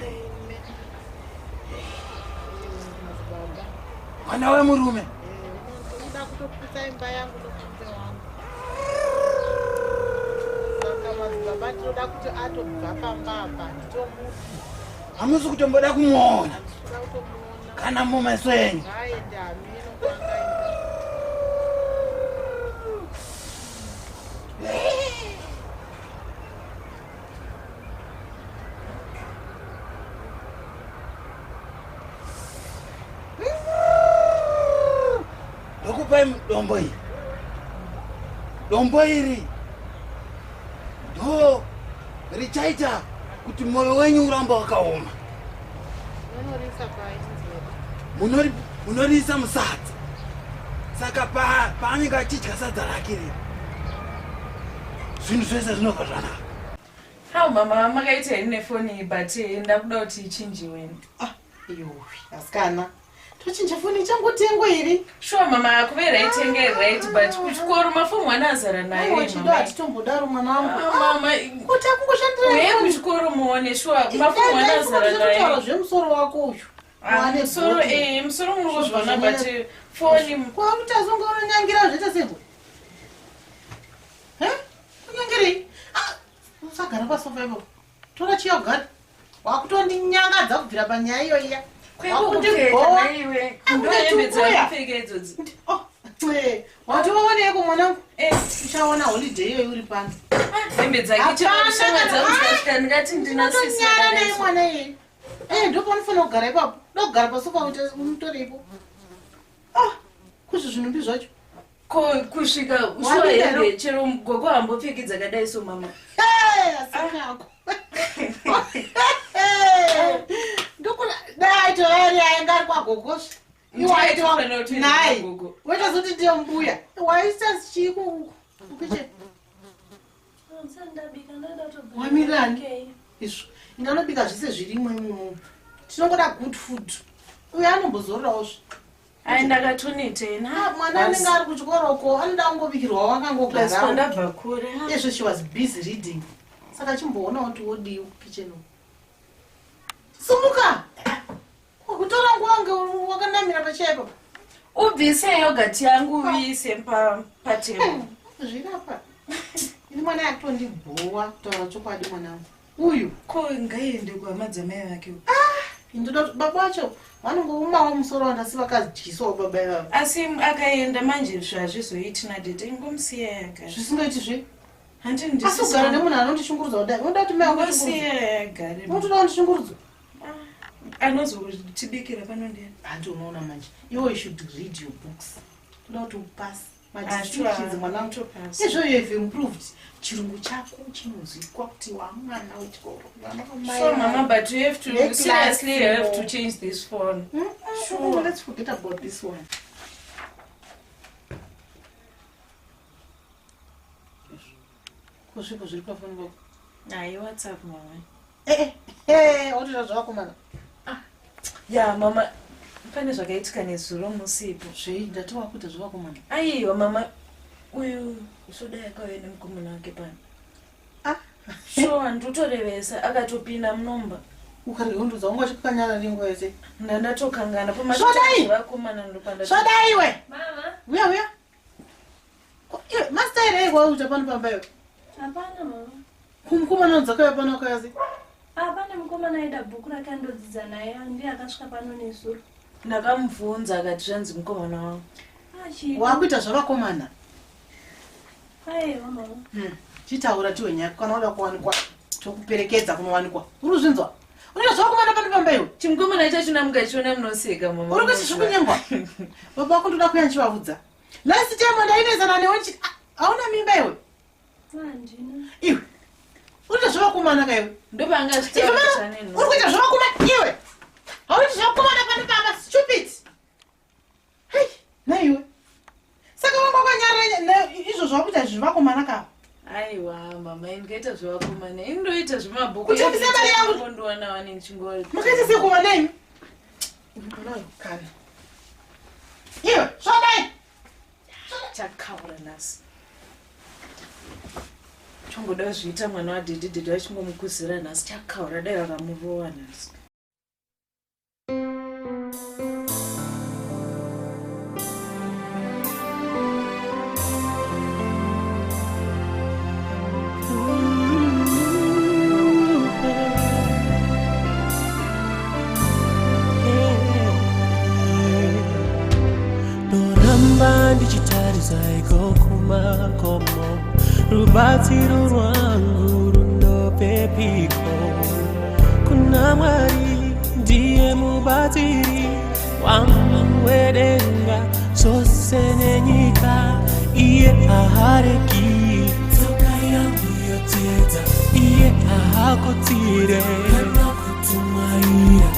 Madzibaba. Mwana wemurume. Ndinoda kutoputsa imba yangu nomurume wangu. Saka madzibaba ndinoda kuti atobva pamba apa nditomuti. Hamusi kutomboda kumuona. Ndinoda kutomuona. Kana mumeso enyu. Ngaende hameno kwaangaenda. Ndokupai dombo iri. Dombo iri ndo richaita kuti mwoyo wenyu uramba wakaoma. Munorisa pai madzibaba. Munoriisa musadza. Saka paanenge achidya sadza rake riri, zvinhu zvese zvinobva zvanaka. How mama makaita here nefoni iyi but ndakuda kuti ichinjiwe. Ah, iyowi asikana. Tochinja foni ichangotengwa here? Sure mama kuve right yenge right but kuchikoro mafomu ana azara nayo. Aiwa chido hatitombodaro mwana wangu. Ah, mama kuti akungoshandira Uye kuchikoro muone sure mafomu ana azara nayo. nayo. Zvemusoro wako uyu. Ah, musoro musoro muri kuzviona but foni kwakuti azongoronyangira zvoita seko. He? Kunyangirei? Ah, usagara pasofa ipapo. Tora chiya ugare. Wakutondinyangadza kubvira panyaya iyo iya. Kwekukupfeka naiwe. Ndohembe dzakupfeka idzodzi. Watooneko mwanangu? Uchaona holiday iyoyi uri pano. Hembe dzake chero shama dzangu dzikasvika ndingati ndina sisi Tonyara naye mwana iyeye. Ndopanofanira kugara ipapo. Ndokugara pasofa kuti umutore ipo. Ah, kuzvi zvinhumbi zvacho. Ko kusvika shuwa Wabika hembe here? chero gogo hambopfeki dzakadai so mama. Hey, asinako. Ndokuna dai toari ainga ari kwagogosva. Iwe waitwa Ndaifanira kuti naye. gogo. Waitazoti ndiye mbuya. Waita chii kukicheni? Wamirani? Izvo. Inganobika zvese zvirimwo imomo. Tinongoda good food. Uyo anombozororawo zve. Ai ndakatoneta ina. Ah, mwana anenge ari kuchikoroko anoda kungobikirwa Plus wakangogara. kwandabva kure. ah. Izvo she was busy reading. Saka chimboonawo kuti wodii kukicheni uko. Sumuka! Kutora nguva kunge wakanamira pachaipo. Ubvise yogurt yangu uiise patable. Zvirapa. Ini mwana yakutondibhowa kutaura chokwadi mwanangu. Uyu. Ko ngaiende kuhama dzamai vake. Ndoda kuti baba vacho vanongoumawo musoro wandasi vakadyiswawo baba ivavo. Asi akaenda manje zvazvizoiti nadede ingomusiya yagara. Zvisingaiti zve? Hanti Asi kugara nemunhu anondishungurudza kudai unoda kuti mai Ngosiya yagare. Unotoda kundishungurudza? Anozotibikira pano ndiani? Hanti unoona manje. Iwe you should read your books. Toda kuti upase. Madistinctions mwanangu. Izvo you have improved. Chirungu chako chinonzwikwa kuti wamwana wechikoro. Mwana wamai. Sure mama but you have to Necklace, seriously you have to no. change this phone. Sure. Let's forget about this one. Kusviko zviri pafoni pako. Hayi WhatsApp mama. Eh, eh, watoita zvavakomana. Ya mama pane zvakaitika nezuro musipo. Zvei ndati wakuita zvavakomana. Aiwa mama uyu sodai akauya nemukomana wake pano. Ah. Sure ndotorevesa akatopinda munomba. Ukarega kundiudza wanga uchikanyara nenguva yese. Ndandatokangana Svodai! vakomana ndopanda. Svodai iwe. Mama. Uya uya. Ko, Iwe master here kwakuita pano pamba iwe. Hapana mama. Kumukomana unzakauya pano akauya sei? Hapana mukomana aida bhuku rake andodzidza naye ndiye akasvika pano nezuro. Ndakamubvunza akati zvanzi mukomana wangu. Ah, chii? Wakuita zvavakomana. Aiwa mama. Chitaura tiwe nyaya kana uda kuwanikwa tokuperekedza kunowanikwa. Uri kuzvinzwa? Unoita zvavakomana pano pamba iwe. Chimukomana chacho mukachiona munoseka mama. Uri kuti zvikunyengwa? Baba vako ndoda kuya ndichivavudza. Last time ndainetsana newe ndichiti "Ah, hauna mimba iwe. Handina. Iwe. Uri kuita zvavakomana ka iwe. Ndopanga Iwe mama, uri kuita zvavakomana iwe. Hauiti zvavakomana pano pamba stupid. Hei, naiwe. Saka wanga wakanyarara izvo zvakuita zvevakomana ka. Aiwa mama ndikaita zvevakomana ini ndoita zvemabhuku. Kutambisa mari yangu. Ndowana wani ndichingo. Makaita sei kuva nemi? Unonayo kana. Iwe, zvadai. Chakaura nhasi. Chongoda zviita mwana wadhedhi dhedhi vachingomukuzira nhasi chakaura dai vakamurova nhasi. Ndoramba ndichitarisa iko kumakomo rubatsiro rwangu runobvepiko kuna mwari ndiye mubatsiri wangu wedenga zvose nenyika iye haaregi tsoka yangu yotedza iye haakotsire kana kutumwaira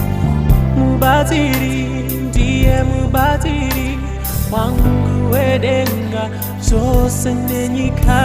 mubatsiri ndiye mubatsiri wangu wedenga zvose nenyika.